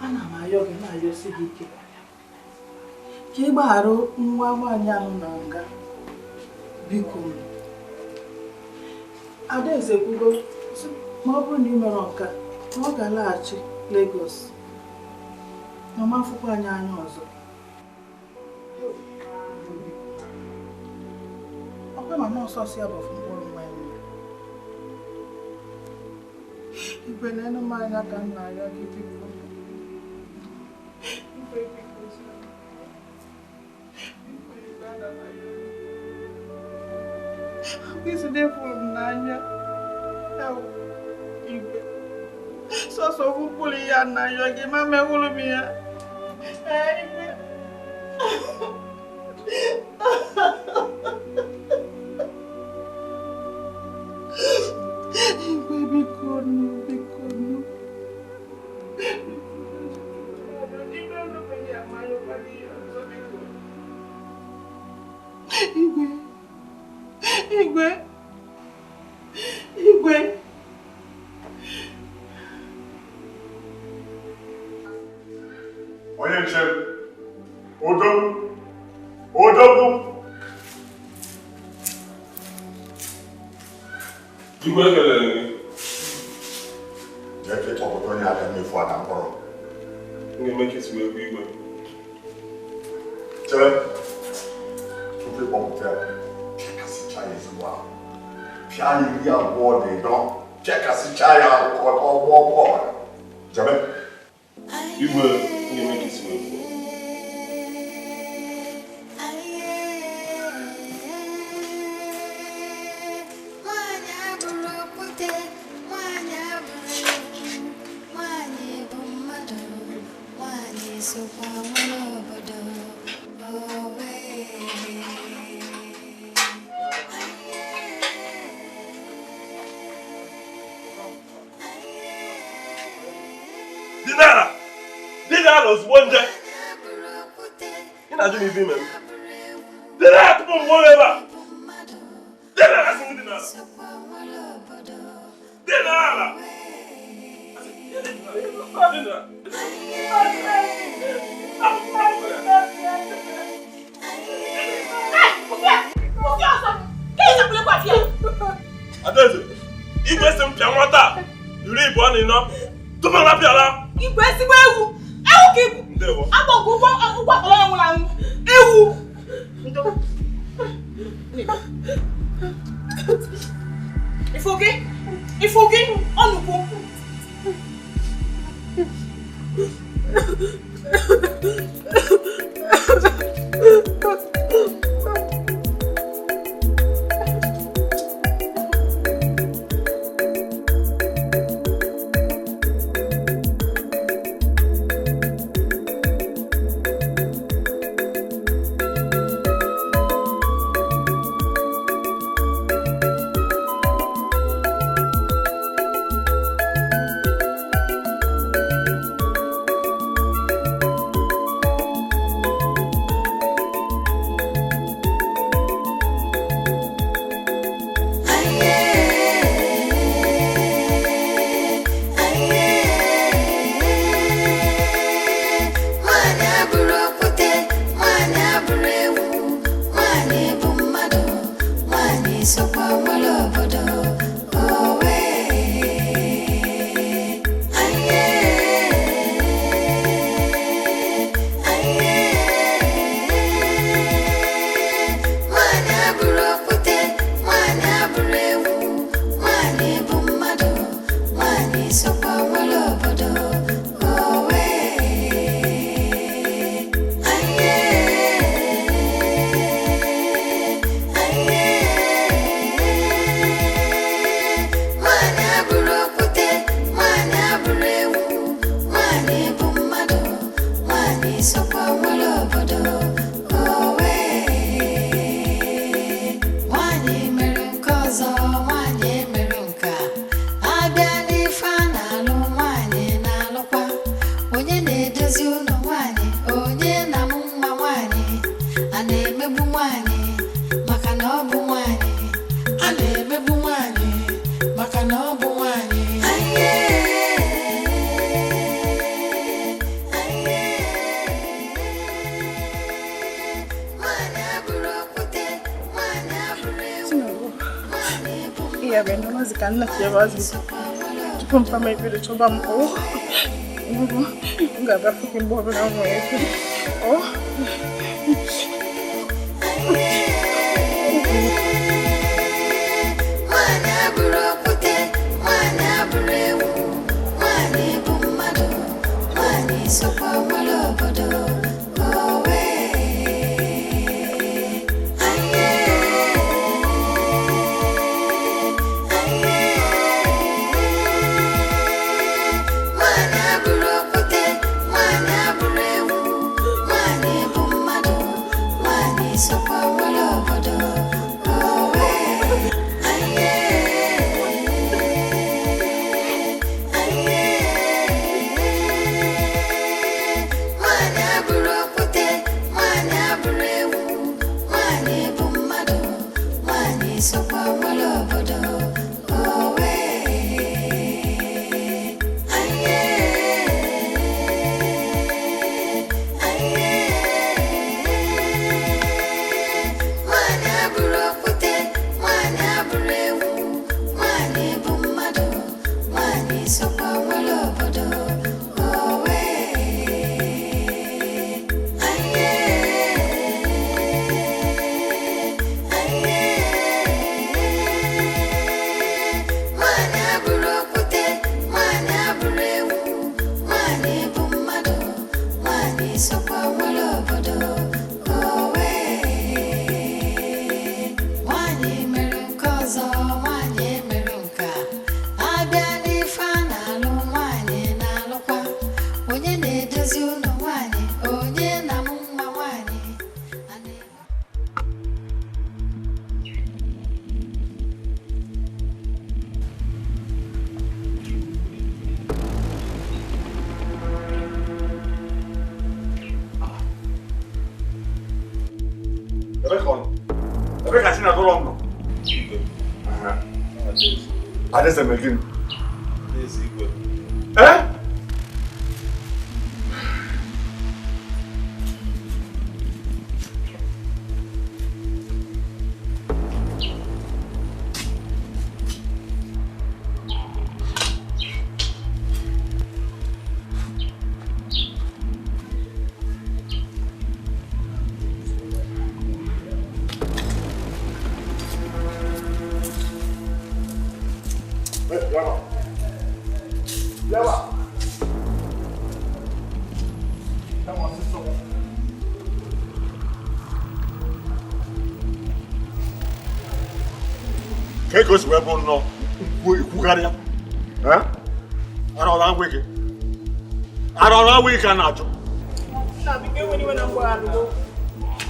Ana m ayọ gị na-ayọsi gị ike ka ị gbaghara nwa nwaanyị ahụ na nga. Biko Adaeze kwugo ma ọ bụrụ na ị mere nka na ọ ga-alaghachi Lagos na ọ ma afụkwa anyị anya ọzọ. Ọkwa ma nọọsụ ọsọ ya bụ ofu mkpụrụ nwa ya nwere. Igwe na-enu m anya ka m na-arịọ gị biko. Igwe biko. Igwe igwe ana m arịọ gị. Isi dị fụrụ m n'anya. Igwe. Sọsọ ofu mkpụrụ ihe a na-arịọ gị ma mewụrụ m ya. Ee, igwe. Igwe biko nụ, biko nụ. Igwe, igwe, igwe. Onye nche m, odogwu, odogwu. Igwe ekelere gị. Jee ka ịkpọpụta onye aka mmefu a na mkpọrọ. M ga-eme ka isi wee gwa igwe. Chere, tupu ịkpọpụta ya, pịakasịcha ya ezigbo ahụ. Pịa ya 24, pịakasịcha ya ahụ ka ọ gbọọ ọgbọ. Jebe. Igwe, m ga-eme ka isi wee kwuo. Nwanyị abụrụ okwute, nwanyị abụrụ ewu, nwanyị bụ mmadụ, nwanyị sokwa nwere obodo. Owe. Dinara! Dinara ozugbo nje! Ị na-ajụ m ife ime m? Dinara tupu m gbuo ebe a! Dinara sị m dinara! Dinara! Dinara! Adaeze, igwe sị m pịa nwata a 24 tupu m apịala. Igwe ezigbo ewu, ewu ka ibu. Ndewo. Agba nke ụgwọ ụgwọ akpọrọ ya nwụrụ anwụ. Ewu. Ifu gị, ifu gị, ọnụkwu. Ya bụ nọzi ka nna chiebe azụ tupu mpa m ebido chọba m. O m ga-abịa fụ gị mgbe ọbụla m nwere ike. O Nwaanyị abụrụ okwute, nwaanyị abụrụ ewu, nwaanyị bụ mmadụ, nwaanyị sokwa nwere obodo. Owe, aye, aye. Nwaanyị abụrụ okwute, nwaanyị abụrụ ewu, nwaanyị bụ mmadụ, nwaanyị sokwa nwere obodo. Owe, aye, aye. Nwaanyị abụrụ okwute, nwaanyị abụrụ ewu, nwaanyị bụ mmadụ, nwaanyị sokwa nwere obodo. Owe, aye, aye. Nwaanyị abụrụ okwute, nwaanyị abụrụ ewu, nwaanyị bụ mmadụ, nwaanyị sokwa nwere obodo. Owe, aye, aye. Nwaanyị abụrụ okwute, nwaanyị abụrụ ewu, nwaanyị bụ mmadụ, nwaanyị sokwa nwere obodo. Owe, nwaanyị mere nke ọzọ, nwaanyị mere nke a. Abịa n'ife a na-alụ, nwaanyị na-alụkwa. Onye na-edozi ụlọ nwaanyị, onye na-amụ nwa nwaanyị. A na-eme Ebe ka ọ nọ? Ebe ka Chinagọrọ nọ? Adaeze mere gịnị? Ee? Bịaba. Bịaba. Bịaba ọsịsọ. Ka ego si wee bụrụ nnọọ ikwugharịa. Eh? Arọla agwụ gị. Arọla agwụ gị ka a na-achọ. Nna, biko ewena iwe na mgbagharị okwu.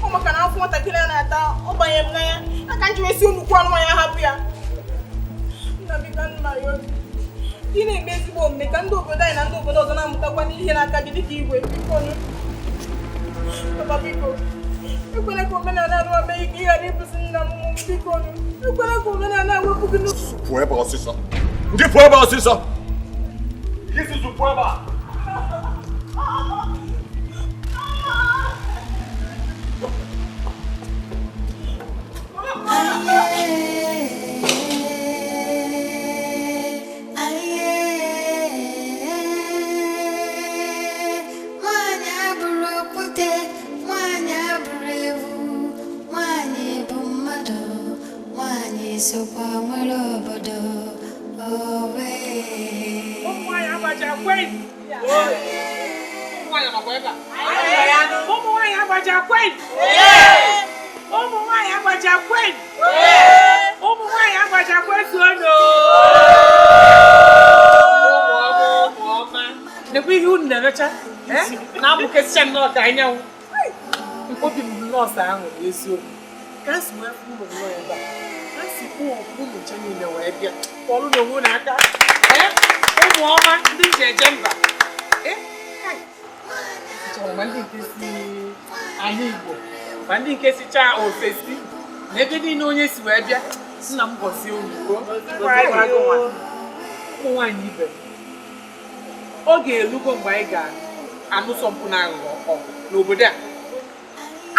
Ọ maka na afọ nwatakịrị a na-ata ọ banye m n'anya aka nji wee si nnukwu anụ ya hapụ ya. Nna, biko nna ya obi. Ị na-eme ezigbo omume ka ndị obodo anyị na ndị obodo ọzọ na-amụtakwa n'ihe n'aka gị dịka igwe. Biko nụ. Papa, biko ekwela ka omenala anụ mee ka ị ghara ịbụzi nna m. Biko nụ. Ekwela ka omenala wepụ gị n'ụzọ. Pụọ ebe ọsịsọ. Ndị pụọ ebe ọsịsọ. Isusu pụọ ebe a. Nwaanyị abụrụ okwute, nwaanyị abụrụ ewu, nwaanyị bụ mmadụ, nwaanyị sokwa nwere obodo. Owe. Ụmụ nwaanyị agbaja kwen. Ụmụ nwaanyị nọkwa ebe a. Ụmụ nwaanyị agbaja kwen. Ụmụ nwaanyị agbaja kwen. Ụmụ nwaanyị agbaja kwen zuonụ. Ụmụ ọma, ụmụ ọma. Nekwa ihe unu na-emecha na-amụkesịcha nnọọ ka anyanwụ. Obi m bụ nọọsụ ahụ bụ eziokwu. Ka m si wee fụ ụlọ nnọọ ebe a. Ka m si kpọọ unu nche niile wee bịa. Kpọrọ n'onwe unu aka. Ụmụ ọma ndị nji eje mba. Chọrọ ma ndị nke si ala Igbo, ma ndị nke sichaa ofesi, na ebe niile onye si wee bịa. Nna m gọzie unu. Ụmụ nwaanyị ibe m, oge elugo mgbe anyị ga-anụsọ mpụ na aghụghọ ọgụ n'obodo a.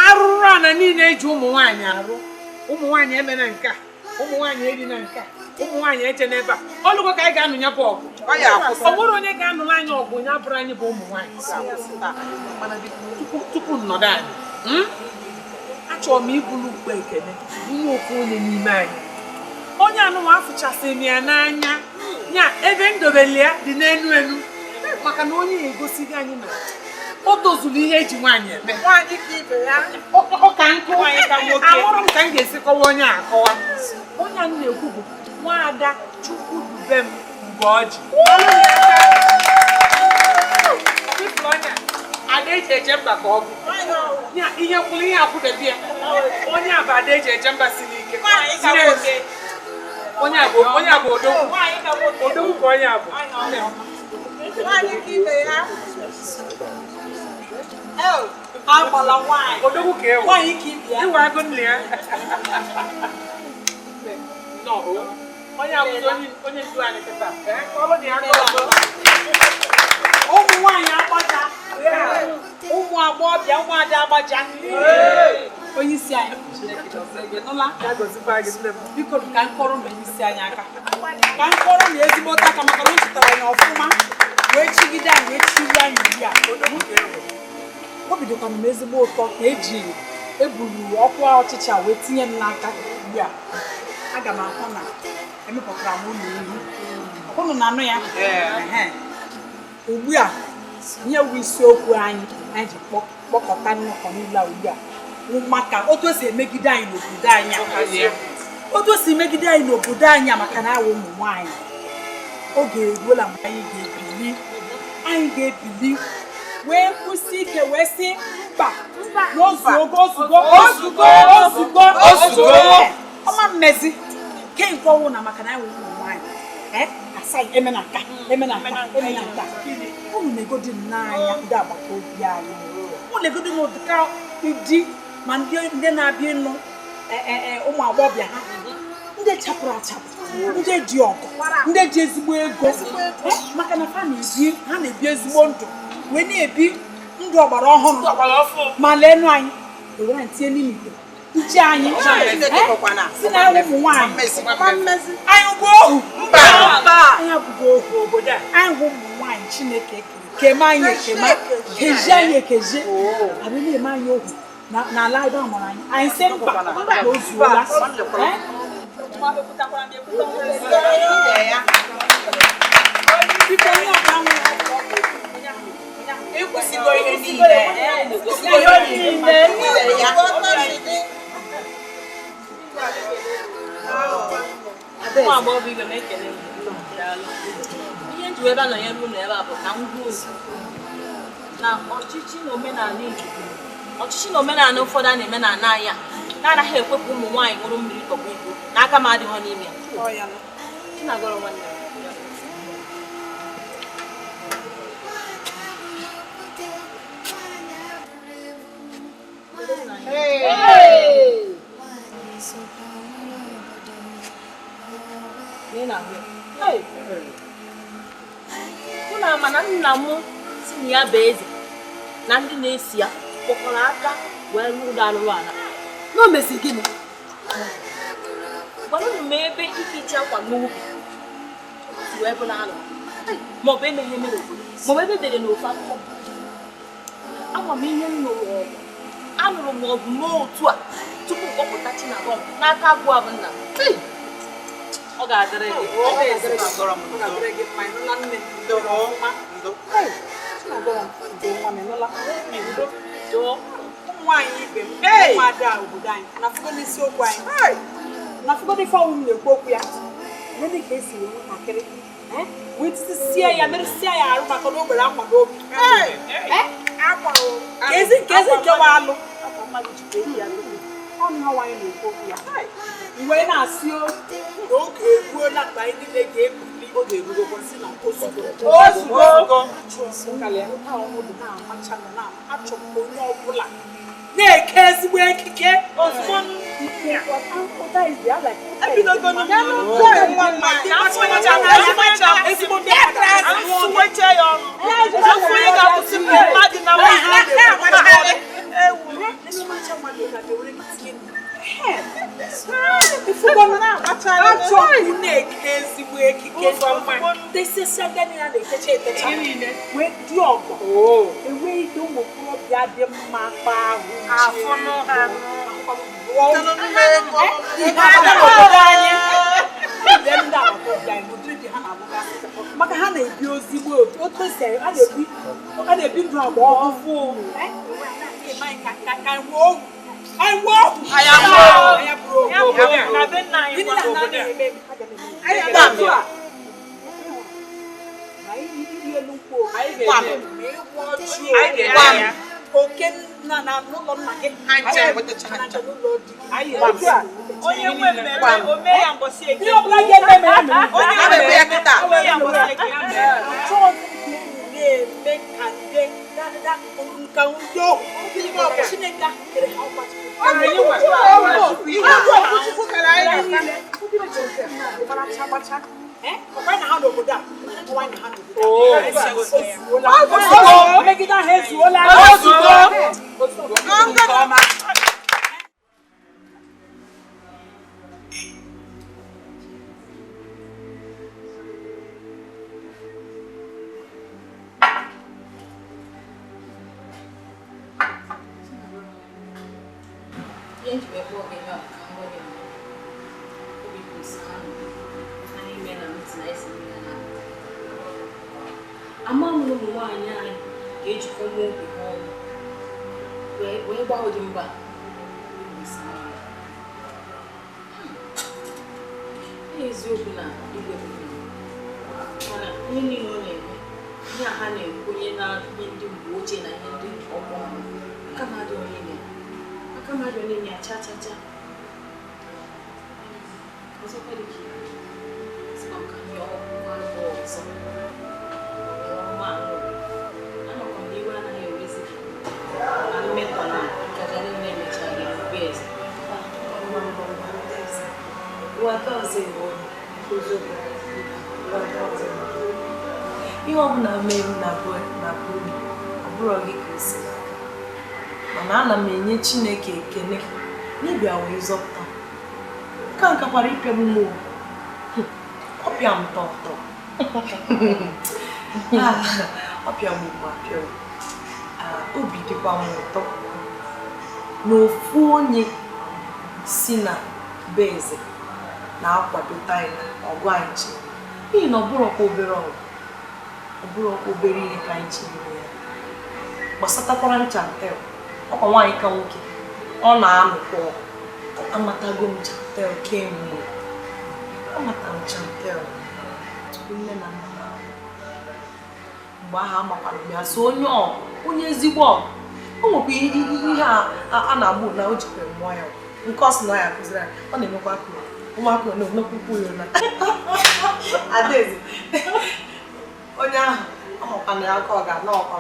Arụrụ ana niile eji ụmụ nwaanyị arụ, ụmụ nwaanyị emena nke a, Ụmụ nwaanyị eri na nke a, ụmụ nwaanyị eje n'ebe a. Ọlụgo ka anyị ga-anụ ya bụ ọgụ. Ọ nwere onye ga-anụrụ anyị ọgụ onye abụrụ anyị bụ ụmụ nwaanyị. Tupu nnọdụ anyị, achọrọ m ibulu ukpe ekele nye ofu onye n'ime anyị. Onye anụnwa afụchasịrị ya n'anya ya ebe ndobele ya dị n'enu enu maka na onye egosighị anyị na o tozuru ihe eji nwaanyị eme. Ọ ka nkụ amụrụ m ka m ga-esi kọwa onye a akọwa. Onye a na-ekwu bụ Nwaada Chukwudubem Ugoji. Ada eji eje mba ka ọ bụ ihe kwụrụ ihe akwụdebe ya. Onye a bụ ada eji eje mba siri ike. Onye a bụ odogwu. Odogwu ka onye a bụ. Odogwu ka ewu. Iwe agụ nne ya. Onye a bụ onye ndu anyị kịta. Ụmụ nwaanyị agbaja. Ụmụ agbọghọbịa ụmụada agbaja. Onye isi anyị biko ka nkọrọ na onye isi anyị aka. Ka nkọrọ na ezigbo aka maka na o chetara anyị ọfụma wee chigide anyị wee chiri anyị ugbu a. Obi dịkwana m ezigbo ụtọ ka eji eburu ọkwa ọchịchị a wee tinye m n'aka ugbu a. Aga m ahụ na emepụtara m ụlọ ihu. Ụnụ na-anụ ya? Ugbu a nye wu isiokwu anyị anyị ji kpọkọta nnọkọ niile ugbu a maka otu o si emegide anyị n'obodo anyị otu o si emegide anyị n'obodo anyị maka na awụ ụmụ nwaanyị. Oge eruola mgbe anyị ga-ebili anyị ga-ebili wee kwụsị ike wee sị mba na ozugo ozugo ozugo ozugo ozugo ọma mmezi ke nke ọnwụ na maka na anyị wụ ụmụ nwaanyị asaghị eme na nka eme na nka eme na nka. Unu na-egodi n'anya ndị agbata obi anyị, unu na-egodi n'ụdịka ụdị ma ndị na-abịa ịnụ ụmụ agbọghọbịa ha, ndị chapụrụ achapụ, ndị ji ọgụ, ndị ji ezigbo ego, maka na ha na-ebi ezigbo ndụ wee na-ebi ndụ ọgbara ọhụrụ. Ma leenụ anyị ewere ntinye n'ime ite uche anyị si na ụmụ nwaanyị anyị bụ ohu, anyị abụghị ohu obodo a, anyị bụ ụmụ nwaanyị Chineke kere keme anyị ekema kezie anyị ekezie abịa na-eme anyị ohu n'ala ebe a mụrụ anyị. Anyị sị mba na o zuola. Ihe nji ebe a nọnyere ụlọ ebe a bụ ka m gwa unu na ọchịchị na omenala Igbo, ọchịchị na omenala ụfọdụ a na-eme n'ala anyị a na-anaghị ekwepụ ụmụ nwaanyị ṅụrụ mmiri tọgbọ iko n'aka m adịghọ n'ime ya. Chinagọrọ nwanne m. Unu ama na nna m si na ya bụ eze na ndị na-esi ya kpọkọrọ aka wee rụọ ụlọ arụrụ ala. Na o mesi gịnị? Gwanụnụ m ebe ihicha akwa n'ubi si wee bụrụ alụ maọbụ emeghe eme n'obodo maọbụ ebe edere n'ofe akwụkwọ. Ama m ihe m nụrụ ọgụ, anụrụ m ọgụ n'otu a tupu m kpọpụta Chinagọrọ n'aka agwụ abụ nna m. Ọ ga-adịrị gị. Ụmụ nwaanyị ibe m, ụmụada obodo anyị, na-afụgo n'isiokwu anyị, na-afụgo n'ife ọnwụ m na-ekwu okwu ya. Gịnị ka esi wee nwatakịrị wee titisie ya merụsịa ya arụ maka na o gbere akwa n'obi? Kezi nke wa alụ ọnụ nwaanyị na-ekwu okwu ya. Mgbe na-asị na oge eruola mgbe anyị niile ga-ebuli oge erugokwa si na ozugbo ozugbo achọ m onye ọbụla na-eke ezigbo ekike ozugbo. Achọ m na-eke ezigbo ekike tesịsịa ndị niile na-etecha etecha wee dị ọgọ enweghị ike ụmụ okorobịa dị mma kpa ahụ maka ha na-ebi ozigbo otu esi a na-ebi ndụ agba ọhụụ Ihe ọbụla mee m na bụ ọ bụrụ gị ka o si n'aka, mana ana m enye Chineke ekele n'ịbịa wee zọpụta ka nkakwara ịpịagbu m ọpịa m tọtọ ọpịagbu m apịagbu. Obi dịkwa m ụtọ na ofu onye si na be eze na-akwadota anyị na ọgụ anyị chere, n'ihi na ọ bụrụkwa obere ọgụ, ọ bụrụkwa obere ihe ka anyị chere ya gbasatakwara Chantel. Ọkwa nwaanyị ka nwoke ọ na-anụkwa ọgụ. Amatago m Chantel kemgbe, amata m Chantel tupu nne na nna m ahụ. Mgbe ahụ amakwara m ya so onye ọgụ, onye ezigbo ọgụ. O nwekwa ihe a na-agbụ na o jikwere mmụọ ya nke ọ sị na ya akụziri anyị, ọ na-emekwa akụrụ ụmụaka na-emekwukwu ya na Adaeze onye ahụ ọmakwana ya aka ọ ga-ana ọkwa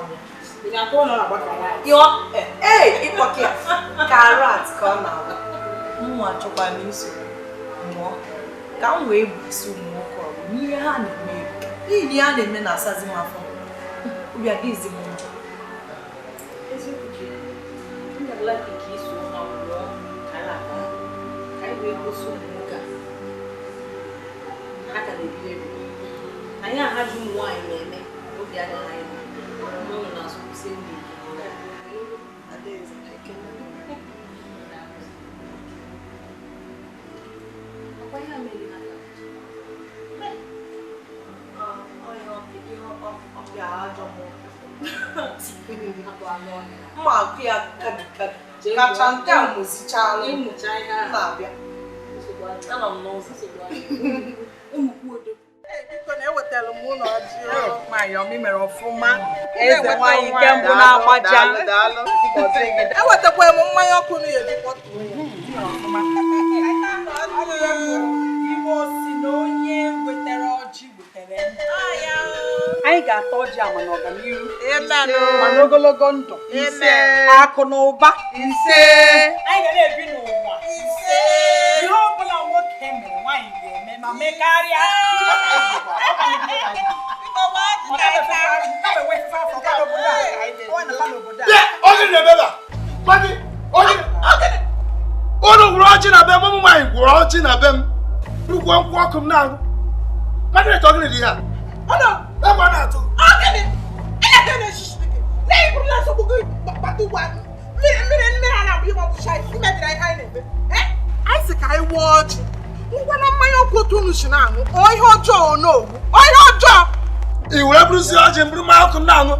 ya ee ịkpọka ya karat ka ọ na-agba. Mụnwa achọkwala iso mụọ ka m wee buso ụmụ nwoke ọgụ n'ihe ha na-eme, n'ihi na ihe ha na-eme na-asazi m afọ, obi adịghịzi m mma. Anyị ahaji ụmụ nwaanyị na-eme obi adịghị anyị mma ụnụ na-asụkwụsị ndị mma akụ ya kabi kabi ka Chantel mụzichala na-abịa. Anọ m n'ụzọ. Eze nwaanyị nke mbụ na-agbaja. Ewetakwa m mmanya ọkụ na Igbo si na onye wetara ọjị wetere ndụ. Anyị ga-ata ọjị ama na ọganihu, mana ogologo ndụ, akụ na ụba. Anyị ga na-ebi n'ụwa. Ihe ọ bụla nwoke mere nwaanyị ga-eme ma mee karịa. Unu gwụrụ ọjị na be m, ụmụ nwaanyị gwụrụ ọjị na be m. Burukwa nkwụ ọkụ m na-aṅụ. Margaret, ọ gịnị dị ihe a? Ọnọ! Egwu a na-atụ. Ọ gịnị? Eleta na-eshishi gị. Na-eburu na nsogbu gị kpata ugbu a. Mmiri mmiri mmiri a na-abụ ihe ọbụcha imebiri anyị na-eme. Anyị sị ka anyị wụọ ọjị. Ngwa na mmanya ọkụ otu unu si na-aṅụ. Ọ ihe ọjọọ onowu. Ọ ihe ọjọọ. I were bụrụzi ọjị m bụrụ mmanya ọkụ m na-aṅụ.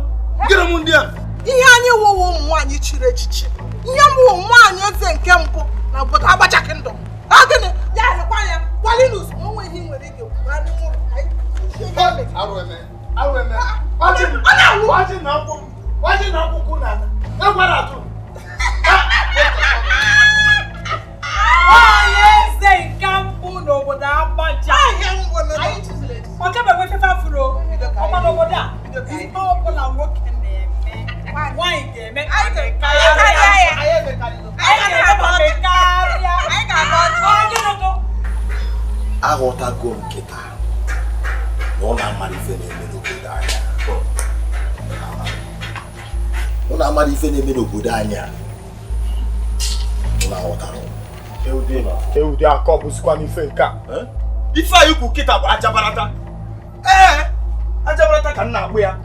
Gịnị m ndị a? Ihe anyị wụwa ụmụ nwaanyị chiri echichi. Ihe mbụ nwaanyị eze nke mbụ na obodo Agbaja Kingdom. Ọ gịnị? Ya lekwa anya Paulinus ma o nweghị ihe nwere ike kwuo n'ime ụlọ. Arụ eme. Arụ eme. Ọjị Ọ na-awụ. ọjị na nkwụ m. Ọjị na nkwụ kwụ na-ata. Egwu a na-atụ. Nwaanyị eze nke mbụ n'obodo Agbaja. Ọ kebe fefe afro. Ọma n'obodo a. Ihe ọbụla nwoke na-eme, nwaanyị ga-eme karịa. Anyị ga-eme karịa. Ọ gịnị tụ? Aghọtago m kịta na ọ na-amara ife na-eme n'obodo anyị. Ọ na-amara ife na-eme n'obodo anyị a. Ọ na-aghọtara. Ewude akọ bụzikwa n'ife nke a. Ife anyị kwu kịta bụ ajabarata. Ee, ajabarata ka m na-akpụ ya.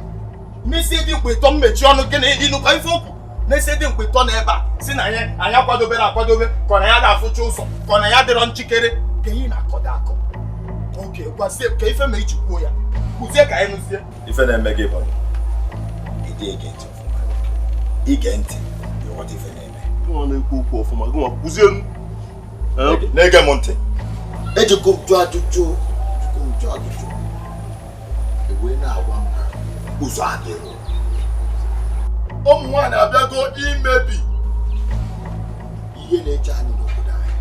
N'isi dị mkpa ịtọ mmechi ọnụ gị na ịnụkwa ife okwu. N'isi dị mkpa ịtọ n'ebe a si na anyị anyị akwadobere akwadobe ka ọ na ya ga-afụcha ụzọ ka ọ na ya dịrọ njikere ka ihe na-akọdo akọ. Oke gwazie ka ife ma iji kwuo ya. Kwuzie ka anyị nụzie. Ife na-eme gị bụ ịdị ege ntị ọfụma. Ige ntị ịghọta ife na-eme. Gịnwa na-ekwu okwu ọfụma, gịnwa kwuzie m. Na-ege m ntị. Ejikọ m jụọ ajụjụ, jụkọ m jụọ ajụjụ. Ewee na-agwa m na ụzọ adịrọ. Ụmụ nwaanyị abịago imebi ihe na-eche anyị n'obodo anyị.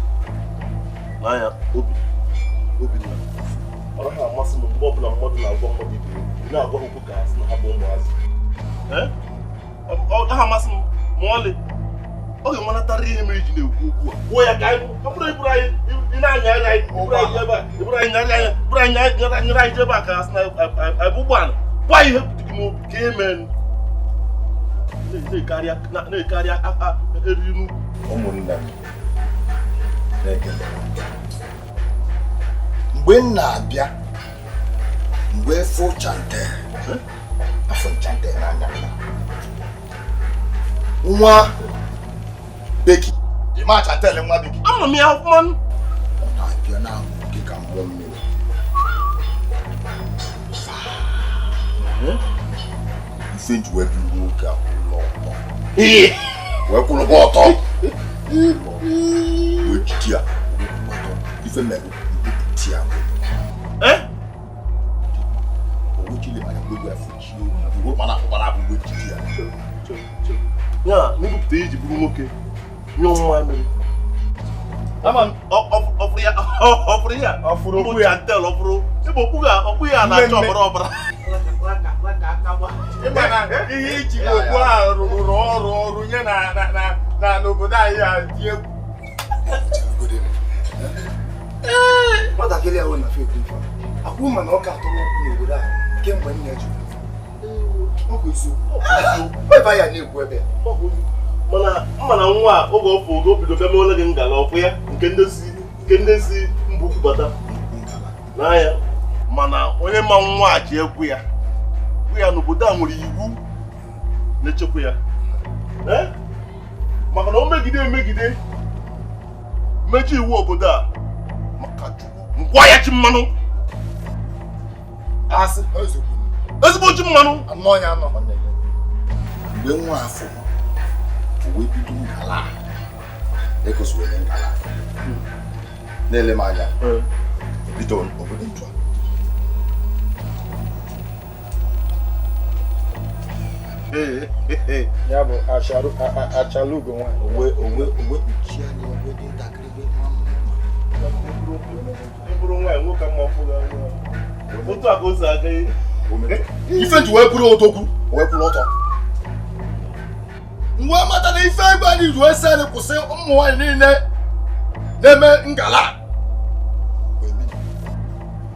N'anya, obi Obinna, ọ naghị amasị m mgbe ọbụla mmadụ na-agwa mmadụ ibe ya okwu, ị na-agwa ha okwu ka ha sị na ha bụ ụmụazị. Ọ naghị amasị m ma ọlị. Ọ ga-enwenatara ihe mere iji na-ekwu okwu a. Kwuo ya ka anyị ọ bụrụ iburu anyị ị na-anya anya anyị iburu anyị ebe a iburu anyị nyarị anya iburu anyị nyere anyị ebe a ka ha sị na anyị bụ ụgbọala. Gwa ihe dị gị n'obi ka e mee na-ekarịa aka eriri n'ukwu. Ụmụnne m na-ekele. Mgbe m na-abịa, mgbe fụ Chantel, afọ Chantel n'anya m. Nwa Beki, Ị ma Chantel nwa Beki? Ama m ya ọfụma. Ọ na-abịa na-ahụ gị ka mmụọ mmiri. Ife ji wee buru nwoke a kwụrụ ọtọ. Wee kwụrụ ọtọ. Wee jide ya, wee kwụrụ ọtọ. Ife mere mbupụta ya. Ya n'ibupụta iji bụrụ nwoke nyụọ nwa mmiri. Ama m ọfụrụ ya ọfụrụ ya Ọfụrụ mbụ okwu ya. Chantel ọfụrụ ebe okpu ya na-acha ọbara ọbara. Ịma na ihe iji okpu a rụrụ ọrụ ọrụ nye na na na na n'obodo anyị a dị egwu. Nwatakịrị ahụ na-afọ ekwu ife a. Akwụ ma na ọka atụrụ ụkwụ n'obodo a kemgbe nna ji ọ bụ eziokwu. Ebe ya na-ekwu ebe. Mana mma na nwa a oge ọfụ oge o bido bịa meole gị ngala ọfụ ya nke ndị si mbụ kwubata n'anya. Mana onye ma nwa a ji egwu ya gwu ya n'obodo a nwere iwu na-echekwa ya. Maka na o megide emegide mejọ iwu obodo a maka Chukwu ngwa ya ji mmanụ. Asị eziokwu. Ezigbo ji mmanụ. Anọ ya anọ. Mgbe nwa afọ o wee bido ngala ekosiwere ngala na-ele m anya bido obodo ntụ a. Ya bụ achalugo nwaanyị. Owe kpuchie anya owe dị ntakịrị wee maa mma. Ị bụrụ nwaanyị nwoke mma ọfụ gị anya. Otu a ka o si aga ihe. Ife ji wee bụrụ odogwu wee kwụrụ ọtọ. Mgbe mata na ife egbe anyị ji wee sị anyị kwụsị ụmụ nwaanyị niile na-eme ngala.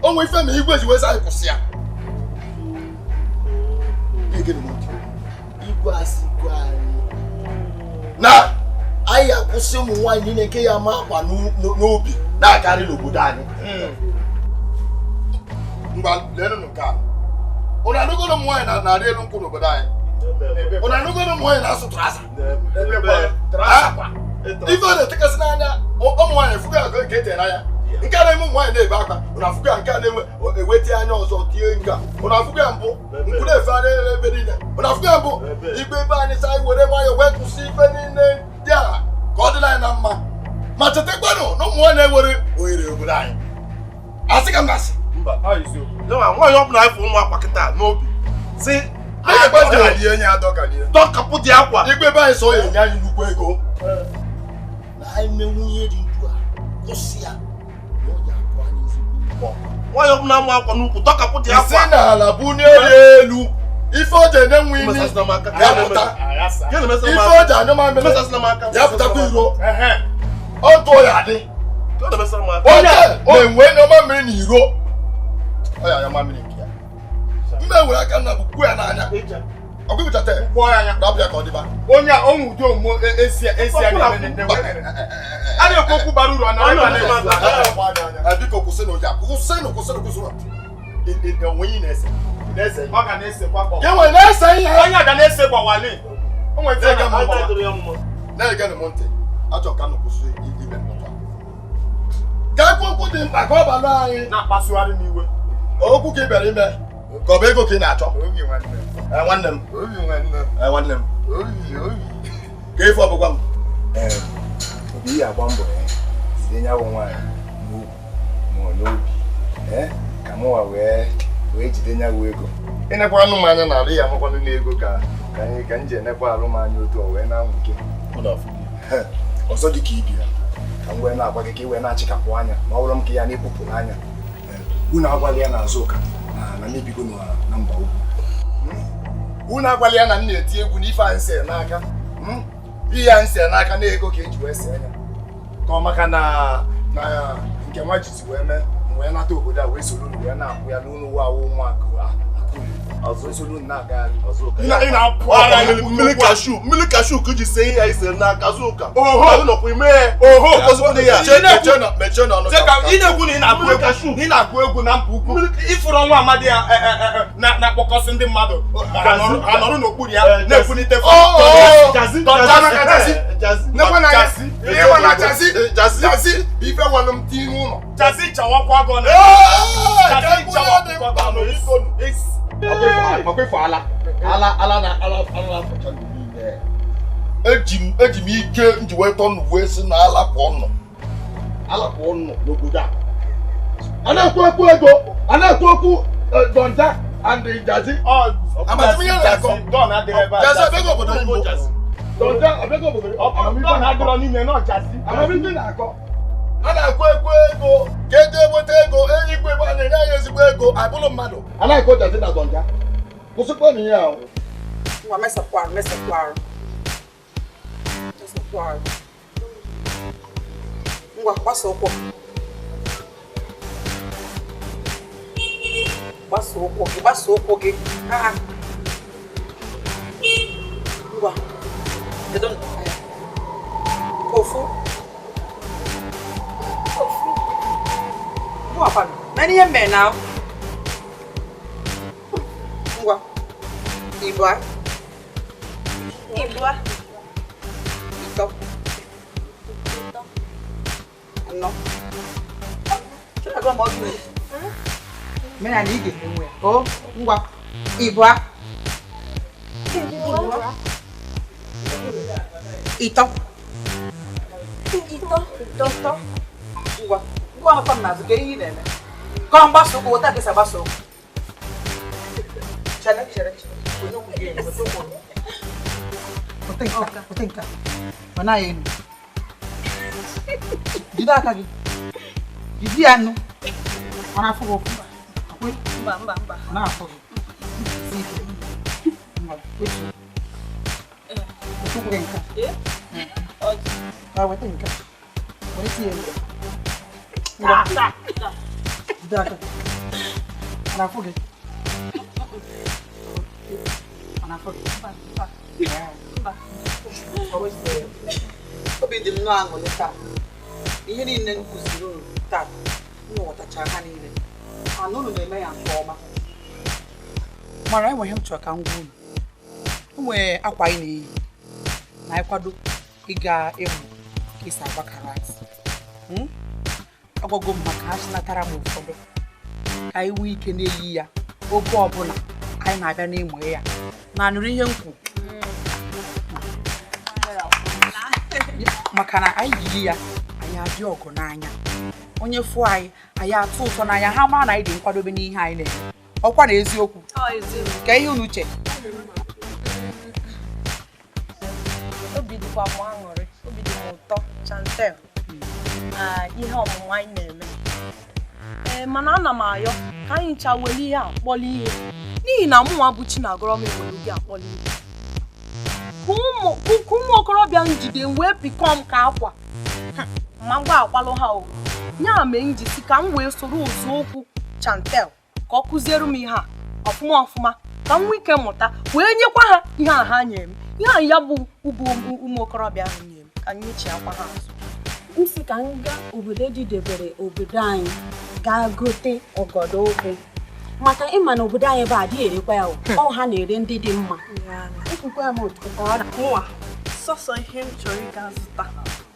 O nwee ife ma igwe ji wee sị anyị kwụsị ya. Igwe asịkwa anyị na anyị akwụsị ụmụ nwaanyị niile nke ya ma akwa n'obi na-akarị n'obodo anyị. Ngwa leenụ nke a. Ụnụ anụgoro ụmụ nwaanyị na-arị elu nkwụ n'obodo anyị. Ụnụ anụgoro ụmụ nwaanyị na-asụ trasa. Ife ọ na-etekasị n'anya ụmụ nwaanyị efugo ya nke etere n'anya. Nke a na-eme ụmụ nwaanyị na-ebe akwa, ụnụ afụgo ya nke a na-eweta anya ọzọ tie nke a. Ụnụ afụgo ya mbụ, nkwụ na-efegharị ebe niile. Ụnụ afụgo ya mbụ, igwe ebe anyị sa anyị were nwayọọ wee kwụsị ife niile ndị a ka ọ dịla anyị na mma. Ma chetakwanụ na ụmụ nwaanyị enwere ohere obodo anyị. Asị ka m na-asị. Nwaanyị ọbụla anyị fụ ụmụ akwa kịta n'obi si dọkapụ dị akwa. Igwe ebe anyị so ya enye anyị nnukwu ego. Na anyị menwu ihe dị ntu a, kwụsị ya. Nwaanyị ọbụla mụ akwa n'ukwu dọkapụ dị akwa. Isi n'ala bunie ya elu. Ife o ji enye nwa imi ya pụta. Ife o ji anyụ mamịrị ya pụtakwa iro. Ọ tụọ ya adị. Onye na-enwe nyụ mamịrị na iro. Ọ ya anyụ mamịrị nke ya. Mbe were aka nna bụ kwuo ya n'anya. Onye a onwe ụdị omume esi a na-ekwu okwu bara uru biko kwụsịnụ ya kwụsịnụ kwụsịnụ kwụsịnụ onye a ga na-ese gbawale na-ege m ntị achọ ka m kwụsị ime mkpọtụ ka ekwu okwu dị mkpa ka ọ balụ anyị na-akpasugharị m iwe okwu ka ị bịara ime ka ọ bụ ego ka ị na-achọ. Nwanne m nwanne m ka ife ọbụgwa m obi ihe agba mbọ ya jide nyawụ nwaanyị n'ugwu ma ọ n'obi ka mụnwa wee jide nyawụ ego. Ịnekwa anụ m anya n'alụ ya amakwanụ n'ego ka anyị ka m ji enekwa alụ m anya otu ọ wee na-anwụ nke ọzọ dị ka ibi ya ka m wee na-agwa gị ka ị wee na-achịkapụ anya ma ọ bụrụ m ka ya na-ekpupụ n'anya. Unu agwala ya n'azụ ụka na mebigo na mba ugwu. Unu agwala ya na m na-eti egwu n'ife anyị see n'aka. Ihe anyị see n'aka na ego ka eji wee see ya ka ọ maka na nke nwa jizi wee mee wee nata obodo a wee soro unu wee na-akwụ ya n'ụlọ ụwa awụ ụmụaka mmiri kashu ka ji see ihe anyị sere n'aka Azụka. Ị na-ekwu na ị na-agụ egwu na mba ukwu ịfụrụ nwa amadi ya na-akpọkọsị ndị mmadụ ha nọrọ n'okpuru ya na-ekwunite ife nwere m tinye n'ụlọ jazi chawakwa gọ eji m ike nji wee tọ nnukwu esi na ala pụọ nnụ n'obodo a. A na-ekwu okwu ego, a na-ekwu okwu Donja and Jazi. A na-ekwu ekwu ego ka eji enweta ego enyi ikwe ebe a na-enye anyị ezigbo ego abụrụ mmadụ. A na-ekwu Jazi na Donja. Kwụsịkwa na ihe ahụ. Ngwa mesapụ arụ mesapụ arụ. Mesapụ arụ. Ngwa gbasa ụkwụ. Gbasa ụkwụ gị gbasa ụkwụ gị. Ha. Ngwa. Kedu ofu. Ofu. Ngwa kwanụ. Mene ihe mere na ngwa. Ibua. Ibua. Ito. Ito. Ano? Chira gwa mo gini. Mena ni ige enwe. O ngwa. Ibua. Ibua. Ito. Ito. Ito. Ngwa. Ngwa ma na zuke yi na eme. Ka mgbaso ko wota kesa gbaso. Chere chere chere. Otenka. Mana yenu. Jide aka gị. Jide ya nụ. Ọ na-afụ gị ụfụ. Mba mba mba. Ọ na-afụ gị. Mba, wetu. Wetu gị nke. A weta nke. Were tinye ya. Ngwa. Jide aka gị. Ọ na-afụ gị. Ọ na-afụ gị. Mba. Obi dị m nnọọ aṅụrị taa. Ihe niile m kụziri unu taa, unu ghọtachara ha niile. Ana unu na-eme ya nke ọma. Mara enweghị m chọrọ ka m gwa unu. O nwere akwa anyị na-eyi na ịkwado ịga ịmụ ka esi agba karate. Agwago m maka ha chinatara m ụfọdụ ka anyị nwee ike na-eyi ya oge ọbụla anyị na-abịa n'ịmụ ya. Na nụrụ ihe m kwuru. Maka na anyị yiri ya anyị adị ọgụ n'anya. Onye fụ anyị anyị atụ ụtọ n'anya ha mara na anyị dị nkwadobe n'ihe anyị na-eme. Ọkwa na eziokwu. Ka ihe unu uche. Obi dịkwa m aṅụrị, obi dị m ụtọ, Chantel, na ihe ọmụmụ anyị na-eme. Ee, mana ana m ayọ ka anyị ncha were ihe a kpọrọ ihe. N'ihi na mụnwa bụ Chinagọrọ m ewere gị akpọrọ ihe. Ka ụmụ okorobịa njide wee pịkọm ka akwa ma ngwa akwalụ ha o. Ya mee m ji si ka m wee soro ụzọ Chantel ka ọ kụziere m ihe a ọfụma ọfụma ka m nwee ike mụta wee nyekwa ha ihe a ha nyere m. Ihe a ya bụ ubu ụmụ okorobịa ahụ nyere m ka m nyechiakwa ha azụ. M si ka m gaa obodo dịdebere obodo anyị gaa gote ọgọdọ ụkwụ maka ịma na obodo anyị ebe a adịghị erekwa ya o. Ọ ha na-ere ndị dị mma. Mụnwa sọsọ ihe m chọrọ ịga zụta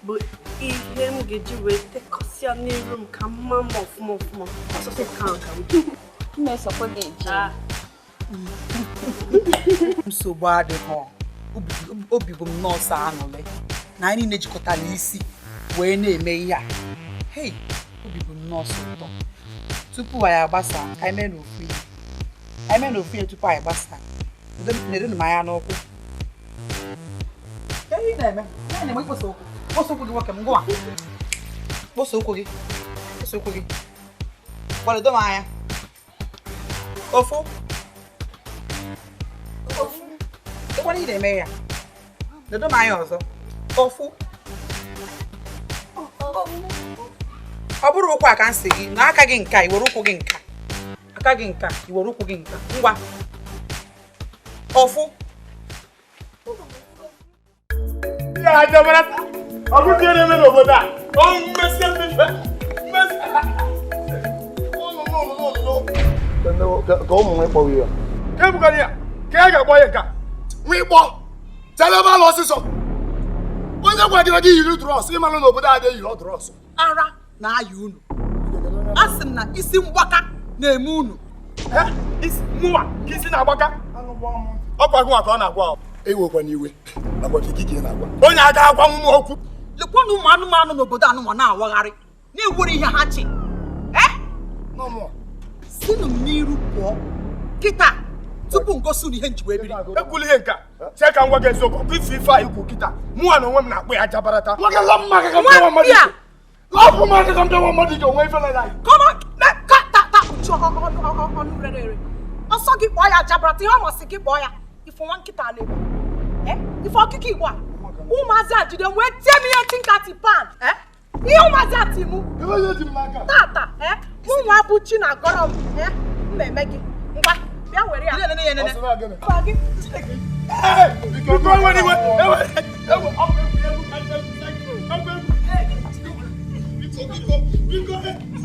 bụ ihe m ga-eji wee tekọsịa n'iru m ka mma m ọfụma ọfụma. Ọsọsọ ka nka m. Nsogbu adịghị. Obi bụ m nọọsụ aṅụrị na anyị niile jikọtara isi wee na-eme ihe a. Hei, obi bụ m nọọsụ ụtọ. Tupu anyị agbasa, ka anyị mee n'ofu ihe. Anyị mee n'ofu ihe tupu anyị agbasa. Na-edonu m anya n'ụkwụ. Ihe ị na-eme? Ihe na-eme ikposa ụkwụ. Kposa ụkwụ gị nwoke m, ngwa. Kposa ụkwụ gị. Kposa ụkwụ gị. Kwado m anya. Ofu. Ofu. Ịkwana ị na-eme ya. Ledo m anya ọzọ. Ofu. Ọ bụrụ ụkwụ a ka m sị gị na aka gị nka i were ụkwụ gị nka. Aka gị nka i were ụkwụ gị nka. Ngwa. Ofu. Ya ajabarata. Ọ bụ ihe na-eme n'obodo a. Ọ mmesi mmefe. Mmesi. Ka ụmụ nwa ịkpọrọ ya. Ka ebugara ya. Ka a ga-akpọ ya nka. Nwa ịkpọ. Chere ebe ala ọsịsọ. Onye gwagịrị gị yiri drọs, ịmalụ n'obodo a dị yiri drọs. Ara na-aya unu. A sị m na isi mgbaka na-eme unu. Isi mụnwa ka isi na-agbaka. Ọkwa gị nwa ka ọ na-agwa. Ewekwana iwe. Agwa gị ka ị na-agwa. Onye aga agwa m okwu. Lekwanụ ụmụ anụmanụ n'obodo anụnwa na-awagharị na-ewere ihe ha chi. Sinụ m n'iru pụọ kịta tupu m gosi unu ihe nji wee biri. Ekwula ihe nke a. Chee ka m gwa gị eziokwu. Ọkụ ife ife anyị kwu kịta. Mụnwa na onwe m na-akpụ ya ajabarata. Nwoke la mma aka ka m bịawa mmadụ ike. Lapụ m aka ka m bịawa mmadụ ike onwe ife na anyị. Come on, ta uchu ọnụ rere ere. Ọsọ gị kpọọ ya ajabarata, ihe ọ masị gị kpọọ ya. Ifo nwa nkịta na-egbu. Ife ọkịka igbo a. Ụmụazị a jide wee tie m ihe tinkati pan. Ihe ụmụazị a ti mụ. Tata, mụnwa bụ Chinagọrọ m, m na-eme gị. Ngwa, bịa were ya. Biko ewe iwe. Ewe biko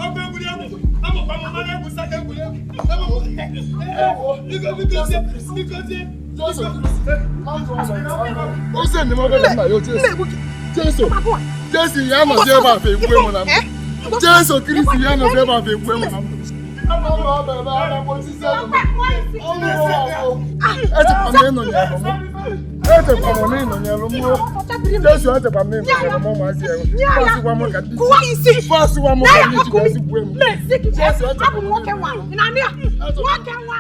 ọkụ egwuregwu. Amụkwa m mmanụ egwu saka egwuregwu. Biko biko biko Jesu. Jesu ya nọzi ebe a egwu enwe na ndụ. Jesu Kristi ya nọzi ebe a egwu enwe na ndụ. Echekwa m ịnọnyere m. Echekwa m ịnọnyere m. Jesu echekwa m ịnọnyere m ụmụazị enwe. Fasịkwa m ka ndị ji. Fasịkwa m ka ndị ji gosi gbuo m. Jesu echekwa m nwoke nwa. Ị na-anụ ya? Nwoke nwa.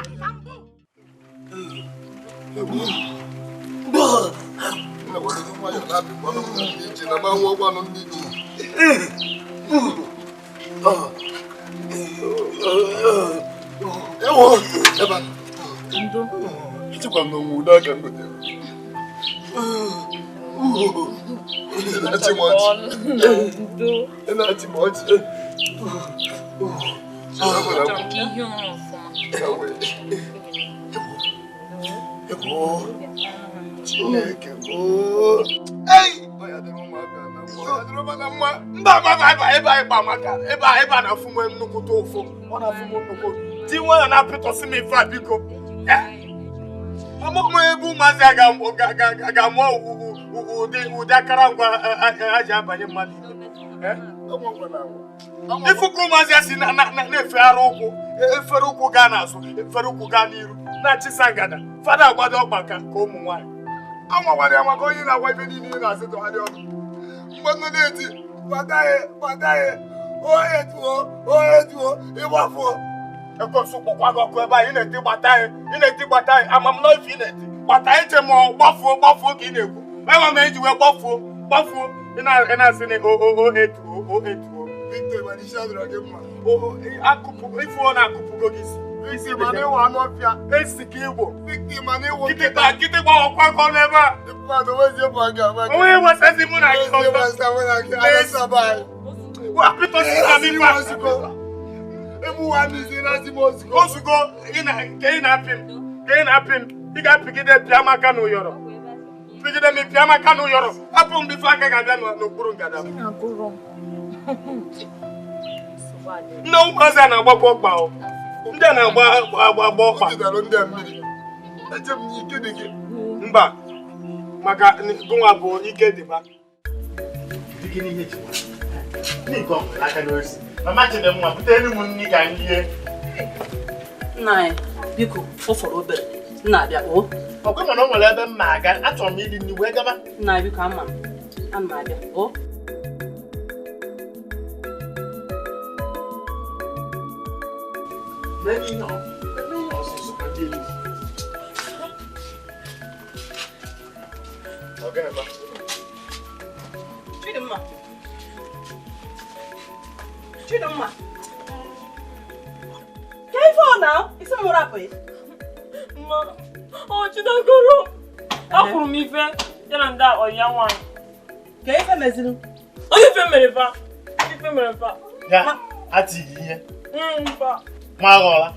Echekwa m na onwe udo aka m gotere. Ị na-achị m ọchị. Chineke m. Ei! Ọ ya dịrị ụmụaka na mma. Ọ ya dịrị Mba mba ebe anyị gba maka ebe a na-afụ m nnukwute ụfụ. Ọ na-afụ m nnukwu. Di nwa na-apịtọsị m ife a biko. Amụma ebe ụmụazị a ga-amụ ụdị akara ngwa ha ji abanye mmadụ ime. Ifuku ụmụazị a si na-efegharị ụkwụ, efere ụkwụ gaa n'azụ, efere ụkwụ gaa n'iru, na-achịsa ngada, fada agbado ọkpa ka ụmụ nwaanyị. Anwawara ya maka onye na-agwa ife niile ị na-asị tụgharị ọnụ. Mgbe nọ na-eti, gbataghị, gbataghị, onye tuo, ịgbafuo. Ekwensu kpọkwa gị ọkụ ebe a, ị na-eti gbataghị, ị na-eti gbataghị, amamnoife ị na-eti, gbataghị che ma ọ gbafuo, gbafuo ka ị na-ekwu. Enwe m eji wee gbafuo, gbafuo, ị na-asị na o etuo, o etuo. Victor, mana isi adịrọ gị mma. Ife ọ na-akụpụgo gị isi. Victor, mana ịwụ anụ ọfịa. Esi ka igbo. Victor, mana ịwụ nkịta. Kịtịkpa ọkwa kọ n'ebe a. Onwe gbasazi mụ na gị. Ozugbo nke ị na-apị m, nke ị na-apị m, ị ga-apịgide pịa m aka n'ụyọrọ. Pịgide m pịa m aka n'ụyọrọ. Apụ m bifo aka ga-abịa n'okpuru ngada m. Nne ụmụazị a na-agbakwa ọkpa o. Ndị a na-agba agba ọkpa. Mba, maka gụnwa bụ ike dịba. Mama Chidimma, butere m nri ka m rie. Nna anyị, biko, ọ fọrọ obere. Nna abịa o. Ọkwa mana o nwere ebe m na-aga, achọrọ m iri nri wee gaba. Nna anyị, biko, ama m. Ana m abịa o. Chidimma. Chidimma. Can you phone now? It's a more up. Ma, oh, Chidagoro. Akwuru m ife ya na ndị ọya nwaanyị. Ka ife meziri? Onye ife mere fa? Ife mere fa. Ya, atighị ihe. Mba. Ma aghọla.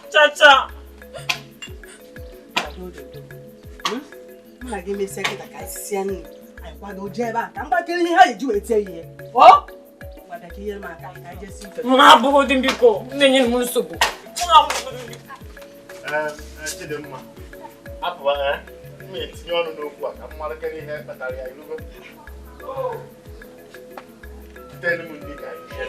Chacha. Mụ na gị mesịa kịta ka anyị sie nri. Anyị kwado jee ebe a ka m gbakere ihe ha eji wee tie ihe. O? Ma abụghị dị biko, na-enye m nsogbu. Chidimma, apụwa m etinye ọnụ n'okwu a ka m marakere ihe kpatara ya irugo. Butere m nri ka anyị rie.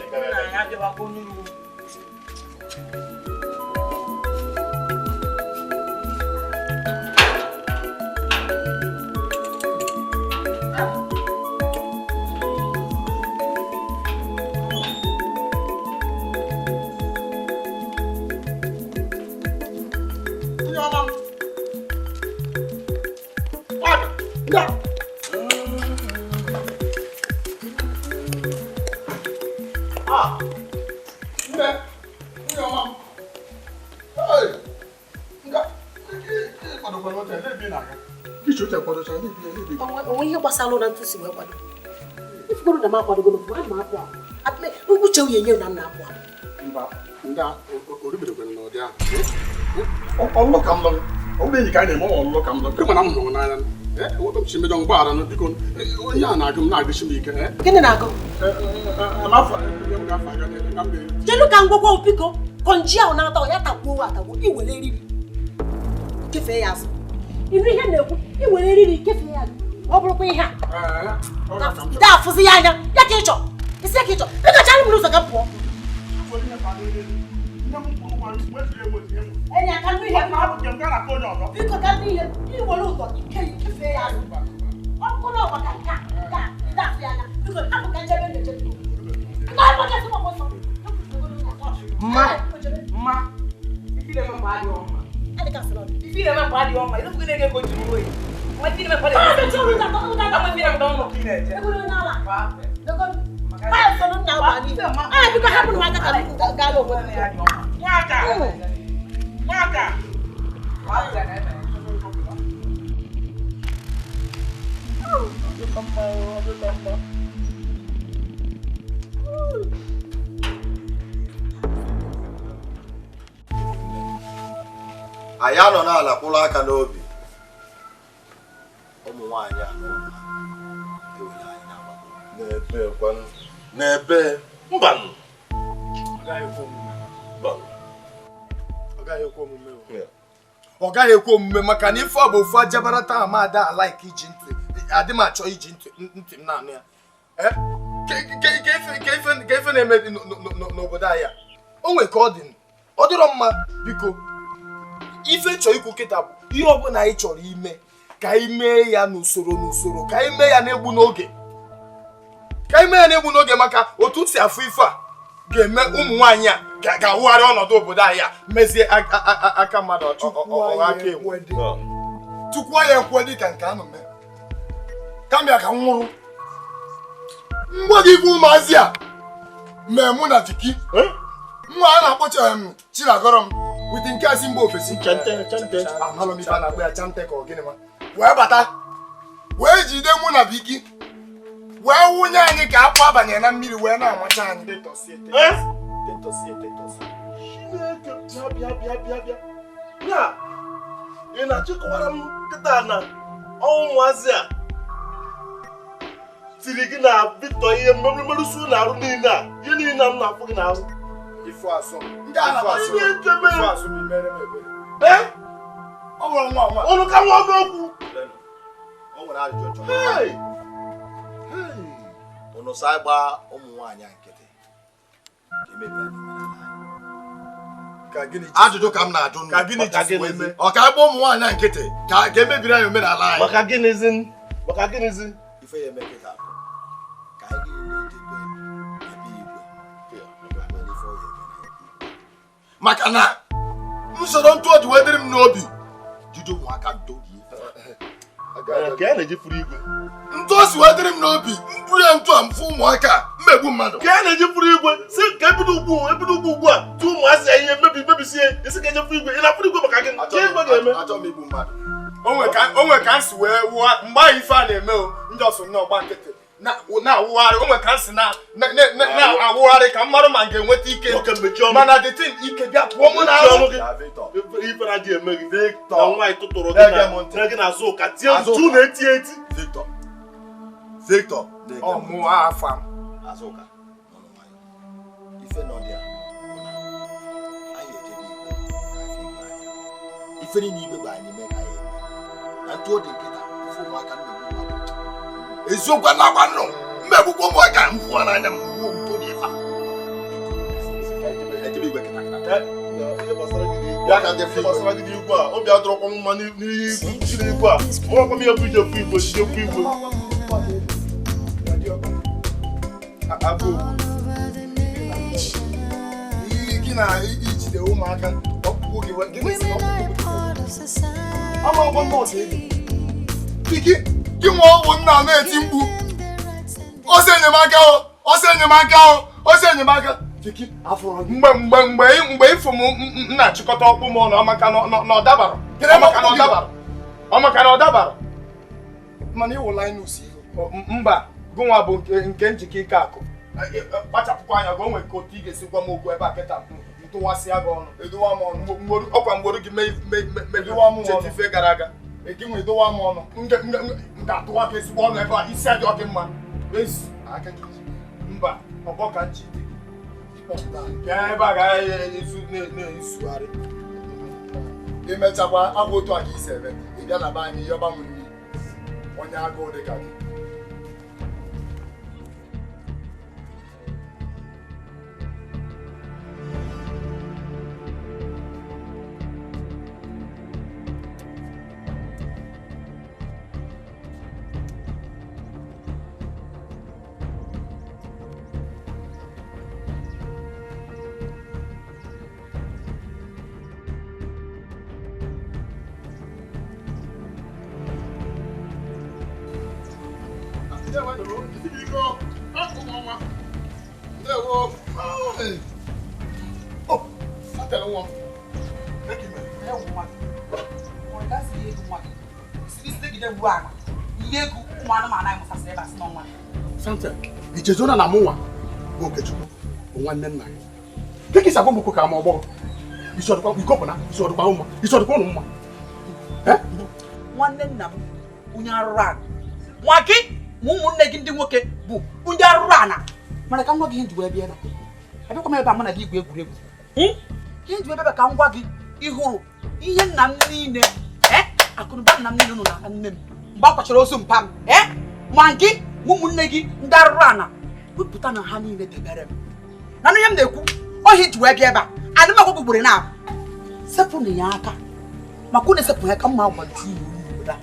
Onwe ihe gbasara na ntụsi wee kwado. Ifugoro na m akwadogoro bụ ana m apụ apụ. Uche nwunye nye na m na-apụ apụ. Mba, ndị oriberekwere n'ụdị ahụ. Ọlụlụ ka m lụrụ. Ọ bụrụ enyi ka anyị na-eme ọlụlụ ka m lụrụ. Kama na m hụrụ n'anya. Ewepụ m si mejọ mgbaghara nụ biko. Ihe a na-agụ m na-agụsi m ike. Gịnị na-agụ? N'afọ m ga-afọ aga na m ga-eri. Jelu ka ngwọgwọ biko. Kọnji ahụ na-ata ya takwuo atagbuo. I were eriri. Kefee ya azụ. Ịnụ ihe na-ekwu, i were eriri kefee ya azụ. Ọ bụrụkwa ihe a. Da afụzi ya anya, ya ka ị chọ. Isi ya ka ị chọ. Biko chara m n'ụzọ ka m pụọ. Enyi aka nnu ihe. Biko ka nnu ihe. I were ụzọ kefee ya azụ. Ọ bụrụ na ọ maka nke a, nke a, ị da afụ ya anya. Biko hapụ ka njebe na-eche. Biko hapụ ka esi m ọsọ. Mma, mma, ife na-eme mgbe adịghị ọma. Ife na-eme mgbe adịghị ọma, ịlụfụ gị na-ege ego jiri oyi. Nwa ife na-eme mgbe adịghị ọma. Ama ife na-eme mgbe ọma ka ị na-eje. Biko hapụ m aka ka m gaa n'obodo. Nwaka! Nwaka! Anyị anọ n'ala kwụrụ aka n'obi. Ụmụ nwaanyị a ewere anyị na-agbakọ. N'ebe n'ebe mbanụ. Ọ gaghị ekwe omume. Ọ gaghị ekwe omume maka na ife ọ bụ ofu ajabarata ama ada alaik iji ntị adị m achọ iji ntị m na-anụ ya. Ka ife na-eme n'obodo anyị a o nwee ka ọ dị ọ dịrọ mma biko ife chọọ ikwu kịta bụ ihe ọbụla anyị chọrọ ime ka anyị mee ya n'usoro n'usoro ka anyị mee ya na-egbu n'oge ka anyị mee ya na-egbu n'oge maka otu si afụ ife a ga-eme ụmụ nwaanyị a ga-awụgharị ọnọdụ obodo anyị a mezie aka mmadụ ọha aka enwe Chukwu ya ekwe dị ka nke anụ mee kama ka m nwụrụ ngwa gị bụ ụmụazị a mee mụ na Viki nwa a na-akpọcha m Chinagọrọ m wit nke a si mba ofesi amalụ m ife a na-akpọ ya chante ka ọ gịnị ma wee bata wee jide mụ na Viki wee wụnye anyị ka akpụ abanye na mmiri wee na-amacha anyị. Chineke bịa bịa bịa bịa ya ị na-achịkọwara m nkịta na ụmụazị a tiri gị na Victor ihe mmerụsụ na-arụ niile a ihe niile m na-afụ gị n'ahụ ọnụ ka nwa ọnụ okwu unu sa gba ụmụ nwaanyị nkịtị ajụjụ ka m na-ajụ ọ ka agba ụmụ nwaanyị nkịtị ka emebiri anyị omenala anyị maka gịnịzi maka gịnịzi ife ya eme kịta ka anyị niile ejebe ebe igwe maka na usoro ntụ o ji wee dịrị m n'obi jide ụmụaka ntorie ntụ o si wee dịrị m n'obi mburu ya ntụ a mfụ ụmụaka mmegbu mmadụ ka a na-ejefuru igwe si ka ebido ugbu ebido ugbu ugbu a tụ ụmụazị ya ihe mebi mebisie isi ka ejefuru igwe ị na-afụrụ igwe maka gịnị ka igwe ga-eme achọ m igbu mmadụ o nwe ka m si wee wụọ mgbe ahụ ife a na-eme o ndị ọsọ n'ọgba nkịtị na-awụgharị o nwe ka m si na-awụgharị ka m marụ ma m ga-enweta ike mana the thing ike bịa pụọ mụ na ahụ ife na adịghị eme gị na nwaanyị tụtụrụ gị gị n'azụ ụka tie ntu na-eti eti Victor Victor ọ mụ afa m Azụka ife nọ dị a anyị ejebe igwe ka ife igwe anya ife niile igwe bụ anyị mee ka anyị eme na ntụ dị nkịta ife ụmụaka mmegbu mmadụ eziokwu a na-agba nnụ mmegbukwa ụmụaka m fụwa n'anya m wuo ntụ dị ife ejebe igwe kịta kịta ihe gbasara gị n'igwe a obi adọrọkwa m mma n'ihe igwe igwe a mụrọkwa m ihe bụ ijekwu igwe ijekwu igwe gị na ijide ụmụaka ọkpụkpụ gị ama ọgbọ nọọsụ ego Viki gị nwa ọgwụ nna na-eti mkpu ọsọ enyemaka ọsọ enyemaka ọsọ enyemaka Viki mgbe mgbe mgbe mgbe ịfụ m na-achịkọta ọkpụ m ọnụ maka na ọ dabara maka na ọ dabara mana ịwụ Linus mba gụnwa bụ nke njikọ ike akụ kpachapụkwa anya gị o nwere ka otu ị ga-esi gwa m okwu ebe a kịta ntụwasịa gị ọnụ edowa m ọnụ ọkwa mgboru gị cheta ife gara aga edowa m ọnụ m ga-atụwa gị ezigbo ọnụ ebe a isi adị gị mma ezi mba ọgbọ ka nchi dị bịa ebe a ga-ezugharị imechakwa agwa otu a ka isi eme ị bịa na be anyị yọba m nri onye agụụ dị ka gị. Ichezona na mụnwa bụ Okechukwu bụ nwanne nna gị. Dịka isi agwa m okwu ka ama ọgbọghọ. Isi ọdụkwa ikopụ na isi ọdụkwa ụmụ isi ọdụkwa ụnụ mma. Nwanne nna m onye arụrụ ala. Nwa gị Ma ụmụnne gị ndị nwoke bụ ndị arụrụ ana. Mana ka m gwa gị ihe nji wee bịa ebe a. Abịakwa m ebe a mụ na gị igwe egwuregwu. Ihe nji wee bịa ka m gwa gị ị hụrụ ihe nna m niile akụnụba nna m niile nọ n'aka nne m mgbe a kwachara ozu mpa m ma gị ma ụmụnne gị ndị arụrụ ana wepụta na ha niile debere m. Na ihe m na-ekwu ohi ji wee bịa ebe a adị m agwa gị ugboro na sepụnụ ya aka maka unu esepụ ya ka mma agbaji unu n'obodo a.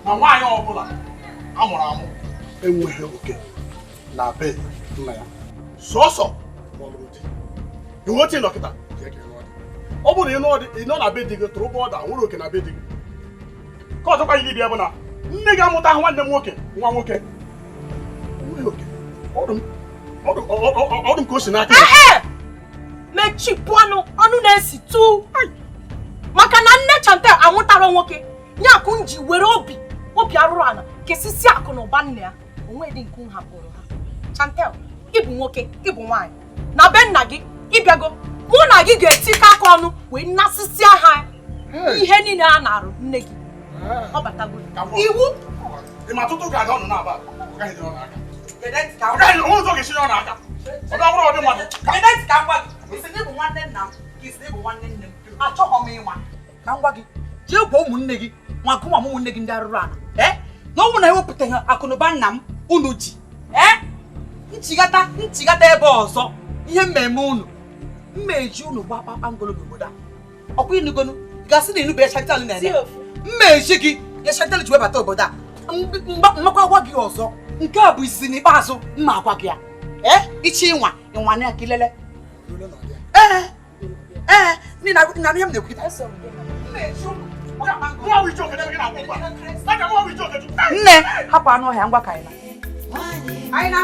Na nwaanyị ọbụla a mụrụ amụ enweghị oke na be nna ya sọsọ ma ọ lụrụ di. Iwe oche dọkịta ọ bụrụ na ị nọ na be di gị tụrụ bọda nwere oke na be di gị ka ọzọkwa gị bịa bụ na nne gị amụta ahụ nwanne m nwoke nwa nwoke enweghị oke ọdụ m ka o si n'aka ya. Mechipụ ọnụ ọnụ na-esi tu maka na nne Chantel anwụtara nwoke nye akụ m ji were obi arụrụ ana kesisi akụ na ụba nna ya onwe dị nke m hapụrụ ha. Chantel, ịbụ nwoke ịbụ nwaanyị na be nna gị ịbịago mụ na gị ga-etikọ aka ọnụ wee nasịsịa ha ihe niile a na-arụ nne gị ọ batago iwu. Ị ma tụtụ ga-aga ọnụ na-aba ụzọ ga-esi n'ọnụ aka ọ bụrụ ọdị mmadụ. Achọghị m ịma ka m gwa gị jee gwa ụmụnne gị ma gụnwa ụmụnne gị ndị arụrụ ana na ọ bụrụ na ewepụtaghị akụnụba nna m unu ji nchigata ebe ọzọ ihe mmemme unu mmeji unu gba kpakpangolo n'obodo a ọkwa inugonu gasị na inube Chantel na-eme mmeji gị ya Chantel ji webata obodo a mmakwa gwa gị ọzọ nke a bụ izizi n'ikpeazụ mma agwa gị ya ichi ịnwa ịnwa na ka ilele ee na ihe m na-ekwu. Nne hapụ anụ ọhịa ngwa ka anyị na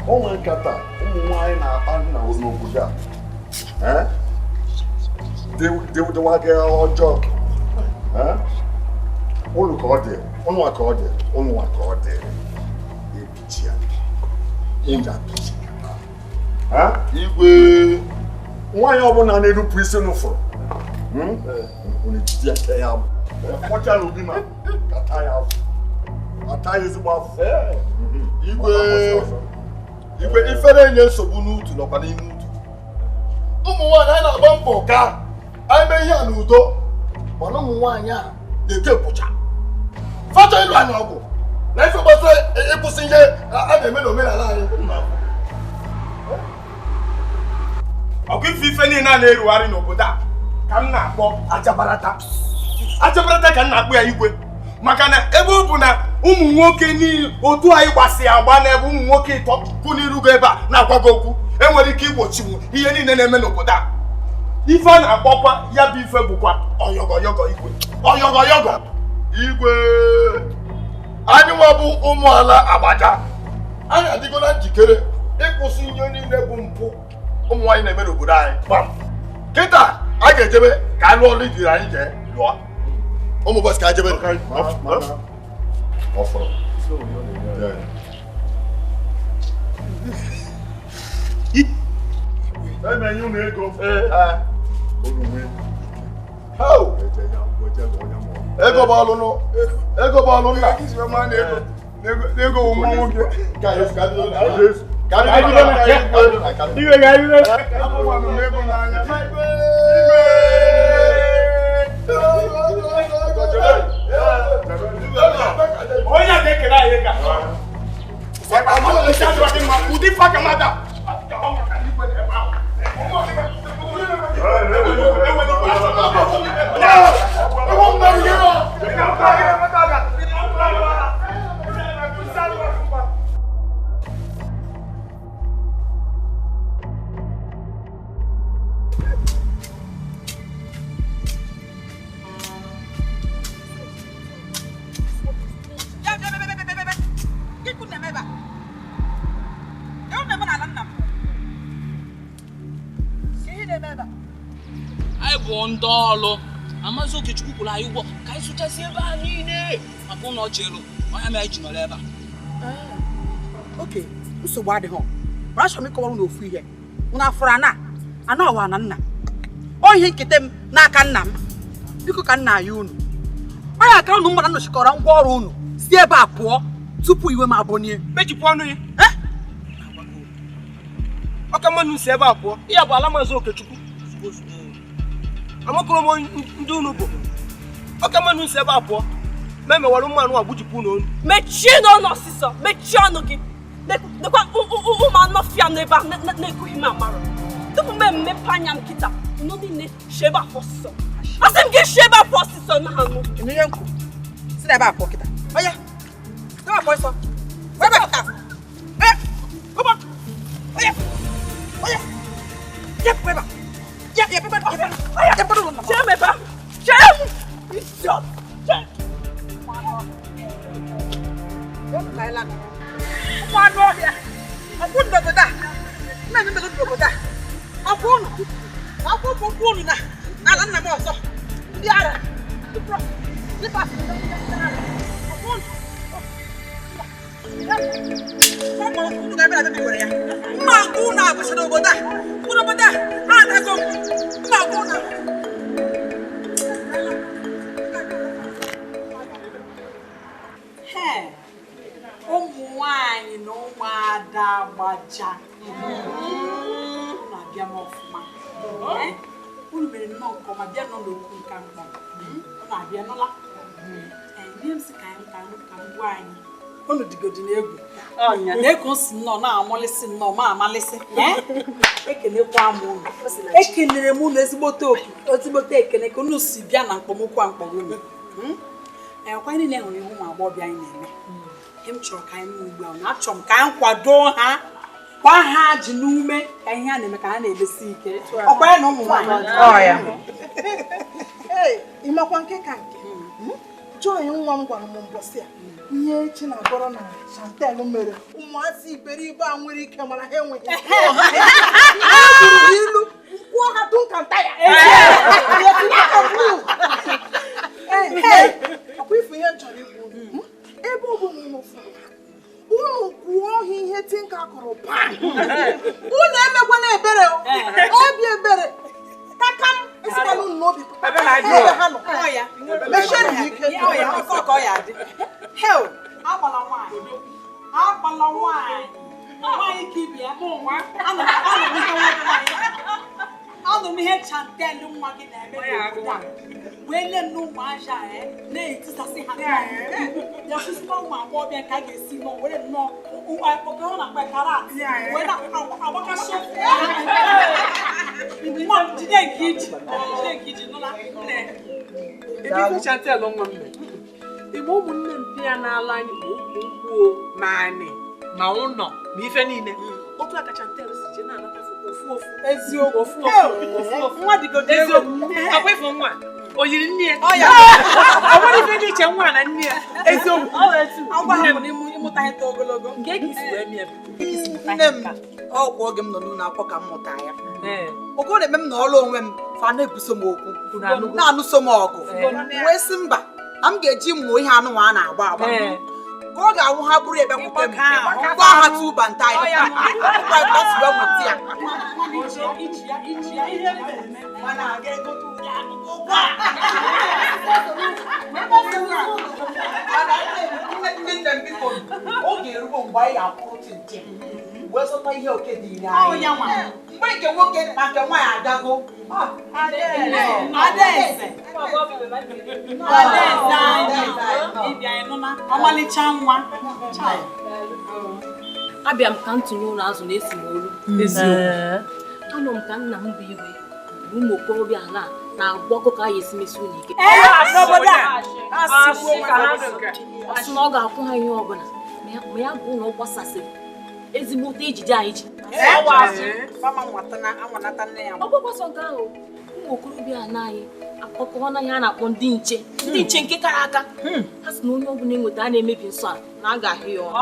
Ụmụ nkata ụmụ nwaanyị na-akpa nna n'obodo a dịwaga ọjọọ ụlụ ka ọ dị ụnụnwa ka ọ dị ụnụnwa ka ọ dị ebichi ya ịga-apichi igwe nwaanyị ọbụla na-erupụ isi n'ụfụrụ unu ejide ya ya kpọcha n'obi ma kata ya afọ ata ya ezigbo afọ. Igwe igwe ifere enye nsogbu n'utu nọkwa n'ime utu. Ụmụ nwaanyị anyị na-agba mbọ ka anyị mee ihe a n'udo mana ụmụ nwaanyị a na-eke nkwụcha fachọ ịlụ anyị ọgwụ na ife gbasara ịkwụsị ihe a na-eme n'omenala anyị. Ọkụ ife ife niile a na-erugharị n'obodo a ka m na-akpọ ajabarata ajabarata ka m na-akpọ ya igwe maka na ebe ọ bụ na ụmụ nwoke niile otu anyị gbasi agba n'ebe ụmụ nwoke ịtọ kwụ n'irugo ebe a na-agwa gị okwu enwere ike igbochiwu ihe niile na-eme n'obodo a. Ife a na-akpọkwa ya bụ ife bụkwa ọyọgọyọgọ igwe ọyọgọyọgọ igwe. Anyị nwa bụ ụmụala agbaja anyị adịgo na njikere ịkwụsị ihe niile bụ mpụ ụmụ nwaanyị na-eme n'obodo anyị gbam. Kịta a ga-ejebe ka anyị lụọ ọrụ ijiri anyị jee lụọ ụmụ bọs ka jebe. Ego bụ ọlụnụ ego bụ ọlụ nna ego bụ nwa nwoke. Onye a ga-ekele anyị ka ụdị fakamada ebe a? Ka unu na-eme n'ala nna m? Ka ihe na-eme ebe a? Anyị bụ ndị ọlụ. Amazi Okechukwu kwụrụ anyị ụgwọ ka anyị sụchasị ebe a niile maka ụlọ ọchị elu. Onye mere ji nọrọ ebe a. Oke, nsogbu adịghị. Mana achọrọ m ịkọwara unu ofu ihe. Unu afụrụ ana? Ana ọwa na nna. Ọ ihe nketa m n'aka nna m. Biko ka nna ya unu. Ọ ya akara unu mmadụ nọchikọrọ ngwa ọrụ unu si ebe a pụọ tupu iwe m abọnie. Mechipụ ọnụ ya. Ọka mmanụ si ebe a pụọ. Ihe bụ ala Maazị Okechukwu. Amakọrọ m ndị unu bụ. Ọka mmanụ si ebe a pụọ. Ma emewara mmanụ a gbujipụ unu onu. Mechie n'ọnụ ọsịsọ, mechie ọnụ gị. Nekwa ụmụ anụ ọfịa nọ ebe a na-ekughị m amara. Tupu m emepe anya m kịta, unu niile si ebe a pụọ ọsịsọ. Asị m gị si ebe a pụọ ọsịsọ na anụ. Ịnụ ihe m kwuru? Si n'ebe a pụọ kịta. Oya, ebe a pụọ ọsọ. Ebe a kịta. Come on. Oya, oya. Ya pụọ ebe a. Ya, ya, ebe a. Ya pụọ n'ụlọ. Chee m ebe a. Chee m! Idiot! Chee! Ụmụ anụ ọhịa, ọkwụ n'obodo a, nna m emego n'obodo a, ọkwụ unu, ọkwụ ụkwụ unu na n'ala nna m ọzọ, ndị ara, ndị prọfet, ndị pastọ, ndị ara, ọkwụ unu. Unu ga-abịa na bebe ya. Mma agụ unu agụcha n'obodo a, ụkwụ n'obodo a, ha adago m, mma agụ unu. Ụmụ nwanyị na ụmụada gbaja unu abịa m ọfụma. Unu mere nnọọ nke ọma bịa nọ n'okwu nka mkpọ. Unu abịa nụla. Ihe m sị ka anyị ka m gwa anyị unu dịgodi n'egwu na eko si nnọọ na-amalịsị nnọọ ma amalịsị. Ekelekwa m unu. Ekelere m unu ezigbote ekele ka unu si bịa na mkpọmokwu a mkpọrọ unu. Ọkwa anyị niile hụrụ ihe ụmụ agbọghọbịa anyị na-eme. Ihe m chọrọ ka anyị mee ugbu a na achọrọ m ka anyị kwado ha kwa ha ji n'ume ka ihe a na-eme ka ha na-emesi ike. Ọkwa ya na ụmụ nwaanyị. Ịmakwa nke ka nke Joy nwa m gwara m mbọsị a ihe echi na-agọrọ na Chantel mere ụmụazị iberibe a nwere ike mara ha enweghị ilu kwụọ ha dunkanta ya. Ọkwa ifu ihe m chọrọ ikwu unu ebe ọ bụla unu fụrụ ha unu kwuo ha ihe tinka kụrụ pam unu emekwana ebere obi ebere kakam esikwana unu n'obi ebe ha nọ mechienụ ha ike. Agbala nwaanyị agbala nwaanyị nwaanyị ka ibe ya. Anụ m ihe Chantel nwa gị na-eme n'obodo a wee lee nne ụmụazị a na-etisasị ha ya kwụsịkwa ụmụ agbọghọbịa ka a ga-esi nọ were nnọọ ọ na-akpa karat wee na-agbakasị nwa m jide nke iji jide nke iji nụla nne. Ebe Chantel nwa m igbe ụmụnne m bịa n'ala anyị ma ukwu nkwuo ma anị ma ụnọ ma ife niile otu aka Chantel si jee na-anata ofu ofu eziokwu ofu ofu ofu nwa dịgodo eziokwu ọkwa ịfụ nwa o yiri nne ya ọ nwere ife dị iche nwa na nne ya eziokwu agwa ha bụ ịmụta ihe too ogologo nke ka isi wee mie nne m ọgwụ oge m nọ n'ụlọ akwụkwọ ka m mụta ya oge ọ na-eme m na ọrụ onwe m fa na-ebuso m okwu na-anụso m ọgụ wee sị mba na m ga-eji mụọ ihe anụnwa a na-agba agba ka ọ ga-awụ ha bụrụ ebe kwute m gwa ha tuba nta ya ya Oge erugo mgbe anyị ga-akwụrụ chinchin wee zụta ihe oke dị ire anyị mgbe nke nwoke na nke nwaanyị agago. Adaeze ọmalịcha nwa abịa m ka m tụnye ụlọ azụ na-esi m olu. Anọ m ka nna m bụ igwe bụ ụmụ okorobịa na-agwakọ ka a ga-esi mesi ụlọ ike. Ọ sị na ọ ga-akwụ ha ihe ọbụla ma ya bụ na ọ gbasasịrị ezigbote ejije anyị ji. Ọ gbakwasọ nke ahụ ụmụ okorobịa anyị Akpọkọ na ihe a na-akpọ ndị nche. Ndị nche nke kara aka. Ha sị na onye ọbụla enweta a na-emebi nsọ a na a ga-ahụ ya ọnụ.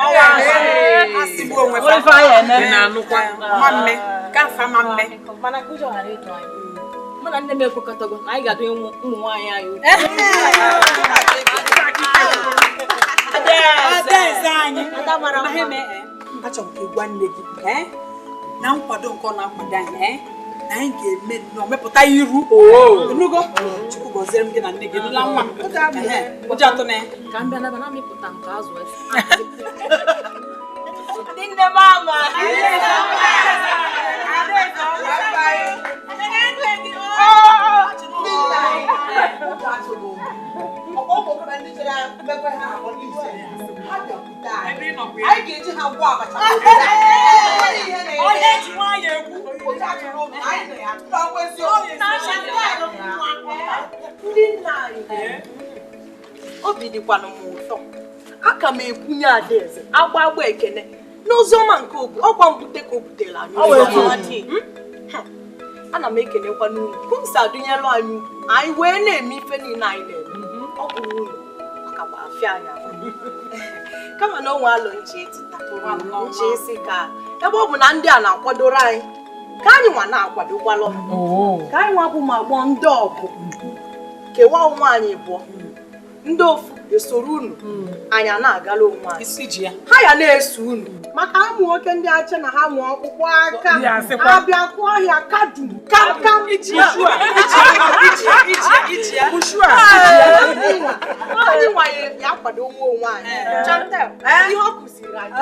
Mana ka ụjọ ghara ịtụ anyị. Mụ na nne m ekwekọtago na anyị ga-adọnye ụmụ nwaanyị anyị ukwu. Adaeze anyị. Achọrọ m ka ị gwa nne gị na nkwado nke ọ na-akwado anyị na anyị ga-eme nnọọ mepụta iru. Enugo Chukwu gọziere m gị na nne gị nụla nwa m. Ụjọ atụ na ya. Ka m bịa naba na amịpụta nke azụ ese. Ndị nne m ama. Anyị ga-eji ha gwọ abacha. Onye ji nwayọ egwu. Ndị nna anyị, obi dịkwanụ m ụtọ. Aka m ekwunye Adaeze agba agba ekene n'ozi ọma nke obu ọkwa mbute ka o butere anyị. Ana m ekenekwa n'unu ka m si adụnyelu anyị ukwu anyị wee na-eme ife niile anyị na-eme. Ọ bụrụ unu maka gba afịa anyị ahụ. Kama na onwe alụ nche etita nche isi ka ebe ọ bụ na ndị a na-akwadoro anyị ka anyị nwa na-akwadokwalụ ka anyị nwa bụ ma agbọ ndị ọgụ kewaa onwe anyị bụọ ndị ofu esoro unu anyị a na-agala onwe anyị ha ya na-eso unu maka ụmụ nwoke ndị acha na ha nwee ọkpụkpụ aka abịa kụọ ọhịa kadum kam kam anyị nwanyere ya kwado nwa onwe anyị. Chantel, ihe ọ kụziri anyị.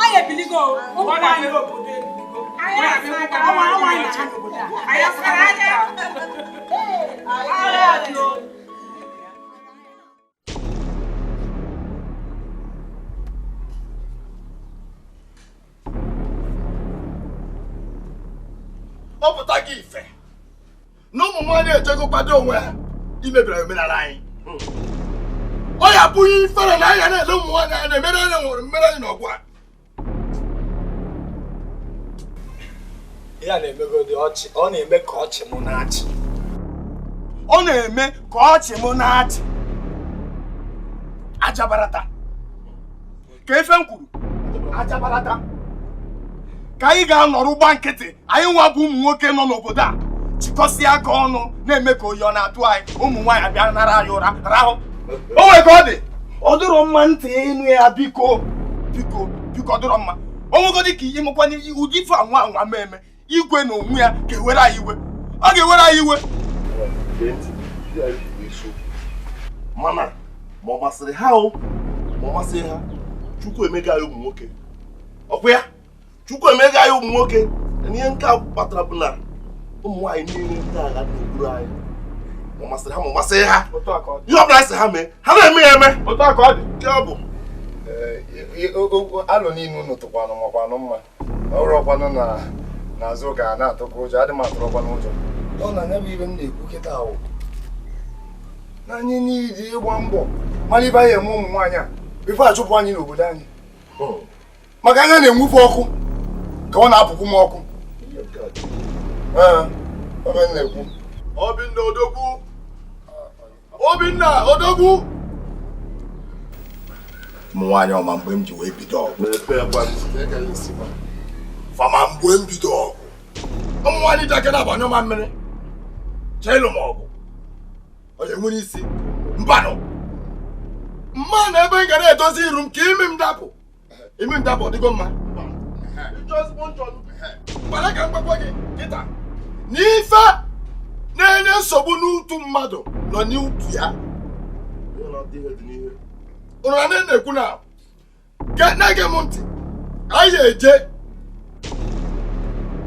Anyị ebiligo ụmụ nwaanyị obodo ebiligo. Anyị na-acha n'obodo a. Ọ pụta gị ife na ụmụ nwaanyị ejego kwado onwe ha imebiri omenala anyị. Ọ ya abụghị ifere na anya na-ele ụmụ nwaanyị anya na-emere anyị nwere mmere anyị n'ọgwụ a. Ya na-emegodi ọchị, ọ na-eme ka ọchị mụ na-achị. Ọ na-eme ka ọchị mụ na-achị. Ajabarata. Ka ife m kwuru, ajabarata. Ka anyị ga-anọrọ gba nkịtị, anyị nwa bụ ụmụ nwoke nọ n'obodo a chịkọsịa aka ọnụ na-eme ka oyi ọ na-atụ anyị, ụmụ nwaanyị abịa nara anyị ụra rahụ. O nwere ka ọ dị, ọ dịrọ mma ntị ịnụ ya biko biko biko ọ dịrọ mma. O nwegodi ka ịmụkwana ụdị ife anwa anwa ma eme igwe na onwe ya ga-ewere anyị iwe. Ọ ga-ewere anyị iwe. Mana ma ọ masịrị ha o ma ọ masịghị ha, Chukwu emega anyị ụmụ nwoke. Ọkwa ya? Chukwu emega anyị ụmụ nwoke. Ihe nke a kpatara bụ na ụmụ nwaanyị niile ndị agha dị n'okpuru anyị ma ọ masịrị ha ma ọ masịghị ha, ihe ọ bụla sị ha mee, ha na-eme ya eme. Otu a ka ọ dị. Nke ọ bụ alụ niile unu tụkwanụ makwanụ mma. Ọ bụrụkwanụ na n'azụ ka a na-atụkọ ụjọ, adị m atụrụkwanụ ụjọ. Ọ na anya bụ ibe m na-ekwu kịta ahụ na anyị niile ịgba mbọ mara ibe anyị eme ụmụ nwaanyị a ife achụpụ anyị n'obodo anyị. Maka anya na-enwufe ọkụ ka ọ na-apụkwu m ọkụ. Ee, obe m na-ekwu. Obinna Odogwu. Obinna Odogwu. Ụmụ nwaanyị ọma mgbe m ji wee bido ọgụ. Fama mgbe m bido ọgụ. Ụmụ nwaanyị ji aka na-abanye ọma mmiri. Chee ịlụ m ọgụ. Ọ ya nwere isi. Mbanụ. Mma na ebe m ga na-edozi iru m ka imi m dapụ. Imi m dapụ ọ dịgo mma. Mgbara ka mgbakwa gị kịta. N'ife na-enye nsogbu n'utu mmadụ nọ n'utu ya. Ụnụ na na-ekwu na na-ege m ntị. Anyị eje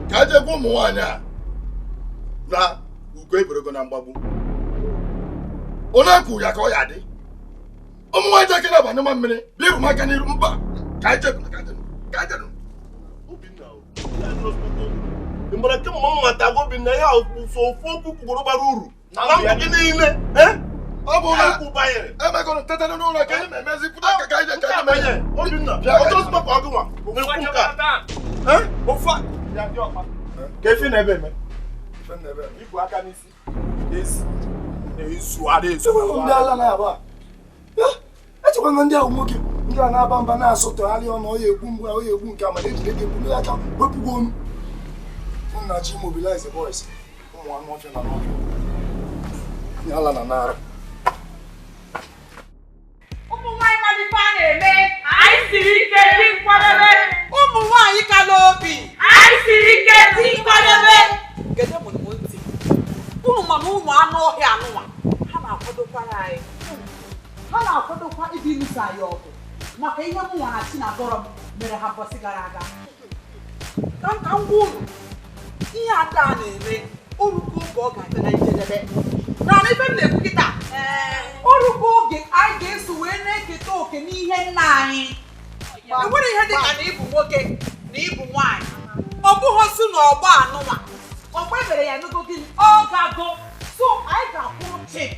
ka a jekwa ụmụ nwaanyị a na ugo eberego na mgbagbu. Onye kwuru ya ka ọ ya dị. Ụmụ nwaanyị ji aka na-abanye ma mmiri bịa ibu m aka n'iru mba ka anyị jebụ ka anyị jenụ. Mgbere kemgbe m mata Obinna ihe a so ofu okwu kwugoro bara uru na ndụ gị niile. Ọ bụ na emegoro tete n'ụlọ ka anyị na-emezi pụta ka anyị ka anyị menye. Obinna, ọtọ sọ ka ọ gị nwa. Na-ekwu nke a. Ofu a. Ka efi na-ebe eme. Ibu aka n'isi. Ezi. Na-ezu ara ezu. Ndị ala na-aba. Echekwa na ndị ahụ nwoke ndị a na-aba mba na-asụtụgharị ọnụ ọ ya egbu mgbe ọ ya egbu nke a mana ejide gị ebulu aka wepụgo onu. Nna chi mobilize boys. Ụmụ anụ ọfịa na n'ọfịa. Ndị ala na nara. Ụmụ nwaanyị mara ife a na-eme. Anyị siri ike dị nkwadebe. Ụmụ nwaanyị ka n'obi. Anyị siri ike dị nkwadebe. Gede mụrụ m ntị. Ụmụ mana ụmụ anụ ọhịa anụnwa. Ha na-akwadokwara anyị. Ha na-akwadokwa ịdị ịlụso anyị ọgụ maka ihe mụ nwa na Chinagọrọ m mere ha mbọsị gara aga. Ka m gwa unu, ihe ada a na-eme orugo oge ọ ga-abịa na njedebe. Na ife m na-ekwu kịta, orugo oge anyị ga-eso wee na-eketa oke n'ihe nna anyị. Enwere ihe dị ka na ịbụ nwoke na ịbụ nwaanyị. Ọ bụghị si na ọgbọ anụnwa. Ọgbọ emere ya n'ogo gịnị? Ọ gago. So anyị ga-akwụrụ chim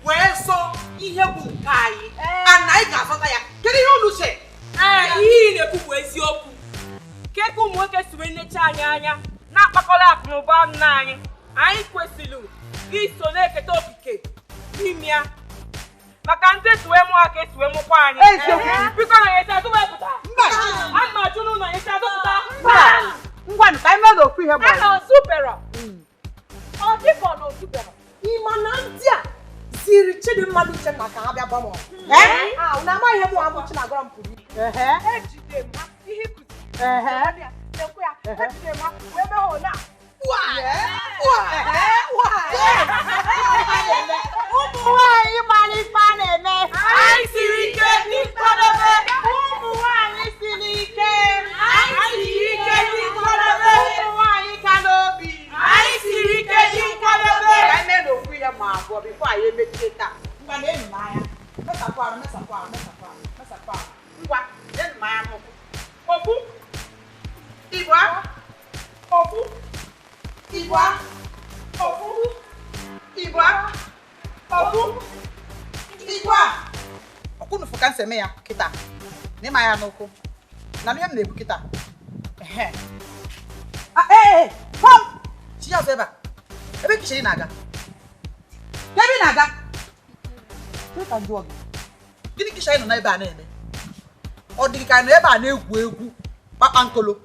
wee sọ ihe bụ nke anyị. Ana anyị ga-azọta ya. Kedu ihe unu che? Ee, ihe ị na-ekwu bụ eziokwu. Keka ụmụ nwoke si wee necha anyị anya na-akpakọrọ akụ na ụba nna anyị. Anyị kwesịrị iso na-eketa okike n'ime ya. Maka ndị esi wee mụọ aka esi wee mụkwa anyị. Biko na nyesi azụ wee pụta. Ana m ajụ n'ụlọ nyesi azụ pụta. Ngwanụ ka anyị mee n'okwu ihe gbara. A na ozubero. Ọ dịka ọ na ozubero. Ị ma na ndị a ziri Chidimma na Uchenna ka ha bịa gba m ọgụ. Na amaghị ihe mụ abụ Chinagọrọ m pụrụ iche. Ejide m ha ihe kụziri. Lekwa ya, ejide m ha wee mee ha ole a. Ụmụ nwaanyị mara ife a na-eme. Anyị siri ike n'ịkwadebe. Ụmụ nwaanyị siri ike. Anyị siri ike n'ịkwadebe. Ụmụ nwaanyị ka n'obi. Anyị siri ike n'ịkwadebe. Ka anyị mee n'okwu ihe ma abụọ bifo anyị emechie taa. Ngwa na-enyi m anya. Mesapụ arụ, mesapụ arụ, mesapụ arụ, mesapụ arụ. Ngwa, enyi m anya n'ụkwụ. Ofu. Igwe. Ofu. Igwe. Ofu. Igwe. Ofu. Igwe. Ọkwụnụ fụ ka nsi eme ya kịta. N'ịma ya n'ụkwụ. Na ihe m na-ekwu kịta. Ehe. Ee, pam! Chi ya ọzọ ebe a. Ebe ka ị na-aga? Ebe ị na-aga? Ka m jụọ gị. Gịnị ka ị nọ n'ebe a na-eme? Ọ dị ka anyị nọ ebe a na-egwu egwu kpakpankolo.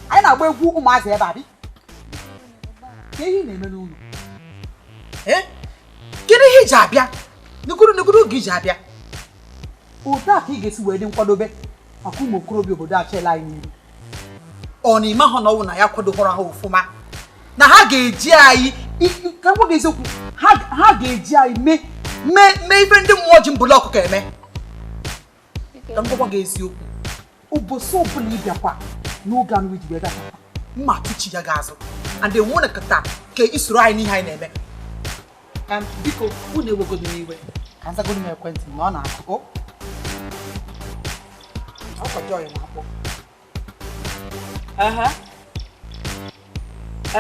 Anyị na-agba egwu ụmụazị ebe a bi. Ka ihe ị na-eme n'ụlọ? Kedu ihe iji abịa? Nuguru nuguru oge iji abịa. Otu a ka ị ga-esi wee dị nkwadobe maka ụmụ okorobịa obodo achela anyị n'iru. Ọ na ime ha na ọwụ na ya kwadohọrọ ha ofụma. Na ha ga-eji anyị ka m gwa gị eziokwu, ha ga-eji anyị mee ife ndị mmụọ ji mbụlụ ọkụkọ eme. Ka m gwakwa gị eziokwu, ụbọchị ọbụla ị bịakwa n'oge anụ iji wee bịa mma tụchi ya ga-azụ and enwere kata ka isoro anyị n'ihe anyị na-eme. Biko unu ewegodo n'iwe ka nzagodo m ekwentị na ọ na-akụ. Ọkwa Joy na-akpọ.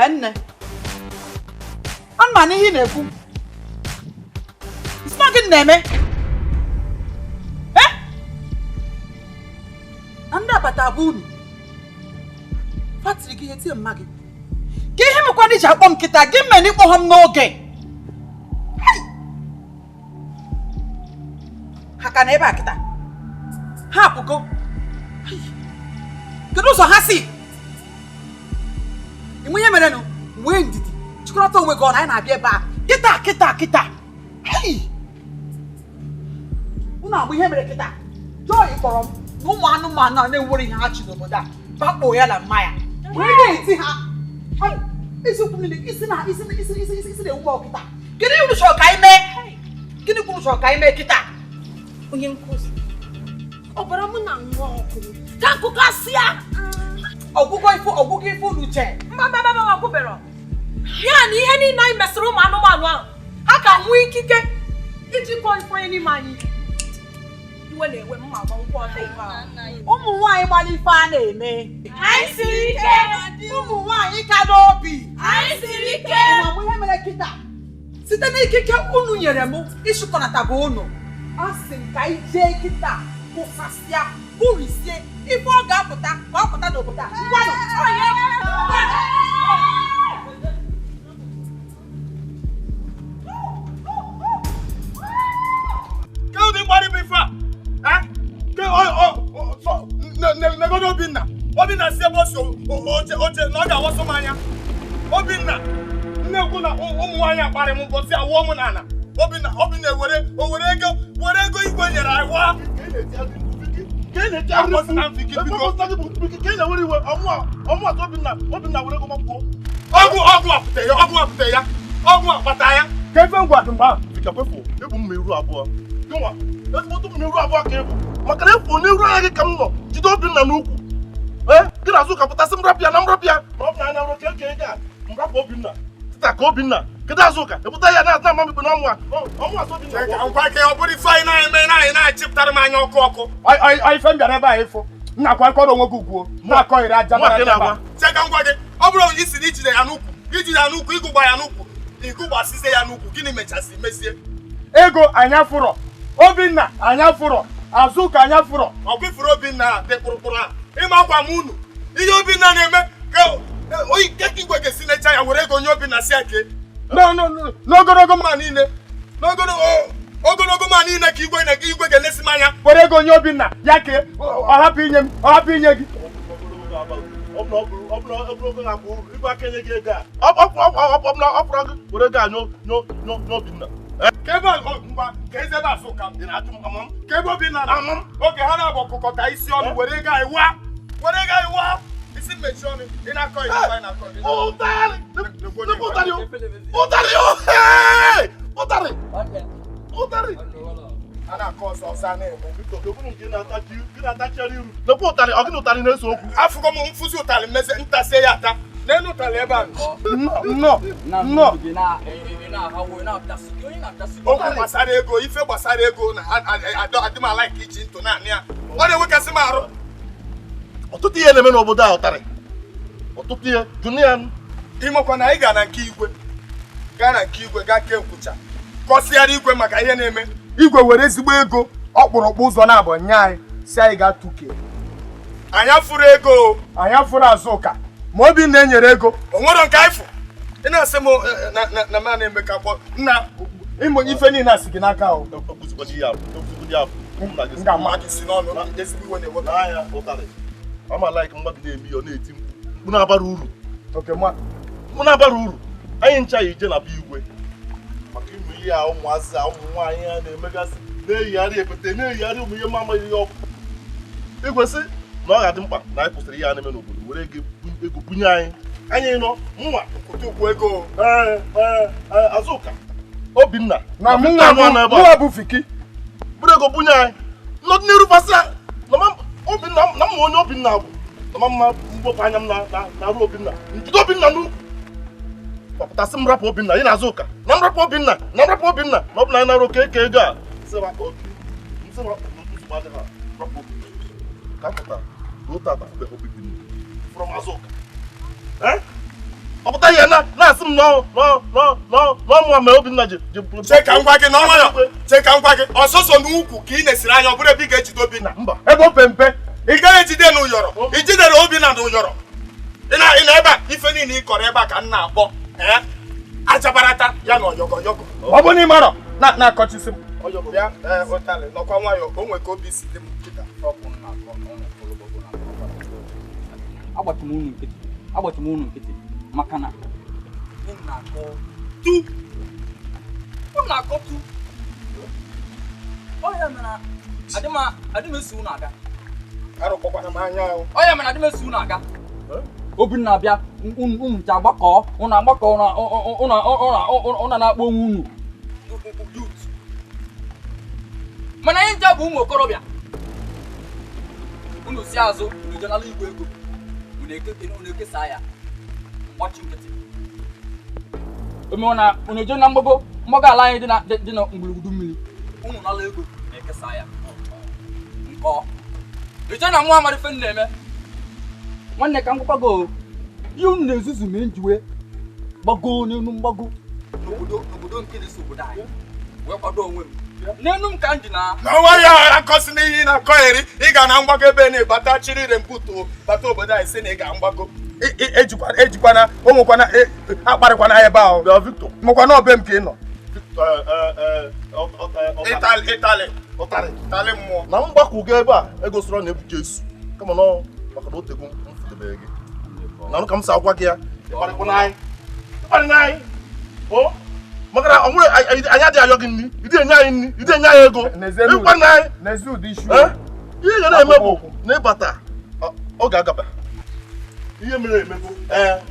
Nne, ana m ihe ị na-ekwu. Isi na gịnị na-eme? Na ndị agbata abụ unu fatiri gị ihe tie mma gị. Ka ihe mekwana iji akpọ m kịta gị mere na ịkpọ ha m n'oge. Ha ka na ebe a kịta. Ha apụgo. Kedu ụzọ ha si? Ịmụ ihe merenụ, nwee ndidi, chịkọrọta onwe gị ọnụ, anyị na-abịa ebe a kịta kịta kịta. Unu agba ihe mere kịta. Joy kpọrọ m na ụmụ anụmanụ a na-enwere ihe ha chi n'obodo a bakpo ya na mma ya. Wee na-eti ha. Eziokwu niile isi na isi isi isi isi isi na-ewu ọkịta. Gịnị unu chọrọ ka anyị mee? Gịnị kwuru chọrọ ka anyị mee kịta? Onye nkuzi, ọbara m na-aṅụ ọkụ ka nkụkasịa. Ọgwụgwọ ife ọgwụgwọ ife unu che. Mba mba mba ọgwụbero. Ya na ihe niile anyị mesịrị ụmụ anụmanụ ahụ, ha ka nwee ikike iji kọọ ife onye n'ime anyị. Iwe na-ewe mma agba nkwụ ọtọ ife ahụ. Ụmụ nwaanyị gbara ife a na-eme. Anyị siri ike. Ụmụ nwaanyị ka n'obi. Anyị siri ike. Ụmụ ihe mere kịta. Site n'ikike unu nyere m ịchịkọnata bụ unu. A sị m ka anyị jee kịta kụsasịa kụrisie ife ọ ga-apụta ka ọ pụta n'obodo a. Ngwanụ! Negodo Obinna. Obinna si ebe o si oche na ọ ga-awọsọ m anya. Obinna, nne ekwu na ụmụ nwaanyị akparị m mbọsị awụọ m n'ala. Obinna ewere were ego igwe nyere anyị waa. Ọgwụ apụta ya, ọgwụ apụta ya, ọgwụ akpata ya. Ka efe ngwa dị mgbe ahụ. Bika kwefu, ebu m iru abụọ. Gịnwa, ezigbo m iru abụọ ka ebu. Maka na efu n'iru anya gị ka m nọ, jide Obinna n'ukwu. Ee, gị na Azụka pụtasị mrapịa na mrapịa. Na ọ bụ na anya nrụ ka eke ego a, mrapụ Obinna. Tita ka Obinna, kedu Azụka? Ebụta ya na-ata ama mikpe n'ọnwa a. Ọnwa azụ Obinna. Ka ngwa ka ọ bụrụ ife anyị na-eme na anyị na-achịpụtara m anya ọkụ ọkụ. Ife m bịara ebe a ịfụ. Nna akwa akọrọ onwe gị ugwuo. Na-akọghịrị aja Nwa ka na-agwa. Chee ka ngwa gị, ọ bụrụ isi na ijide ya n'ukwu, ijide ya n'ukwu, ịgụgba ya n'ukwu, ịgụgbasizie ya n'ukwu, gịnị mechasị mezie? Ego anya fụrọ. Obinna anya fụrọ. Azụka anya fụrọ. Ọ kwefuru Obinna dị kpụrụkpụrụ a. Ịma akwa m unu. Ihe Obinna na-eme ka oyi ka igwe ga-esi necha ya were ego nye Obinna si ake. N'ogologo ma niile. N'ogologo ma niile ka igwe igwe ga-elesi m anya. Were ego nye Obinna ya kee ọ hapụ inye m ọ hapụ inye gị. Ka ebe ngwa ka eze ebe Azụka m dị na-achụ m amam ka ebe Obinna na amam oge ha na-agbakọkọta isi ọnụ were ego anyị waa were ego anyị waa isi mmechi ọnụ ị na-akọ ihe anyị na-akọ gị. Ụtarị! Ụtarị! Ụtarị! Ụtarị! A na-akọ ọzọ ọzọ a na-eme. Nekwa ụtarị, ọ gịnị ụtarị na-ese okwu? Afụgo m mfụzi ụtarị mmeze ntasie ya ata n'elu ụtarị ebe a. Nnọọ nnọọ. Okwu gbasara ego, ife gbasara ego na adị m alaik iji ntụ naanị ya. Ọ na-enwekasị m arụ. Ọtụtụ ihe na-eme n'obodo a ụtarị. Ọtụtụ ihe, jụnụ ya. Ịmakwa na anyị gaa na nke igwe. Gaa na nke igwe, gaa kee nkwụcha. Kọsịara igwe maka ihe na-eme. Igwe were ezigbo ego ọkpụrụkpụ ụzọ na-abụ nye anyị si anyị gaa tụkee. Anyị afụrụ ego. Anyị afụrụ Azụka. Ma Obinna enyere ego. O nwere nke anyị fụ. Ị na-asị m na m na-eme ka kpọ nna ịmụ ife niile asị gị n'aka o. M ga-ama gị si n'ọnụ ezigbo iwe na-ewe. N'anya ụtarị. Ama like mmadụ na-eme ihe ọ na-eti mkpu. Mkpu na-abara uru. Mkpu na-abara uru. Anyị ncha ya ije na be igwe. Maka ịmụ ihe a ụmụazị a ụmụ nwaanyị a na-emegasị na-eyigharị epete na-eyigharị ụmụ ihe mamaghị ihe ọkụ. Igwe sị na ọ ga-adị mkpa na anyị kwụsịrị ihe a na-eme n'obodo were ego bunye anyị. Anyị nọ mụnwa ụkwụ ego. Azụka Obinna na mụnwa bụ Fiki bụrụ ego bunye anyị n'ọdịnihu fasịa na mma onye Obinna bụ na mma mgbopụ anya m na-arụ Obinna njide Obinna n'ukwu kpọpụtasị m rapụ Obinna ị na Azụka na m rapụ Obinna na m rapụ Obinna na ọ bụ na anyị nara oke eke ego a nsogbu adịghị rapụ Obinna ka m pụtara ruo tata fụbeghị Obinna from Azụka. Ọ pụta ihe na-asị m n'ọmụa ma Obinna ji Chee ka m gwa gị n'ọnwa chee ka m gwa gị ọsọsọ n'ukwu ka ị na-esiri anya ọ bụrụ ebe ị ga-ejide Obinna. Mba. Ebe o pempe ị gaghị ejide n'ụyọrọ i jidere Obinna n'ụyọrọ ị na ebe a ife niile ị kọrọ ebe a ka m na-akpọ ajabarata ya na ọyọgọyọgọ. Ọ bụ na ị marọ na-akọchisi m. Bịa ụtalị nọkwa nwayọọ o nwee ka obi si dị m kịta. Agbachi m unu nkịtị maka na unu na-akọ tu unu na-akọ tu ọ ya mere adị m eso unu aga. Arụkpọkwara m anya ahụ. Ọ ya mere adị m eso unu aga. Obinna abịa unu ncha agbakọ unu agbakọ unu na-akpọ onwe unu youth. Mana anyị ncha bụ ụmụ okorobịa. Unu si azụ unu jenala igwe ego unu ekesa ya mgbachi nkịtị. Unu eje na mgbago ala anyị dị na mgbulugudu mmiri unu nala ego na-ekesa ya nkọ. Eche na nwa amara ife m na-eme nwanne ka m gwakwa gị ihe unu na-ezuzu ma njiwe gbagoo n'elu mgbago N'obodo nke na-eso obodo anyị wee kwado onwe m n'enu m ka m dị na na nwa ya akọsi n'ihe ị na-akọgheri ị ga na mgbago ebe na-ebata chirire mbuto bata obodo anyị sị na ị ga mgbago ejikwana ụmụkwana akparịkwana ebe ahụ mụkwana ọbe m ka ị nọ ịtalị ịtalị mmụọ na mgbakọ gị ebe a egosiro na ebu Jesu kama na maka na otego m fudebere gị na ka m si agwa gị ya ịkparịkwana anyị o maka na onwere anyị adịghị ayọ gị nri ịdị enye anyị nri ịdị enye anyị ego ịkwana anyị ihe ga na-eme bụ na ịbata ọ ga-agaba ihe mere emego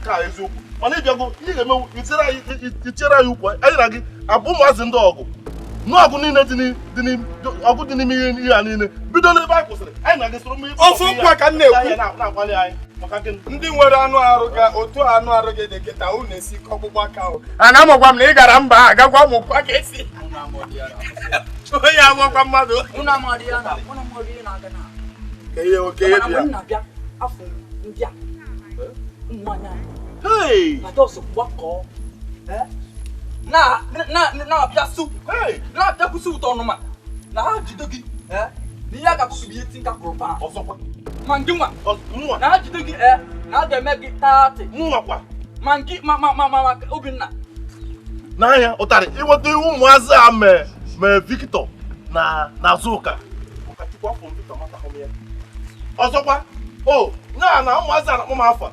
ka eziokwu mana ịbịago ihe ga-emewu ichere anyị ukwu anyị na gị abụ ụmụazị ndị ọgụ n'ọgụ niile ọgụ dị n'ime ihe a niile bido n'ebe anyị kwụsịrị anyị na gị soro mmiri ofu nkwa ka m na-ekwu na-akwali anyị maka gịnị ndị nwere anụ arụ ga otu anụ arụ gị dị kịta unu esi ike ọkpụkpụ aka ahụ a na-amụkwa m na ị gara mba a gakwa mụkwa ka esi onye amụkwa mmadụ na-abịa na-abịakwụsị ụtọ ọnụma na ha jide gị na ihe a ga-akwụsị bụ ihe tinka kụrụ pa ma nke nwa na ha jide gị na a ga-eme gị taatị ma nke ma Obinna n'anya ụtarị ịnweta iwu ụmụazị a mee Victor na Azụka ụkọchukwu afọ Victor ọzọkwa o nya na ụmụazị a na-akpọ m afa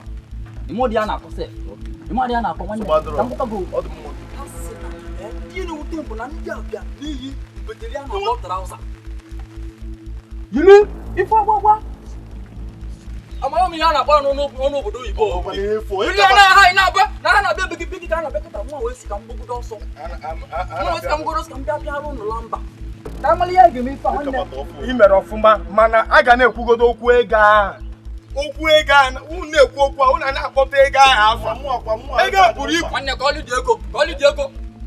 ịmọdị ya na-akọ sef ịmọdị ya na-akọ nwanne ka mkpụkọ bụ ihe na-ewute m bụ na ndị abịa n'iyi mbetere ya na-akpọ trauza yiri ife ọgbagba amara m ihe a na-akpọ n'ọnụ obodo oyibo ihe na-abịa na ha na-abịa ebe gị bi gị ka a na-abịa kịta nwa wee si ka m gbogodo ọsọ nwa wee si ka m godo ọsọ ka m bịa bịara ụnụ la mba ka amala ihe a ga-eme ife nwanne ị mere ọfụma mana a ga na-ekwugodo okwu ego ahụ okwu ego ahụ unu na-ekwu okwu ahụ unu na-akpọta ego ahụ afọ ego buru ibu nwanne ka ọlụ dị ego ka ọlụ dị ego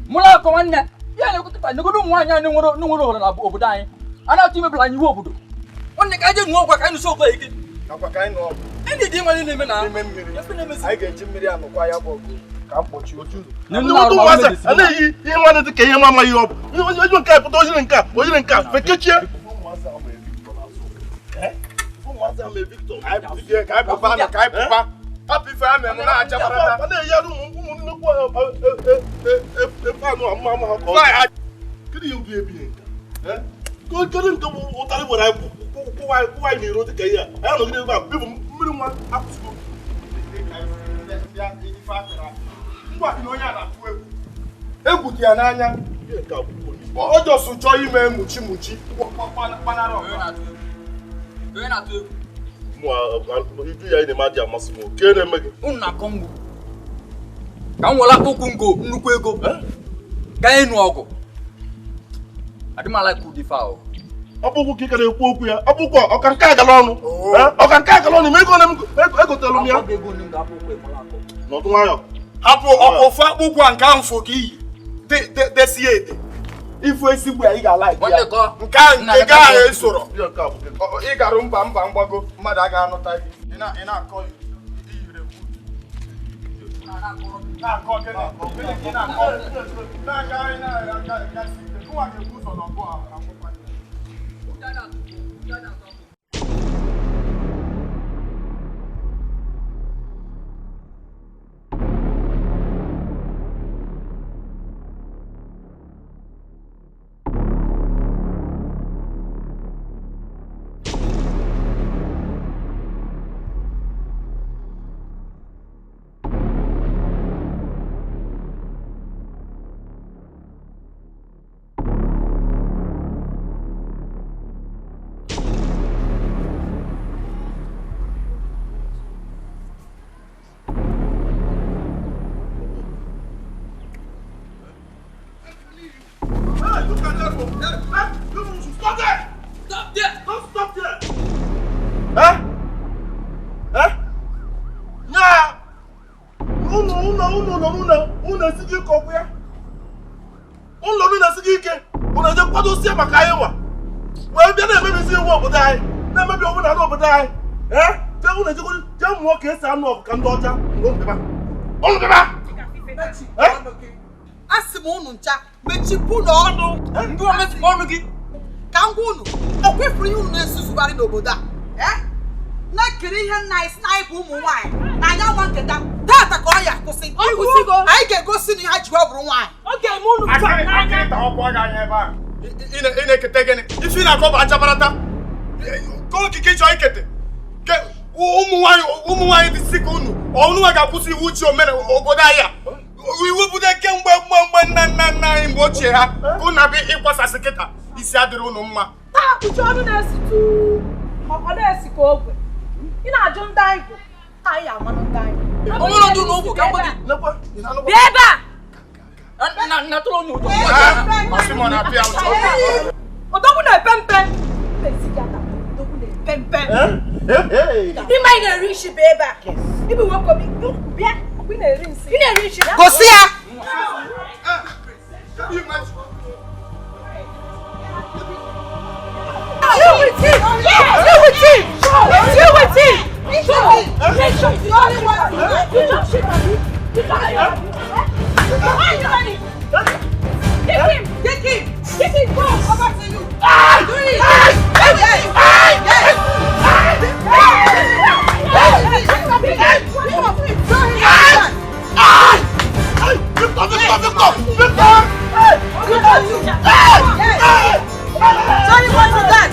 mụrụ akọ nwanne ya na-ekwu kịta negodo ụmụ nwaanyị anyị nwere ohere na obodo anyị a na-achọ imebiri anyị iwu obodo nwanne ka anyị jee nụọ ọgwa ka anyị nụsị ọgwa ike ndị dị nwere na-eme na n'ime mmiri anyị ga-eji mmiri anụkwa ya bụ ọgụ ka mkpọchi otu ndị ụmụazị a na-eyi ihe nwanne dị ka ihe nwa amaghị ọ bụ onye nke a pụta ojiri nke a ojiri nke a fekechie kedu nke bụ ụtarị gwara anyị kwụwa anyị n'iro dị ka ihe a anyị nọgide ebe a bibụ mmiri nwa akwụsịgo egwu dị ya n'anya ọ jọsụ chọọ ime muchi muchi idu ya na-eme adịghị amasị m ke na-eme gị unu na-akọ mgbu ka m were akpụkwụ ngo nnukwu ego gaa ịnụ ọgụ adịmala ka ụdị fa ọkpụkwụ ka ị ka na-ekwu okwu ya ọkpụkwụ ọka nke agala ọnụ ọka nke agala ọnụ ma ego ole m egotelu m ya nọdụ nwayọ hapụ ofu akpụkwụ a nke ahụ fo ka iyi desie ede ifu ezigbo ya ị ga-ala ya nke ahụ nke gị ahụ esoro ị gara mba mba mgbago mmadụ agaghị anụta gị ị na-akọ maka anyị nwa wee bịa na-emebisi iwu obodo anyị na-emebi omenala obodo anyị jee mụọ ka esi anụ ọgụ ka ndị ọcha a m unu ncha mechipụ n'ọnụ. Ndị omechipụ ọnụ gị. Ka m gwa unu, ọ kwefuru ihe unu na-esuzugharị n'obodo a. Na-ekiri ihe nna anyị si na anyị bụ ụmụ nwaanyị na anyị anwa nketa tata ka ọ ya akwụsị. Anyị ga-egosi na ihe ji wee bụrụ nwaanyị. Ị na-ekete gịnị? Ife ị na-akọ bụ ajabarata. Ka okike ịchọ ikete. Ụmụ nwaanyị dị sị ka unu ọnụnwa ga-akwụsị iwu chi omena obodo anyị a. Iwu bido kemgbe mgbe nna nna nna anyị mgbe ochie ha ka unu abịa ịkwasasị kịta isi adịrị unu mma. Taa kpuchi ọnụ na-esi ọ na-esi ka ogwe. Ị na-ajụ ndị anyị bụ anyị amanụ ndị anyị. O nwere ọdụ n'ogwe ka mgbe gị. Bịa ebe a. Odogwu na-epe mpe. Odogwu na-epe mpe. Ime anyị na-eri nshi bụ ebe a. Ibu nwoke bịa ị na-eri nsi. Ị na-eri nshi. Gosi ya. Deal with him! Deal with him! Deal with him! You don't shit on me! You don't shit on me! Kick him! Kick him! Kick him! Go! Over to you! Do it! Victor! Sorry, what's that?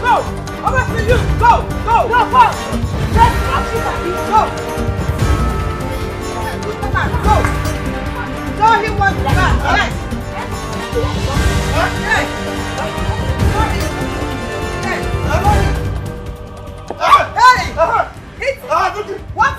Go! Over to you! Go! Go! Go! Go! Go! Go! Go, he wants back. Yes. Yes. Hey! Hit! What?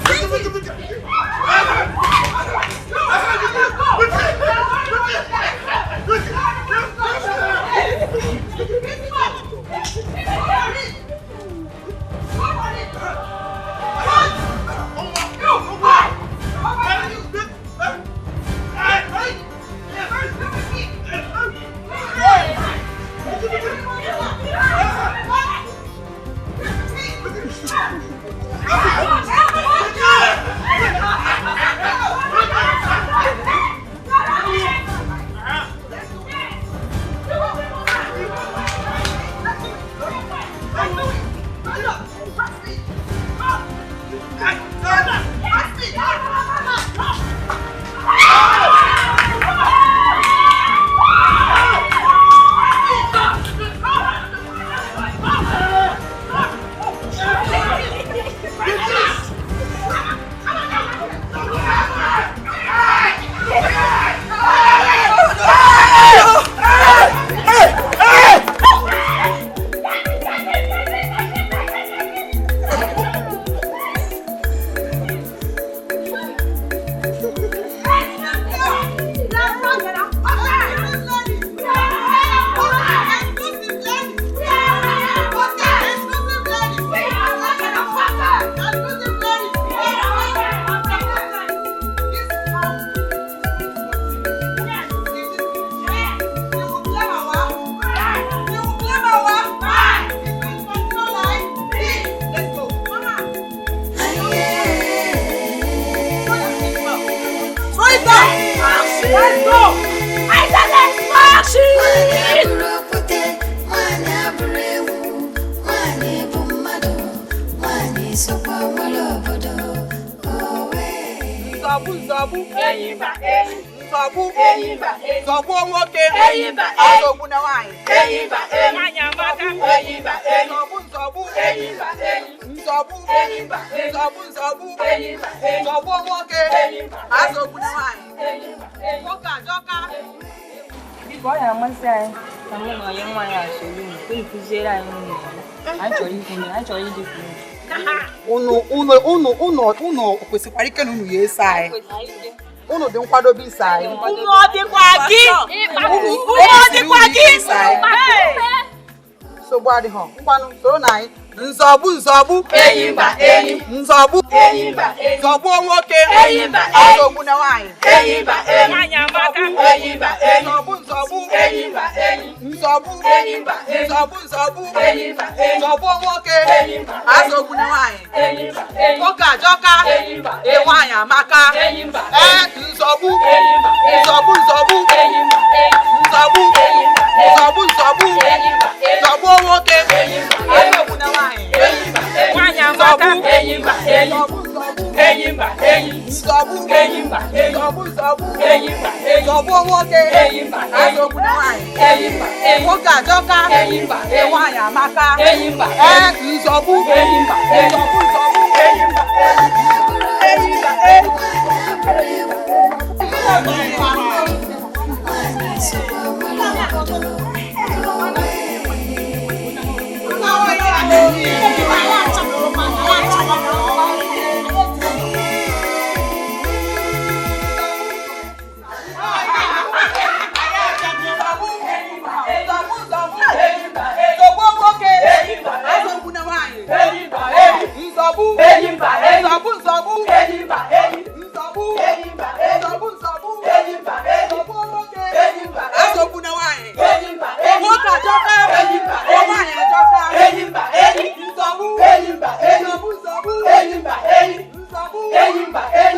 Unu kwesịkwara ike na unu ya eso anyị. Unu dị nkwadobe iso anyị. Unu ọ dịkwa gị? Unu ọ dịkwa gị? Nsogbu adịghọ. Ngwanụ soro na anyị. Nzọgbu nzọgbu. Enyi mba enyi. Nzọgbu. Enyi mba enyi. Zọgbuo nwoke. Enyi mba enyi. Azọgbu na nwaanyị. Enyi mba enyi. Nwaanyị amaka. Enyi mba enyi. Nzọgbu nzọgbu. Enyi mba enyi. Nzọgbu. Enyi mba enyi. Nzọgbu nzọgbu. Enyi mba enyi. Zọgbuo nwoke. Enyi mba enyi. Azọgbu na nwaanyị. Enyi mba enyi. Nwoke ajọka. Enyi mba enyi. Nwaanyị amaka. Enyi mba Ee, nzọgbu. Enyi mba enyi. Nzọgbu nzọgbu. Enyi mba enyi. Nzọgbu. Enyi mba enyi. Nzọgbu nzọgbu. Enyi mba enyi. Zọgbuo nwoke. Enyi mba enyi. Azọgbu na nwaanyị. Enyi mba enyi. Nwaanyị amaka. Enyi mba enyi. Enyi mba enyi. Nzọgbu. Enyi mba enyi. Nzọgbu nzọgbu. Enyi mba enyi. Zọgbuo nwoke. Enyi mba enyi. Azọgbu na nwaanyị. Enyi mba enyi. Nwoke ajọka. Enyi mba enyi. Nwaanyị amaka. Enyi mba Ee, enyi. nzọgbu. Enyi mba enyi. Nzọgbu nzọgbu. Enyi mba enyi. Enyi mba enyi.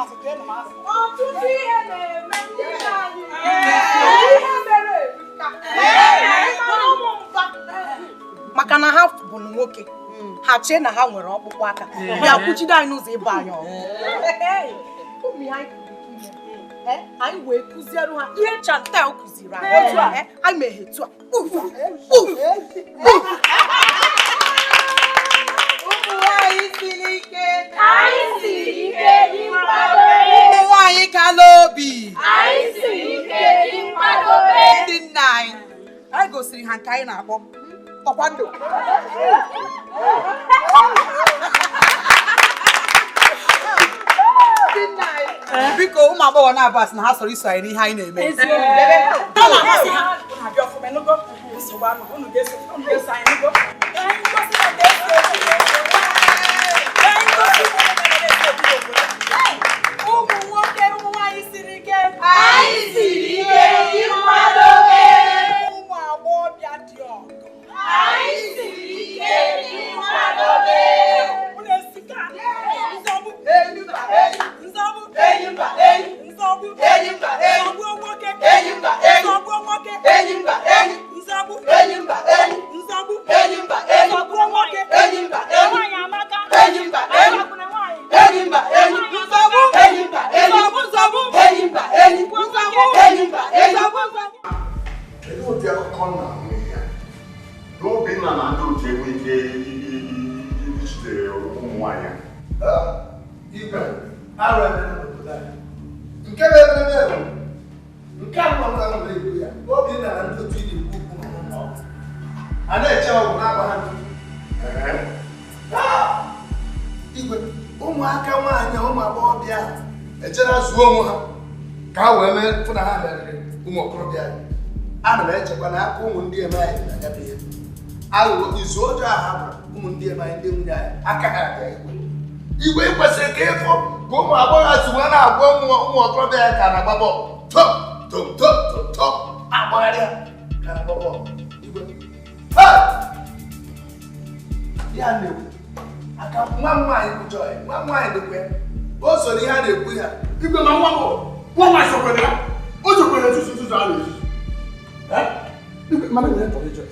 Ọtụtụ ihe na-eme ndị be anyị. Ihe mere erika. Maka na ha bụ nwoke ha chee na ha nwere ọkpụkpụ aka bịa kwuchide anyị n'ụzọ ịba anyị ọgụ. Ụmụ ihe anyị kwuru ime, anyị wee kụziere ha ihe Chantel kụziri anyị. Anyị meghe etu a. Uf, uf, uf. Ụmụ nwaanyị siri ike. Anyị siri ike n'ịkwadobe. Ụmụ nwaanyị kala obi. Anyị siri ike n'ịkwadobe. Ndị nna anyị, anyị gosiri ha nke anyị na-akpọ ọkwando. Ndị nna anyị, biko ụmụ agbọghọ na-abụ asị na ha sọrọ iso anyị n'ihe anyị na-eme. Ọ na-amasị ha. Unu abịa ọfụma, ịnụgo? Nsogbu anụ, unu ga-eso anyị, ịnụgo? Ka anyị gosi na ga-eso esi Ka anyị gosi ụmụ nwoke na-esi ebi obodo. Ụmụ nwoke, ụmụ nwaanyị siri ike. Anyị siri ike n'ịkwadobe. Ụmụ agbọghọbịa dị ọgụ. Anyị siri ike n'ịkwadobe. Unu esika. Nzọgbu. Enyi mba enyi. Nzọgbu. Enyi mba enyi. Nzọgbu. Enyi mba enyi. Nzọgbuo nwoke. Enyi mba enyi. Nzọgbuo nwoke. Enyi mba enyi. Nzọgbu. Enyi mba enyi. Nzọgbu. Enyi mba enyi. Nzọgbuo nwoke. Enyi mba enyi. Nwaanyị amaka. Enyi mba enyi. Azọgbuna nwaanyị. Enyi mba enyi. Nzọgbu. Enyi mba enyi. Nzọgbu nzọgbu. Enyi mba enyi. Nzọgbu. Enyi mba enyi. Nzọgbu nzọgbu. Kedu ụdị akụkọ m na-anụ ihe a? Na Obinna na ndị otu enwe ike ijide ụmụ nwaanyị a. Igwe, arụ emere n'obodo anyị. Nke na-emere bụ nke a nọ na ụlọ ikwu ya, Obinna na ndị otu na-ekwu okwu n'ụlọ ọgwụ. A na-eche ọgwụ na-agba ha ntụ. Igwe, ụmụaka nwaanyị ụmụ agbọghọbịa ejere zụọ onwe ha ka ha wee mee fụ na ha meriri ụmụ okorobịa anyị. Ana m echekwa na aka ụmụ ndị eme anyị na-agabe ihe. Aghụghọ izu ọjọọ a hapụrụ ụmụ ndị eme anyị ndị nwunye anyị aka ha aga igwe. Igwe kwesịrị ka ịfụ ka ụmụ agbọghọ si wee na-agwa ụmụ okorobịa ya ka na-agba bọọlụ tom tom tom tom tom agbagharị ha ka na-agba bọọlụ. Igwe, ya na-ekwu aka nwa m nwaanyị bụ Joy, nwa m nwaanyị dịkwa ya o so n'ihe a na-ekwu ya. Igwe ma nwa m nwa nwaanyị sokwere ya o sokwere nzuzu nzuzu a na-ezuzu. Igwe mana nwere ntọrọ ịjọ.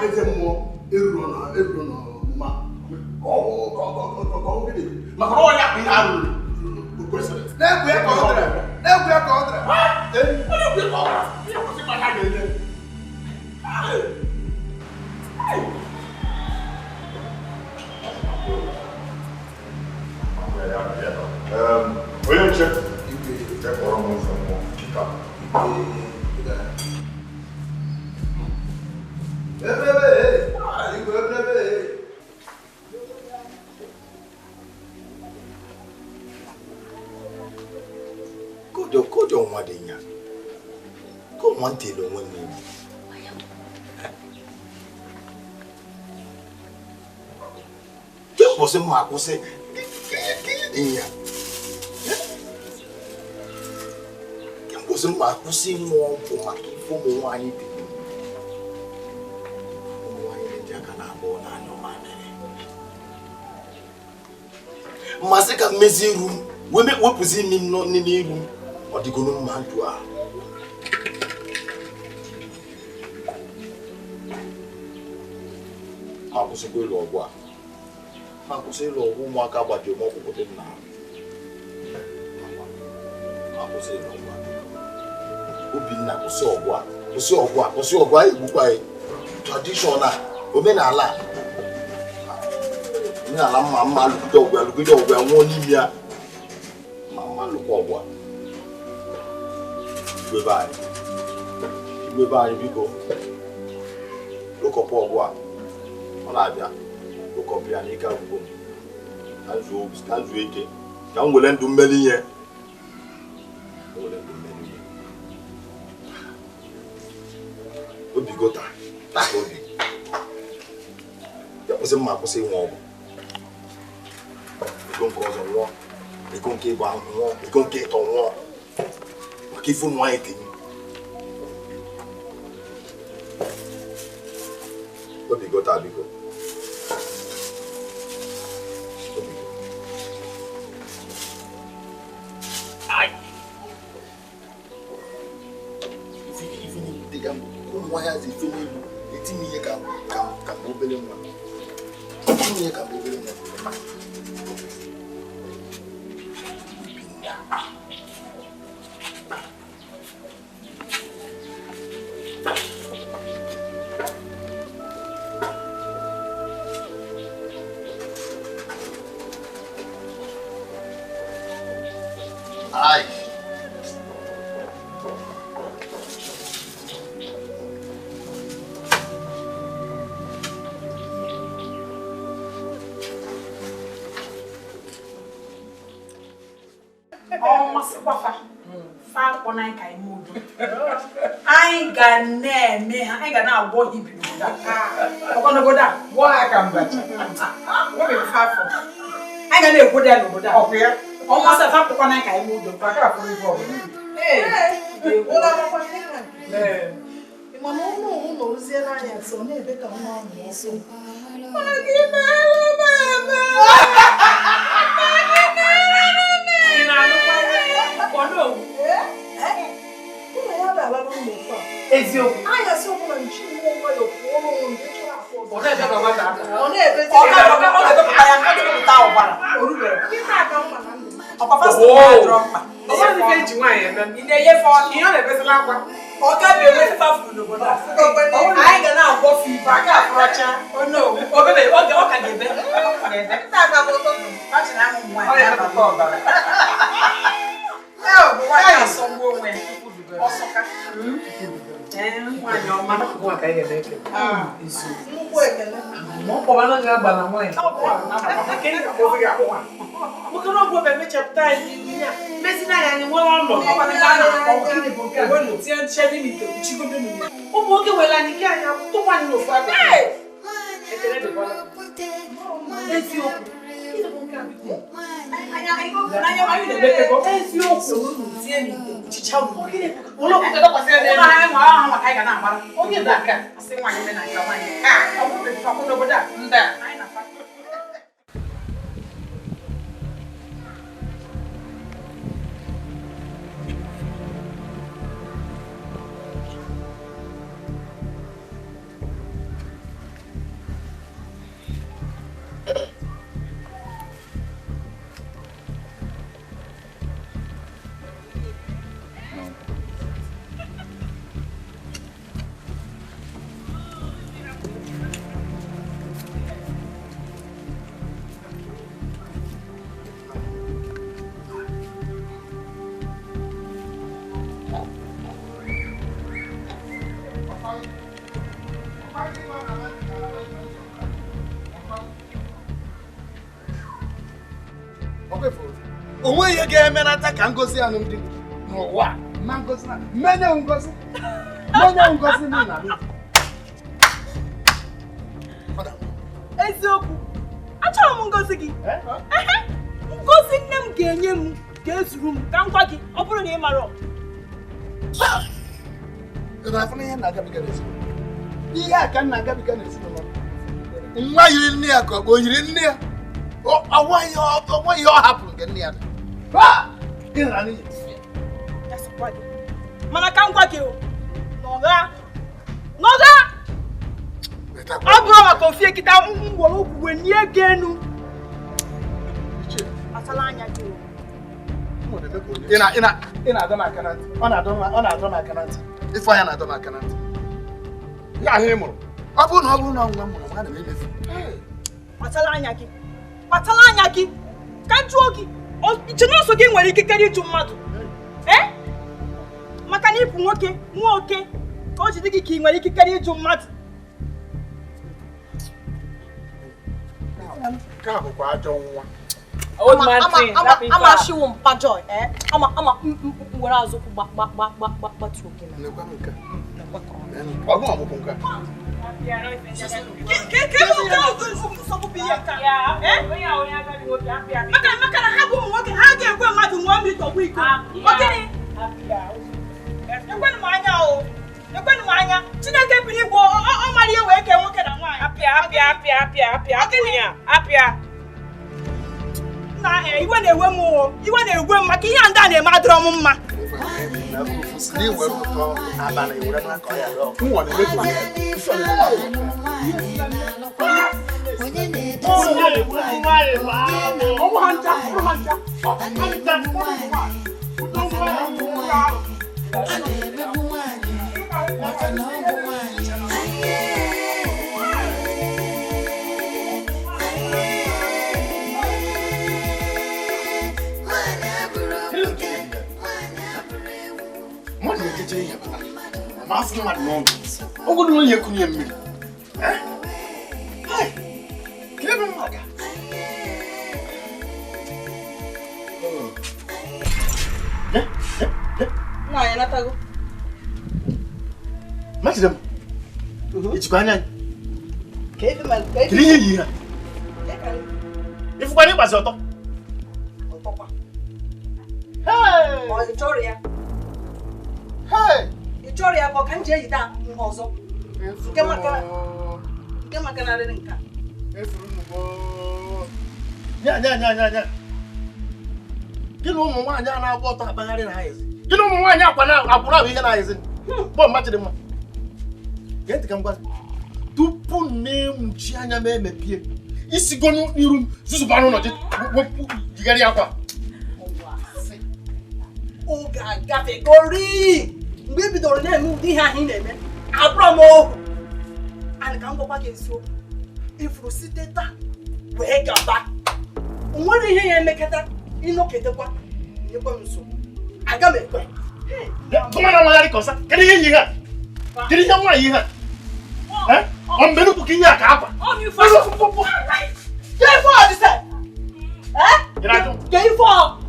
Eze mmụọ eruru na eruru na ọmụma maka na ọnya bụ ihe a rụrụ kwesịrị. Na-egwu ya ka ọ dịrị. Na-egwu ya ka ọ dịrị. Na-egwu ya ka ọ dịrị. Ihe kwesịrị maka ga-enye. Onye nche kpọrọ m ụzọ mmụọ kịta. Kodo nwa dị nya. Ko nwa ntị ele onwe m n'ime. Kwụsị mma akwụsị dị ya. Kwụsị mma akwụsị ịṅụ ọgwụ maka ife ụmụ nwaanyị dị. Ụmụ nwaanyị na-eji aka na-abụọ n'anya mamịrị. Mmasị ka mmezi iru m wepụzi imi m n'ime iru m ọ dịgoro mma ndụ a. Ma kwụsịkwa ịlụ ọgwụ a. Ma kwụsị ịlụ ọgwụ ụmụaka gbajiri m ọkpụkpụ dị m n'ahụ. Ma kwụsị ịlụ ọgwụ a. Obinna kwụsị ọgwụ a. Kwụsị ọgwụ a. Kwụsị ọgwụ a egbukwa anyị. Tradishọn a, omenala a. Omenala mma mma alụgide ọgwụ alụgide ọgwụ a nwụọ n'ime ya. Ma mma alụkwa ọgwụ a. Igwe be anyị. Igwe be anyị biko. Lụkọpụ ọgwụ a. Ọ na-abịa. Lụkọpụ ya n'ike agwụgwọ m. Ka m zuo ike. Ka m were ndụ mmeri ihe. Obi gota. Taa ka obi. Ya kwụsị mma akwụsị ịnwe ọgwụ. Ego nke ọzọ nwụọ. Ego nke ịgba nwụọ. Ego nke ịtọ nwụọ. Maka ife ụmụ nwaanyị tinye. Obi gota biko. Anyị ga na-eme ha, anyị ga na-agwọ ha ibi n'obodo a. Ọkwa a, gwọọ ha ka mbacha. Anyị ga na-egwodo ya n'obodo a. Ọ masị afa akwụkwọ na anyị ka anyị udo. Mana ụlọ ụlọ oziela anya nso na-ebe ka nwa ahụ ọsọ. Eziokwu. Anya sị ọbụla nchi nwa nwayọ pụọ n'ụlọ ndị chọrọ afọ ọzọ. Ọ na-ebe ka nwata aka. Ọ na-ebezi. Ọ ga-ebepụta ya, ọ ga-ebepụta ọbara. O rubere. Nkịta aka mma na ndụ. Ọkwa fast food adịrọ mkpa. Ọ bụrụ ife eji nwaanyị eme. Ị na-enyefe ọnụ. Ihe ọ na-ebezila akwa. Ọ gaghị enwe fafuru n'obodo a. Anyị ga na-agwọ fiva. Aka afụrọcha. Obebe, ọ ka ga-ebe. Nkịta aka bụ ụtụtụ. Ọ chịrị ahụ ụmụ Ọ nwaanyị. na-ebepụta ọbara. Ee, ọ bụ nwaanyị asọgbu onwe ya. Ọsọka. Nwaanyị ọma. Nwa ka anyị ga-eme. Nnukwu ekele. Ma ọ kpọbara ga-agbala nwaanyị. Nwoke na ọgwụ emechapụta anyị n'ihu ya. Mezina ya anyị nwere ọnọdụ. Ụmụ nwoke were anyị ike anyị tụkwa anyị n'ofu aka. Ekele dịkwala. Eziokwu. Onwe ihe ga-emenata ka ngozi anụ ndị n'ụwa ma ngozi na menye ngozi menye ngozi na na eziokwu achọrọ m ngozi gị. Ngozi nne m ga-enye m ga-ezuru m ka m gwa gị ọ bụrụ na ị mara. Ihe a ka m na-agabiga n'ezinụlọ nwa yiri nne ya ka ọ bụ o yiri nne ya ọ ihe ọ hapụrụ nke nne ya. Mana ka m gwa gị n'ọgha ọ bụrụ maka ofie kịta m were okwu wee nye gị enu. Kpatara anya gị. Ị na-adọ m aka na ntị. Ọ na-adọ m aka na ntị. Ife ọhịa na-adọ m aka na ntị. Ya ahụ ị mụrụ. Ọ bụrụ na nwa m mụrụ, ana m emefu. Kpatara anya gị. Kpatara anya gị. Ka m jụọ gị, iche na ọsọ gị nwere ikikere ịjụ mmadụ. Maka na ịbụ nwoke, nwa oke, ka o jide gị ka ị nwere ikikere ịjụ mmadụ. Nke a bụkwa ajọ nwa. Ama ashiwo mpa Joy, ama ama were azụkwụ gbatuo gị na. Ọ bụ ọbụbụ nke a. Maka na ha bụ ụmụ nwoke, ha ga-ekwe mmadụ ṅụọ mmiri tọgbọ iko. Ọ gịnị? Ekwenụ m anya o. Ekwenụ m anya. Chineke biri igwe ọ mara ihe wee kee nwoke na nwaanyị. Apịa apịa apịa apịa apịa apịa apịa. Na iwe na-ewe m o. Iwe na-ewe m maka ihe a ndị a na-eme adịrọ m mma. Ị chọrọ ya ka ọ ka m ji eyite ihe ọzọ nke maka narịrị nke a. Gị na ụmụ nwaanyị a na-agba ọtọ akpagharị na haezi. Gị na ụmụ nwaanyị akwa na akwụrụ ahụ ihe na-ahaezi. Kpọọ mma chịrị mma. Gee ntị ka m gwa gị. Tupu na-emuchi anya m emepie, isigo n'iru m zuzụba n'ụlọ gị jigharịa akwa. Oge agafegori mgbe ị bidoro na-eme ụdị ihe ahụ ị na-eme, abụrọ m ohu. Ana ka m gwakwa gị eziokwu, ifuru site taa wee gaba. O nwere ihe ya emekọta ịnọketekwa nyekwa m nsogbu. Aga m ekwe. Gụma na nwagharị ka ọsa, kedu ihe yi ha? Kedu ihe nwaanyị ihe a? Ọ mgbe nnukwu ka ihe a ka akwa.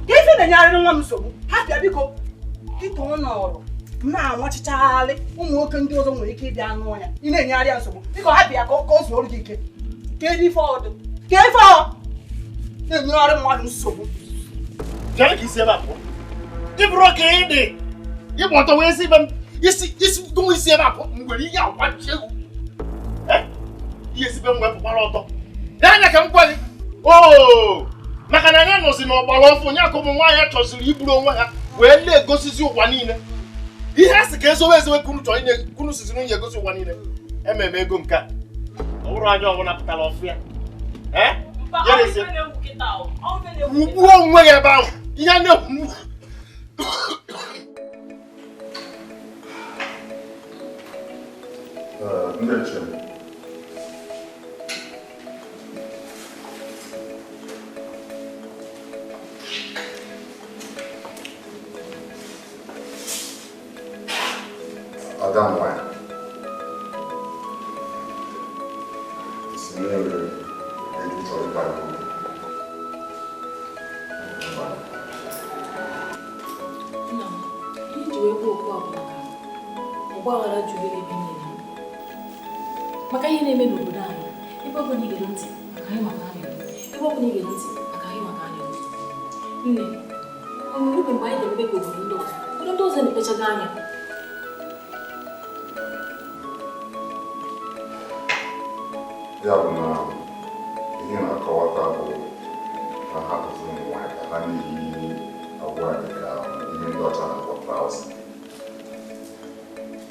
Ka ife na-enyerịrị nwa m nsogbu, ha bịa biko kịta ọ nọrọ m na-anwachịchagharị ụmụ nwoke ndị ọzọ nwere ike ịbịa anụ ya ị na-enyegharị ya nsogbu biko ha bịa ka o zuoro gị ike ka ife ọdụ ka ife ọ na-enyegharị mmadụ nsogbu. Bịara ka isi ebe a pụọ. Ị bụrụ ka ị dị ịgba ọtọ wee si ebe m isi isi dụnwa isi ebe a pụọ m nwere ihe agbachi egwu. Ihe si be m wee pụkwara ọtọ. Lee anya ka m gwa gị. Oo! Maka na anya nọzi n'ọgbara ọfụ onye aka ụmụ nwaanyị chọziri iburu onwe ha wee na-egosizi ụwa niile. Ihe a sị ka ezowe ezowe kunu chọrọ inye kunu siziri nwunye egosi ụwa niile. Ememe ego nke a. Ọ bụrụ anya ọbụla pụtara ọfụ ya. Ugbuo onwe ya ebe ahụ. Ihe a na-ekwu. Ada m nwanyị, isi mmiri eju chọrọ ịgba gị okwu. Nna m, ihe ji wee kwuo okwu a bụ maka ọgbaghara juru ebe niile. Maka ihe na-eme n'obodo anyị, ebe ọ bụla ị gere ntị maka anyị maka a na-ekwu, ebe ọ bụla ị gere ntị maka anyị maka a na-ekwu. Nne, ọ nwere oge mgbe anyị ga-emebe ka obodo ndị ọzọ, obodo ndị ọzọ emepechago anya. Ya bụ na ihe na-akọwata bụ na ha kụzi ụmụ nwaanyị ka ha na-eyi agwa dị ka ihe ndị ọcha na-akpọ traụza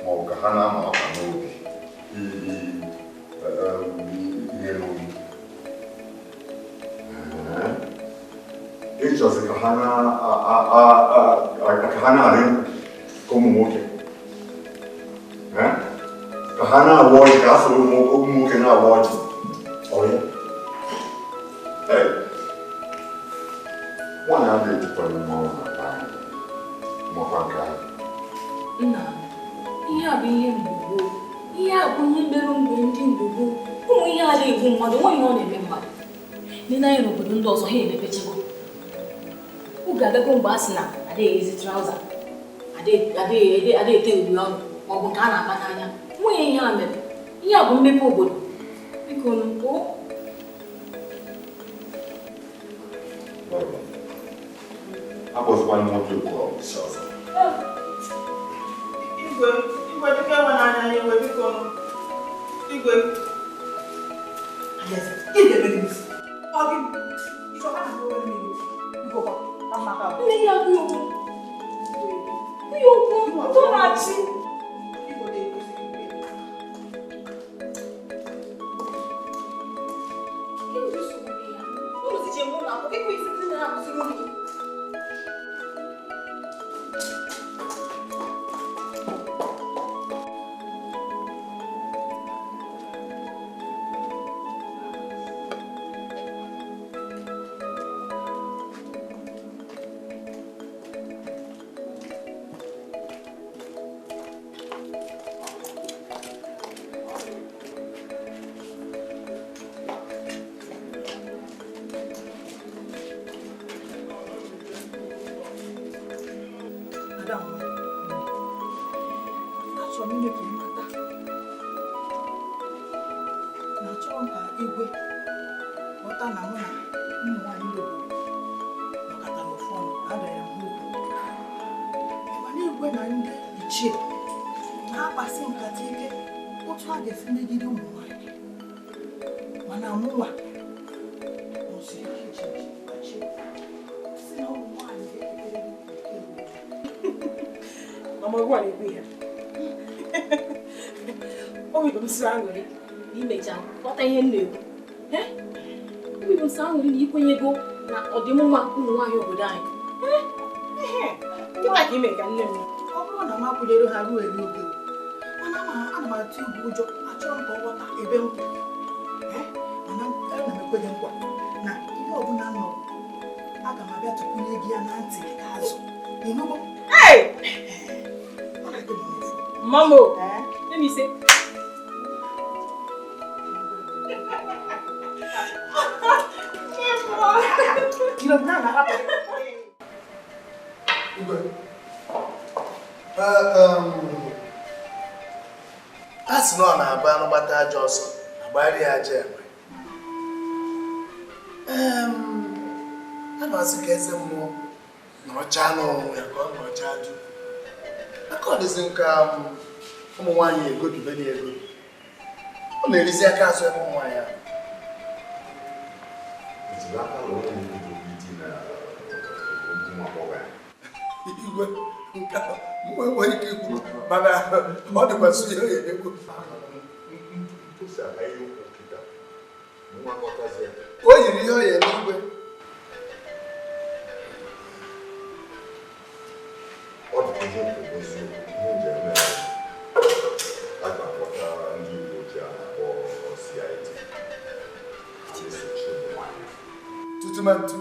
ma ọ bụ ka ha na-ama akwa n'obi iyi ihe n'olu. Ịchọzi ka ha na-arị ka ụmụ nwoke, ka ha na-awa ọjị, ka ha soro ụmụ nwoke na-awa ọjị. Ọya nwaanyị adịghị ejikwa mmanwụ na be anyị makwa nke ahụ. Nna, ihe a bụ ihe mgbe gboo, ihe a bụ ihe mere mgbe ndị mgbe gboo. Ụmụ ihe a na-egbu mmadụ, nweghị ihe ọ na-eme mmadụ. Nne anyị n'obodo ndị ọzọ ha emepechago. Oge agago mgbe a sị na adịghị ezi traụza, adịghị ete uri ọnụ ma ọ bụ nke a na-akpa n'anya. Nweghị ihe a mere. Ihe a bụ mmepe obodo. Biko nụ, akpọzikwana nwoke okwu ọbụsị ọzọ. Igwe, igwe biko enwe n'anya anyị iwe biko nụ. Igwe. Nne ya bụ okwu. Ihe okwu ndụ na-achị. Achọrọ m ime ka ị mata na achọrọ m ka igwe ghọta na mụ na ụmụ nwaanyị ndị obodo nọkọtara ofu ọnụ adọnyere m ha ugwu. Mana igwe na ndị ichie na-akpasị nkata ike otu a ga-esi megide ụmụ nwaanyị, mana mụnwa nọsiri ike iji ji si na ụmụ nwaanyị ga-eketere oke. Mama, gwa na-ekwu ihe. Obi bụ m sọ aṅụrị na imecha ghọta ihe m na-ekwu. Obi bụ m sọ aṅụrị na ikwenyego na ọdịmma ụmụ nwaanyị obodo anyị. Nkịta ka ime ka nne m. Ọ bụrụ na m akwụnyere ha ruo eri oge, mana ana m atụ igwe ụjọ, achọrọ m ka ọ ghọta ebe m kwụ. Mana ana m ekwe gị nkwa na ihe ọbụla m nọrọ, aga m abịa tụkwunye gị ya na ntị gị ka azụ. Ịnụgo? Mamo, let me say. A sị na ọ na-agba anụ gbata ajọ ọsọ, agbara ya aja egbe. A na-asị ka eze mmụọ nọrọchaa n'onwe ya ka ọ nọrọchaa du. Aka ọ dịzị nka ụmụ nwaanyị egobibe na ego. Ọ na-erizi aka azụ ebe ụmụ nwaanyị ahụ. Igwe nke mụ enweghị ike ikwu mana ọ dịkwasị ihe ọ ga-emekwu. O yiri ihe ọ ga-eme igwe. Ọ dị ihe eziokwu ihe nji eme a ga-akpọta ndị uwe ojii a na-akpọ CID na-esochi ụmụ nwaanyị. Tutumantu.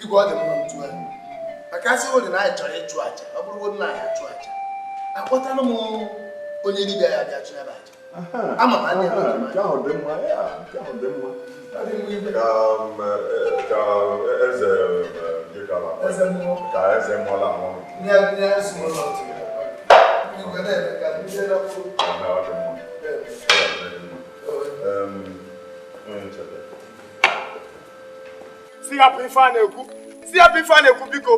Igwe ọ dị mma ntu anyị. Maka asị ụdị na anyị chọrọ ịchụ aja, ọ bụrụ na anyị achụ aja, Akpọtara m onye dibịa ya bịa chụ ebe aja. Ama m adị ebe nke ahụ dị mma, ya nke ahụ dị mma. Ka ka eze Eze mmụọ. Ka eze mmụọ la ahụ. Nye nye small lot. Igwe na-eme ka ndị na-akwụ. Ọ dị mma. Onye nchebe. Si hapụ ife a na-ekwu, si hapụ ife a na-ekwu biko.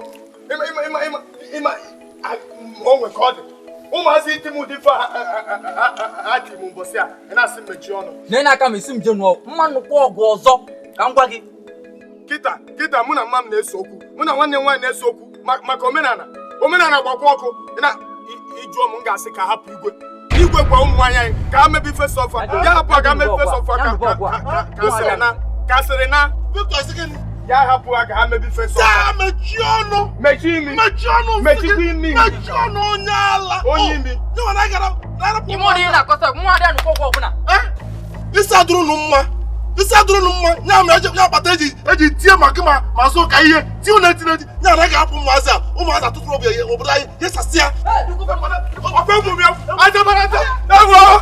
Ịma ịma ịma ịma ịma onwe ka ọ dị. Ụmụazị iti m ụdị ife a ti m mbọsị a, ị na-asị m mechie ọnụ. Na aka m esi m jee nụọ mmanụ kwa ọgụ ọzọ ka m gwa gị. Kịta kịta mụ na mma m na-ese okwu, mụ na nwanne m nwaanyị na-ese okwu maka omenala. Omenala gbakwa ọkụ, ị na ịjụọ m m ga-asị ka hapụ igwe. Igwe gwa ụmụ nwaanyị anyị ka ha mebe ife sọfa, ya hapụ ka ha mebe ife sọfa ka ka na ka sịrị na ya hapụ ha ka ha mebe ife sọfa. Taa mechie ọnụ. Mechie imi. Mechie ọnụ. Mechikwa imi. Mechie ọnụ onye ala. Onye imi. Ime ọ dị na-akọta mụ adịghị anụkọ ọgwụ ọbụla. Isi adụrụ nụ mma. Isi adụrụ nụ mma. Ya mere ya kpata eji tie ma gị ma zụ ka ihe tie ụlọ eti n'eti. Ya na ga-apụ ụmụazị a ụmụazị atụtụrụ obi obodo anyị yesasị ya. Ọkwa egwu m ya. Ajabarata. Ewo.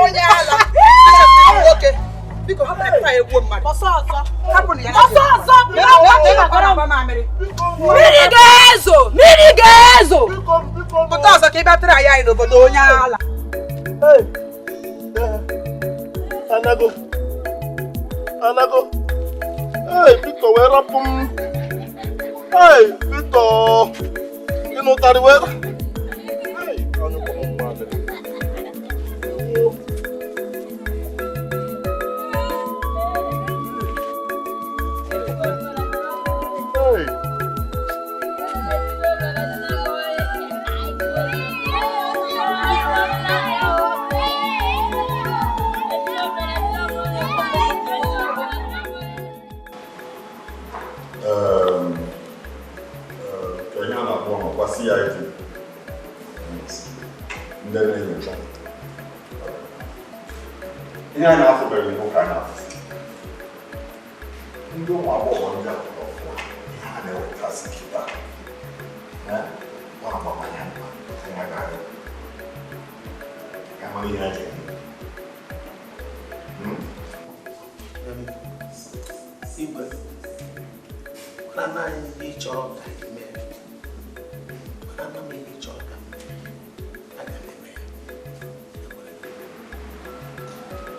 Onye ala nwoke biko hapụ na egbuo mmadụ. Ọsọ ọzọ. Hapụ na ya. Ọsọ ọzọ. Mmiri ga-ezo. Mmiri ga-ezo. Pụta ọzọ ka ị bịa tụrụ anyị anyị n'obodo onye ala. Anago. Anago. Ee, Victor wee rapụ m. Ee, Victor. Ị nụtarị wee. Ee, anyụkọ m mmamịrị. Ewo. Hey. Ka ihe a na-akpọ ọkwa CID ndị na-enyocha ihe a na-afụbeghị mbụ ka a na-afụsị ndị ụmụ agbọghọ ndị akwụkwọ ihe a na-ewetasị kịta ọ agbamanya ka mara ihe a ga-eme. Igwe, mana anyị ndị chọrọ ka anyị mee, mana m ihe chọrọ ka m aga m eme ya.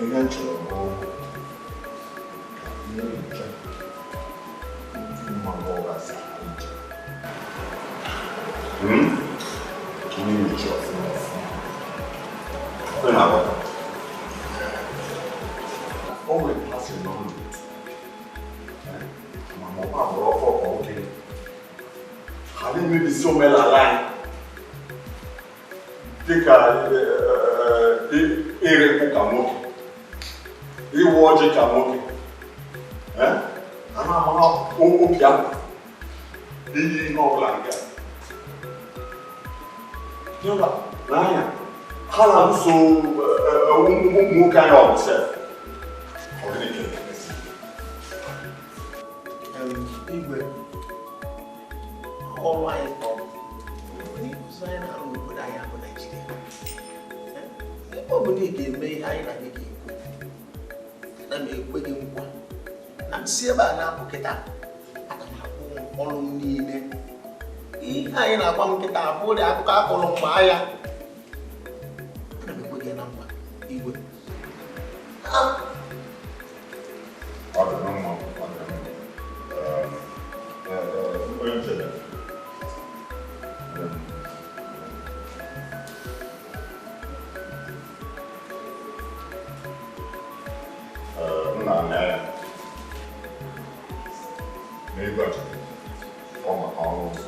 Ihe m chọrọ bụ ka na-enyocha ndị ụmụ agbọghọ si ije. Ka na-enyocha ọfụma ọfụma. Ọ na-aghọta. O nwere pasị n'ọnụ. Ma ọ bụ agbụrụ ọfọ ka nwoke. Ha na-emebisi omenala anyị dịka ịrịpụ ka nwoke, ịwa ọjị ka nwoke, a na-amara obi akwa n'ihi ihe ọbụla nke a. N'anya, ha na-alụso ụmụ nwoke anyị ọgụ sef. Ọ gịnị ka emesi? Igwe, ọrụ anyị kpọrọ n'ịkụzi anyị na-arụ n'obodo anyị bụ Naịjirịa. Ebe ọ bụ na ị ga-eme ihe anyị na gị ga-ekwu, ana m ekwe gị nkwa na m si ebe a na-apụ kịta, aga m akwụ ọrụ m niile. Ihe anyị na-agwa m kịta abụghị akụkọ akọrọ mgbe agha. Ana m ekwe gị na nkwa, Igwe. Ọ dị mma, ọ dị mma. Onye nchebe. Nna na ya n'ego achọrọ ọ maka ọrụ ụzọ.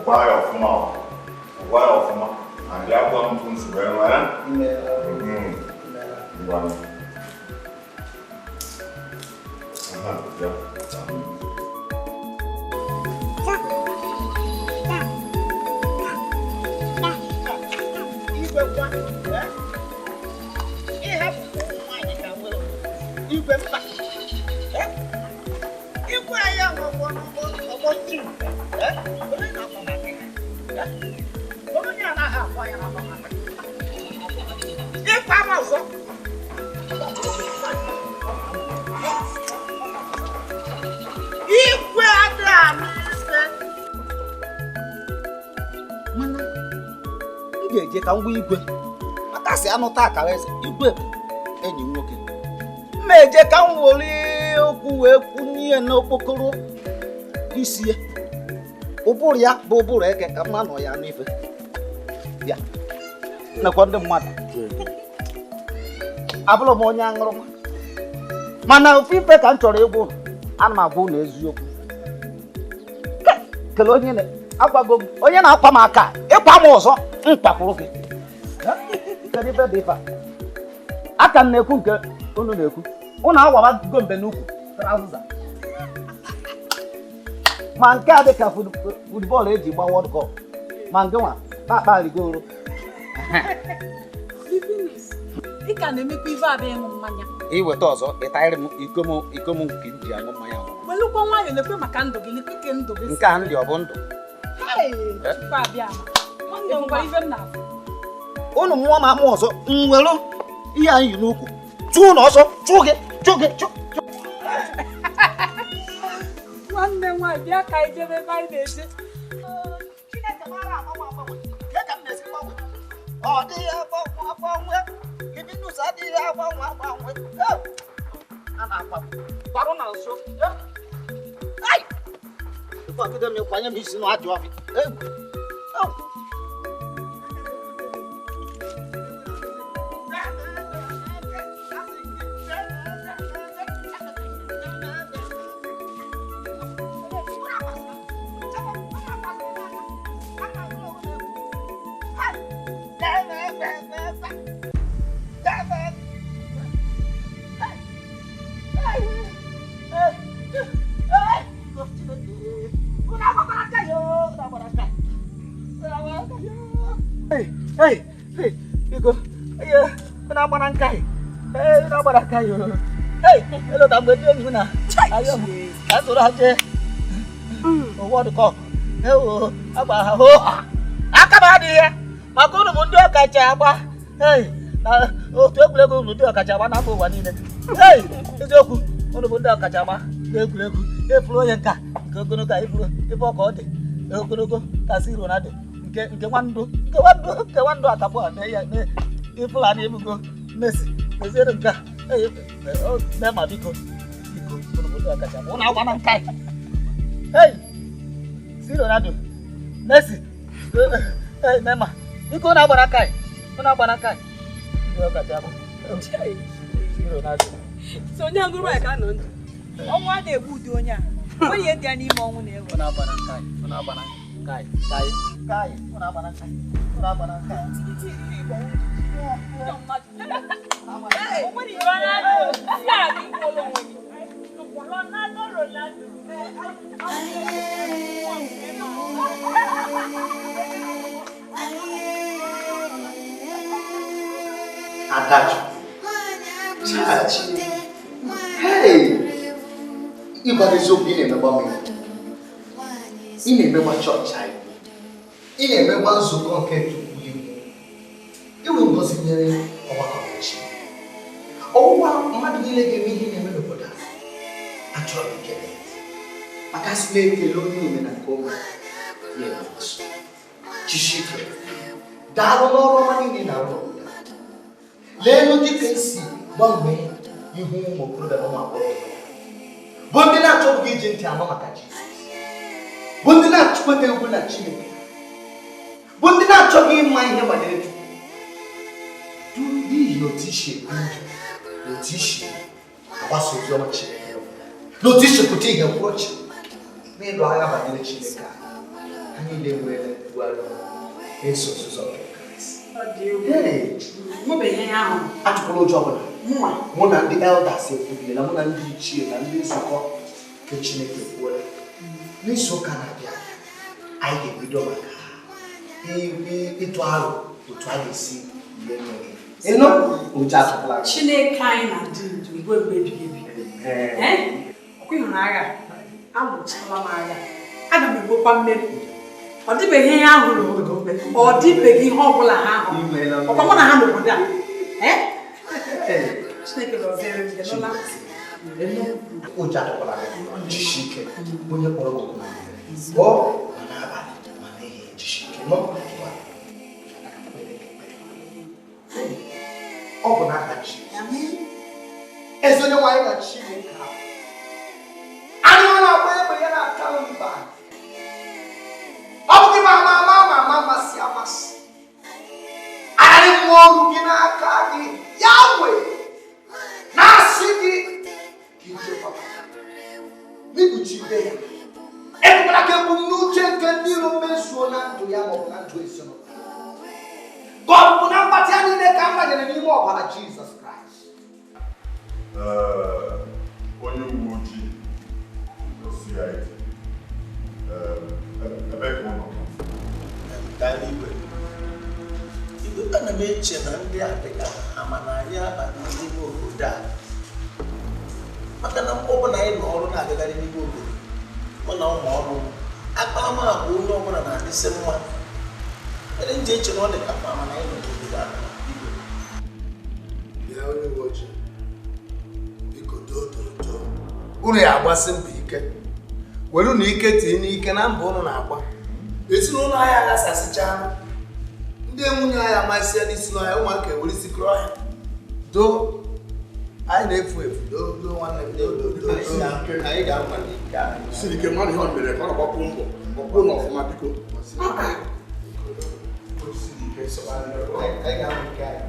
Gwa ya ọfụma, gwa ya ọfụma, and ya gwa m ntụ wee nwee. Ngwa. Aha, ya. Igwe gwa, ihe Ịhapụ ụmụ nwaanyị ka nwere igwe mba. Igwe anyị ọgbọ ọgbọ ndị onye na-akpọ maka ya? Onye anaghị akpọ ya na-akpọ maka ịkpa ama ọzọ. Igwe adịghị anụ ife. Mana m ga-eje ka m gwa igwe maka sị anụ taa akara eze igwe bụ enyi m nwoke. M eje ka m were okwu wee kwunye n'okpokoro isi ya. Ụbụrụ ya bụ ụbụrụ eke ka mma nọ ya n'ife. Ya nakwa ndị mmadụ. Abụrụ m onye aṅụrụma. Mana ofu ife ka m chọrọ ịgwa ụnụ, ana m agwa ụnụ eziokwu. Kelee onye agwago m onye na-akwa m aka ịkwa m ọzọ m kpakwuru gị. Kedu ife dị ife a? Aka m na-ekwu nke unu na-ekwu. Unu awabago mbe n'ukwu traụza. Ma nke a dị ka futbọọlụ eji gba World Cup. Ma nke nwa na-akpa rigoro. Ị ka na-emekwa ife abịa ịṅụ mmanya. Iweta ọzọ ịtarị m iko m iko m nke m ji aṅụ mmanya. Welụkwa nwayọọ lekwe maka ndụ gị lekwe ke ndụ gị. Nke a ndị ọ bụ ndụ. Chukwu abịa ama. Nwanne m gwara ife m na-afụ. Unu mụọ m amụ ọzọ m were ihe anyị yi n'ukwu chụọ ụnụ ọsọ chụọ gị chụọ gị chụọ. Nwanne m nwaanyị bịa ka anyị jebe ebe anyị na-eje. Chineke mara agbanwe agbanwe. Kee ka m na-esi gbanwe? Ọ dịghị agbanwe agbanwe. Livinus adịghị agbanwe agbanwe. A na-akwa m. Gbarụ na nso. Ai! Ịkwagide m ịkwanye m isi n'ajọ ọfịa. Egwu. Hey, hey, biko, unu agbara nka ee, unu agbara nka yo. Hey, elota mgbe ndị enyi m na ayọ m ka m soro ha jee World Cup. Ewo, agbara ha hoo. Aka m adịghị ya maka unu bụ ndị ọkacha agba. Hey, na otu egwuregwu unu ndị ọkacha agba na mba ụwa niile. Hey, eziokwu unu bụ ndị ọkacha agba n'egwuregwu. Efuru onye nka nke ogologo a ifuru ife ọka ọ dị ogologo ka si Ronaldo. Nke nwandụ nke nwandụ atapụ a na ya Fulani ebugo Messi meziere nke a Neymar biko biko unu bụ ndị ọkacha agba unu agba na nka. Hey, si Ronaldo Messi hey Neymar biko unu agbara aka unu agbara aka ndị ọkacha agba si Ronaldo. So onye aṅụrụ ya ka nọ ndụ. Ọnwụ a na-egbu ụdị onye a. Onye dị ya n'ime ọnwụ na-ewe. Unu agbara nka unu agbara nka kai kai unu agbara nka unu agbara nka. Ronaldo, Ronaldo. Adaju. Chachi. Hey! Ịgwa eziokwu ị na-emegba m. Ị na-emegba chọọchị anyị. Ị na-emegba nzukọ nke Chukwu ihu. Iwe ngozi nyere ọgbakọ chi. Ọwụwa mmadụ niile ga-eme ihe na-eme n'obodo a. Achọrọ m ikele. Maka asị na-ekele onye ome na nke ome. Ya eme. Chishike. Daalụ n'ọrụ ọma niile na-arụ n'obodo a. Leelu dịka esi gbanwee ihu ụmụ okorobịa na ụmụ agbọghọbịa bụ ndị na-achọghị iji ntị ama maka Jizọs, bụ ndị na-achụkweta egwu na Chineke, bụ ndị na-achọghị ịma ihe banyere Chukwu. N'ihi otu isi ebi ndụ na otu isi agbasa ozi ọma Chineke na otu isi pụta ihe kwụrụ chi n'ịlụ agha banyere Chineke a, ha niile nwere mbugharị ọrụ na-eso nzuzo nke Kraịst. Atụkwala ụjọ ọbụla. Mụ na ndị elders ekwubiela, mụ na ndị ichie na ndị nzukọ nke Chineke ekwuola. N'izu ụka na-abịa, anyị ga-ebido maka ịtụ aro otu a ga-esi lie nne gị. Ịnụ ụjọ atụkwala gị. Chineke anyị na-adị ndụ igwe mgbe ebighị ebi. Ọkwa ịhụrụ agha, alụchala m agha, aga m enwekwa mmeri. Ọ dịbeghị ihe ha hụrụ, ọ dịbeghị ihe ọ bụla ha hụrụ. Ọkwa mụ na ha n'obodo a. Chineke gọziere m gị nụla. Ụjọ atụkwala gị, jisie ike. Onye kpọrọ gị oku na ọ ma n'abalị ma n'ehihie, jisie ike. Ọ bụ n'aka Chineke. Ezi onye nwaanyị na Chineke anụ na-agba egbe ya na-ata mba. Ọ bụghị ma ama ama ama ama amasị amasị. Anyị nwe ọrụ gị n'aka gị, ya wee na-asị gị ka ichekwaba n'ikpuchite ya. Ekwela ka ebumnuche nke ndị iro mezuo na ndụ ya maọbụ na ndụ ezinụlọ. Ka ọ bụ na mgbatị ya niile ka m banyere n'ime ọbara Jizọs Kraịst. Onye uwe ojii CID, ebe ka ụlọ? Igwe, igwe, ana m eche na ndị a dịka ama na anyị abalị n'ime obodo a, maka na mgbe ọbụla anyị nọ ọrụ na-agagharị n'ime obodo, mụ na ụmụ ọrụ m, akparamagwa onye ọbụla na-adịsị mma. Mere m ji eche na ọ dị ka ama na anyị nọ n'obodo a. Igwe. Bịa onye uwe ojii, biko doo doo doo. Unu ya agbasi mbọ ike, were unu ike tinye n'ike na mbọ unu na-agba. Ezinụlọ anyị aghasasịchaa, ndị nwunye anyị amasịa n'isi n'ọhịa, ụmụaka ewere isi kụrụ ọhịa. Doo, anyị na-efu efu. Doo doo nwanne m, doo doo doo. Anyị ga-anwale ike anyị. Siri ike mmadụ ihe ọ mere ka ọ na-agbapụ mbọ gbakwuo na ọfụma biko. Anyị ga-anwa ike anyị.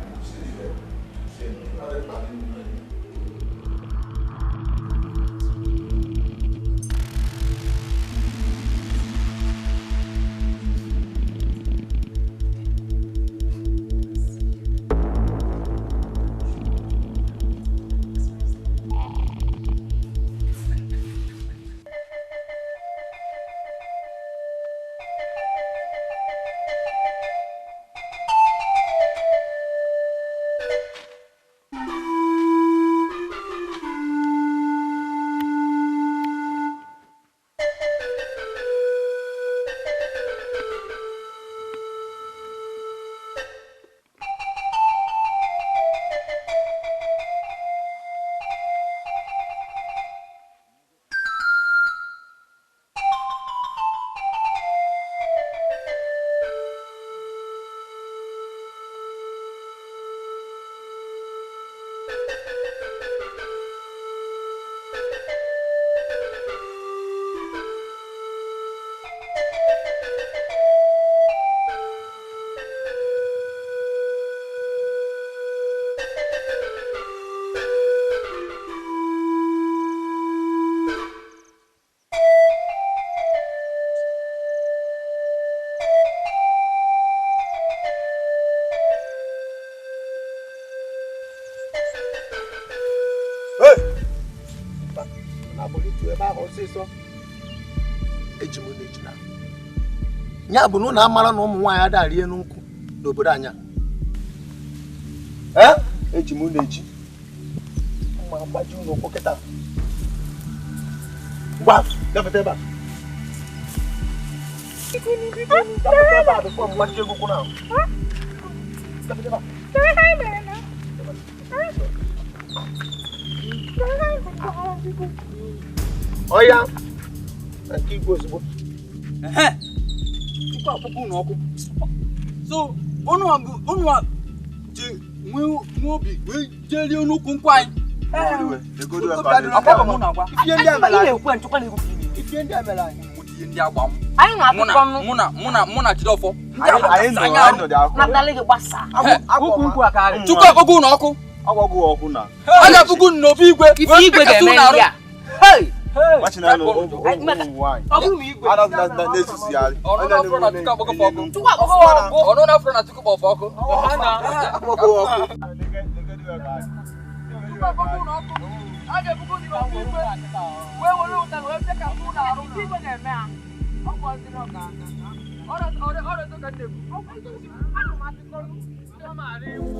Ya bụ na ụnụ amara na ụmụ nwaanyị ada rie n'ụkwụ n'obodo anyị. Ee, eji m ụnụ eji. Mma agbaji ụnụ ụkwụ kịta. Ngwa, gafete ebe a. Gafete ebe a before m gbajie gị ụkwụ na. Gafete ebe a. Ọya, na nke igwe ozugbo. Tupu akpụkpọ ụnụ ọkụ. So, ụnụ ji nwee obi wee jee rie n'ukwu nkwụ anyị. Mụ na Jideofor. Tupu akpọgo ụnụ ọkụ. A ga-akpụgo ụnụ n'obi igwe. Ife igwe ga-eme ndị a.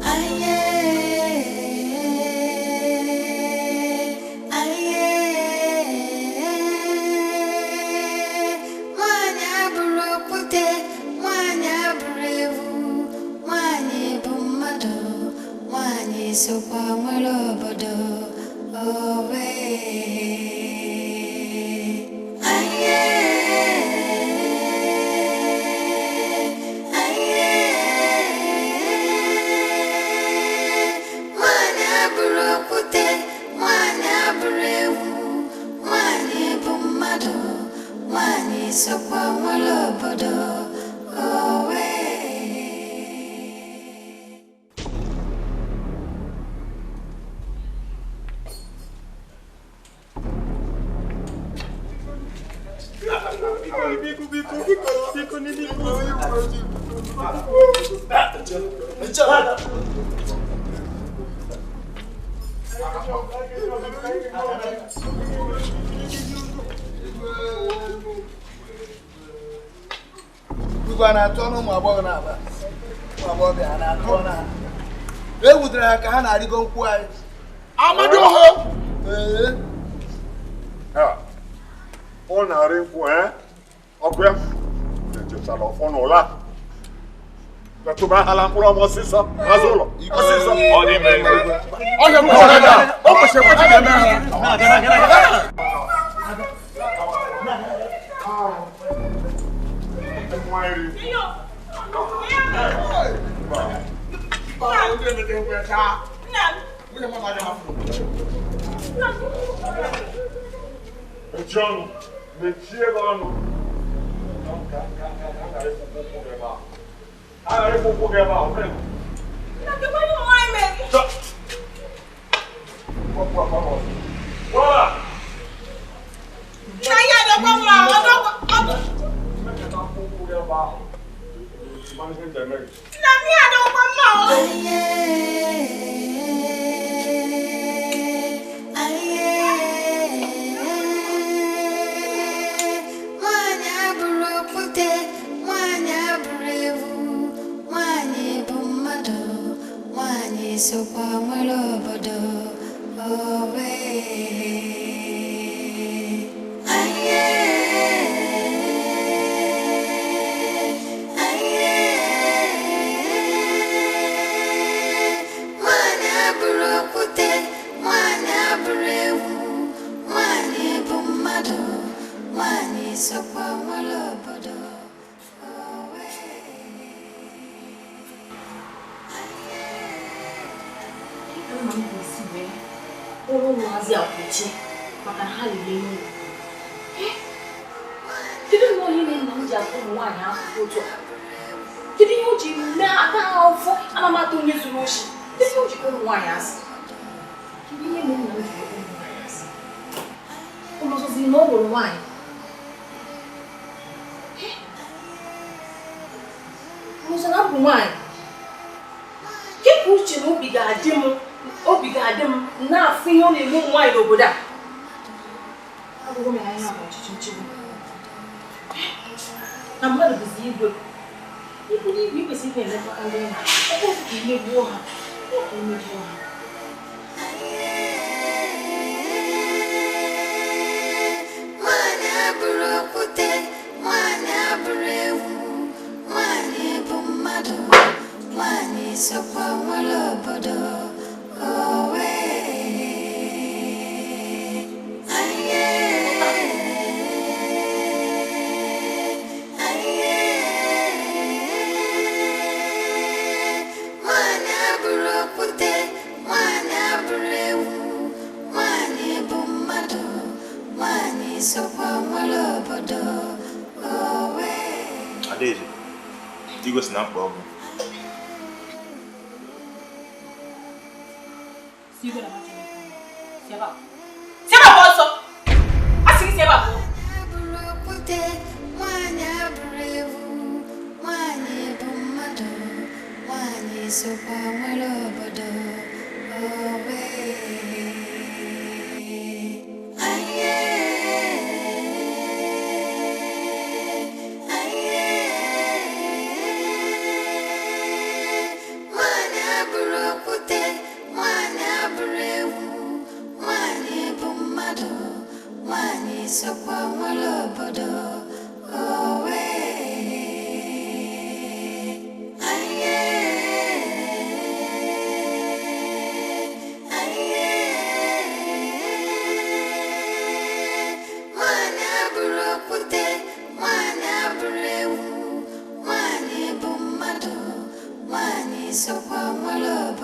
Aye. sokwa nwere obodo owe. Aye, aye. Nwanyị abụrụ okwute, nwanyị abụrụ ewu, nwanyị bụ mmadụ, nwanyị sokwa nwere obodo owe. Igwe a na-atụ ọnụ ụmụ agbọghọ na-aba ụmụ agbọghọbịa ha na-atụ ọnụ ha e wutere ha ka ha na-arịgo nkwụ anyị. Amadioha! Ee. Ọ na-arị nkwụ ọgụ ya echechara ọfọ n'ụlọ a metụba ala mkpụrụ ọma ọsịsọ azụ ụlọ ọsịsọ ọ dị ime ọhịa m kọrọ ya o kwesịrị ekwesị ga-eme ha. Mechie ọnụ, mechie gị ọnụ. A ghara ịkwụ ụkwụ gị ebe a, ọ bụrụ Nwanyị abụrụ okwute, nwanyị abụrụ ewu, nwanyị bụ mmadụ, nwanyị sokwa nwere obodo owe. Aye, aye. Nwanyị abụrụ okwute, nwanyị abụrụ ewu, nwanyị bụ mmadụ, nwanyị sokwa nwere obodo. Nna m ga-esi wee kpụrụ ụmụazị akwụchi maka na ha lere n'ụlọ. Kedu nnọọ ihe mere nna m ji akpọ ụmụ nwaanyị akwụkwọ otu a? Kedu ihe o ji mee aka ha ụfụ anamata onye zuru oshi? Kedu ihe o ji kpọọ ụmụ nwaanyị asị? Kedu ihe mere nna m ji kpọọ ụmụ nwaanyị asị? Ụlọ ọzọziri na ọ lụrụ nwaanyị. Ụlọ ọzọ na abụ nwaanyị. Ka uche na obi ga-adị m obi ga-adị m na-afụ ihe ọ na-eme ụmụ nwaanyị n'obodo a. Abụghị m ya ihe a bụ ọchịchị nchigbu. Na mmadụ bụzi igwe. Igwe n'igwe i kwesịrị na-elekọta ndị na ọ bụ ka imegbuo ha. Ọ ka imegbuo ha. Nwanyị abụrụ okwute, nwanyị abụrụ ewu, nwanyị bụ mmadụ, nwanyị sokwa nwere obodo owe. Aye, aye. Nwanyị abụrụ okwute, nwanyị abụrụ ewu, nwanyị bụ mmadụ, nwanyị sokwa nwere obodo owe. Adaeze, igwe si na mkpa ọgwụ. Si ebe a. Si ebe a pụọ ọsọ! A sị gị si ebe a pụọ! Abụrụ okwute, nwanyị abụrụ ewu, nwanyị bụ mmadụ, nwanyị sokwa nwere obodo owe. Aye, aye. Nwanyị abụrụ okwute, nwanyị abụrụ ewu, nwanyị bụ mmadụ, nwanyị sokwa nwere obodo owe. Aye,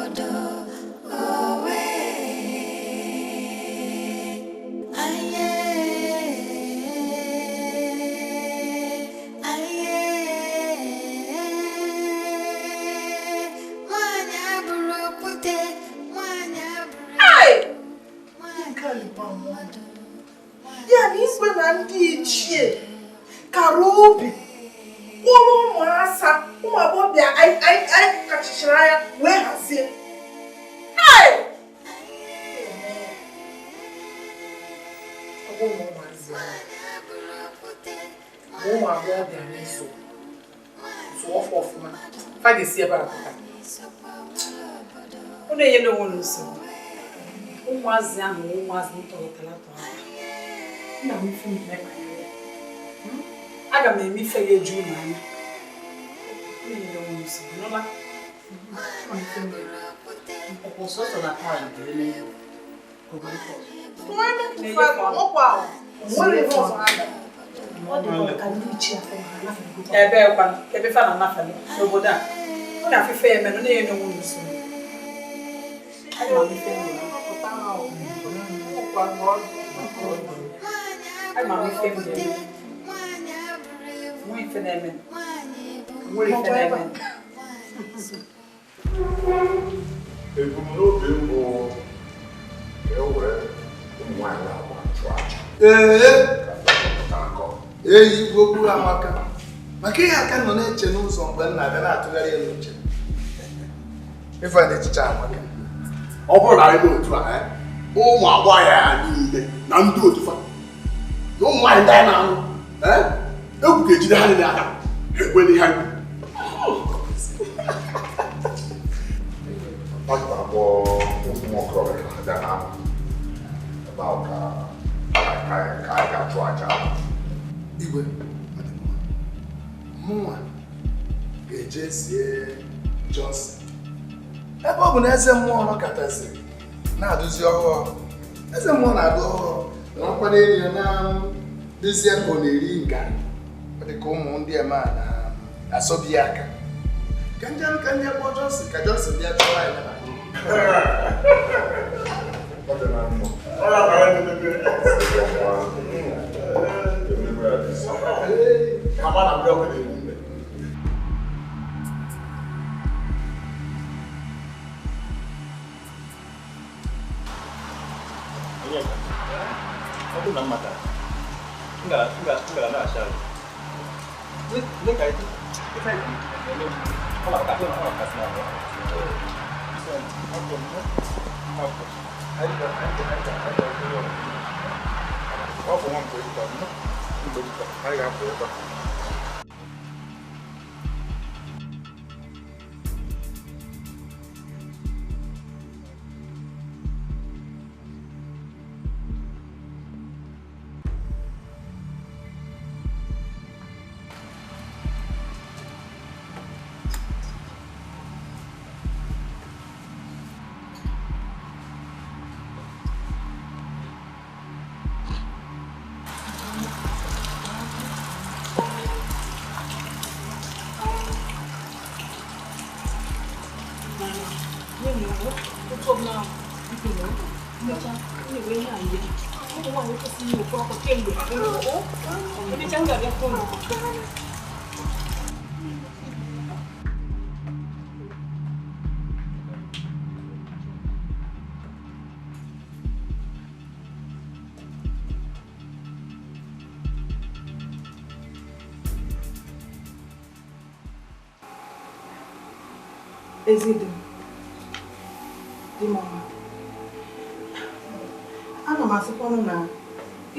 obodo owe. Aye, aye, nwanyị abụrụ okwute, nwanyị abụrụ. Ya na igwe na ndị ichie kara obi kpọrọ ụmụasa ụmụ agbọghọbịa anyị kachichara anya wee hazie. Ụmụ agbọghọbịa na-eso zụọ ọfụ ọfụma fa ga-esi ebe a pụta. Unu enyela onwe unu nsogbu. Ụmụazị ahụ ụmụazị m tọrọtara atọrọ. Nna m ife m banyere ya. Aga m eme ife ga-eju unu anya. Unu enyela onwe unu nsogbu, nụla? Ebe kwa ebe fa na-anafele n'obodo a. Ọ na-afefe ya emenụ na-enye onwe unu nsogbu. Aga m ife m Aga m ife m na-eme. Nwe ife na-eme. Nwere ife na-eme. Ebumnobi m bụ ka e were ụmụ nwaanyị agba chụọ aja. Ee, eyi okwu amaka maka ihe aka nọ na-eche n'ụzọ mgbe m na-abịa na-atụgharị ya n'uche. Ife na echiche amaka. Ọ bụrụ na anyị n'otu a, ụmụ agbọghọ ya niile na ndị otu fa na ụmụ nwaanyị ndị anyị na-anụ, egwu ga-ejide ha niile aka ha ekwe n'ihe anyị. Ọ ga-akpọ ụmụ okorobịa ka ha bịa n'ama ebe ahụ ka anyị ga-achụ aja ahụ. Igwe, mụnwa ga-eje sie Johnson. Ebe ọ bụ na eze mmụọ nọkọtasịrị na-adụzi ọhụụ, eze mmụọ na-adụ ọhụụ na ọkwa n'elu ya na-dịzie ka ọ na-eri ngarị. Ọ dị ka ụmụ ndị eme a na-asọbi ya aka. Ka ndị ka ndị kpọọ Johnson ka Johnson bịa chọrọ anyị naba. Ọ bụrụ na m matara, m gara na-achị azụ. Ezi di m ọma, ana m asịkwanụ na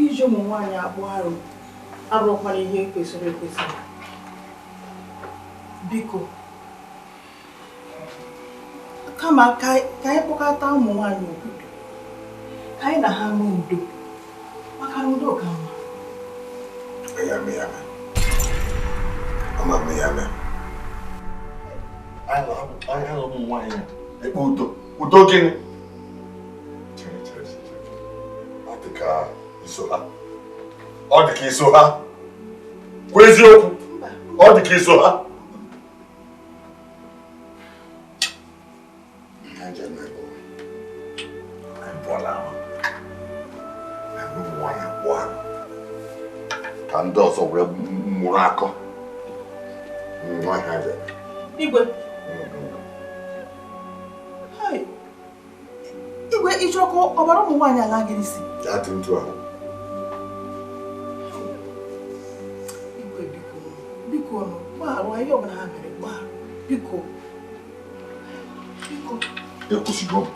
iji ụmụ nwaanyị akpụ arụ abụrụkwana ihe kwesịrị ekwesị. Biko, kama ka anyị kpọkọta ụmụ nwaanyị obodo, ka anyị na ha nwee udo, maka na udo ka mma. Ụmụ nwaanyị ekpe udo. Udo gịnị? Ọ dị ka iso ha. Ọ dị ka iso ha. Kwa eziokwu. Ọ dị ka iso ha. Ihe ji eme bụ anyị pụọla ama anyị ụmụ nwaanyị abụọ ahụ ka ndị ọzọ were mụrụ akọ nwa ha ji eme. Igwe. Igwe, ịchọkọ ọbara ụmụ nwaanyị ala gị n'isi. Ya dị ntụ ahụ. Igwe, biko, biko nụ, gbaghara ihe ọbụla ha mere, gbaghara. Biko. Biko. Ekwusigo m.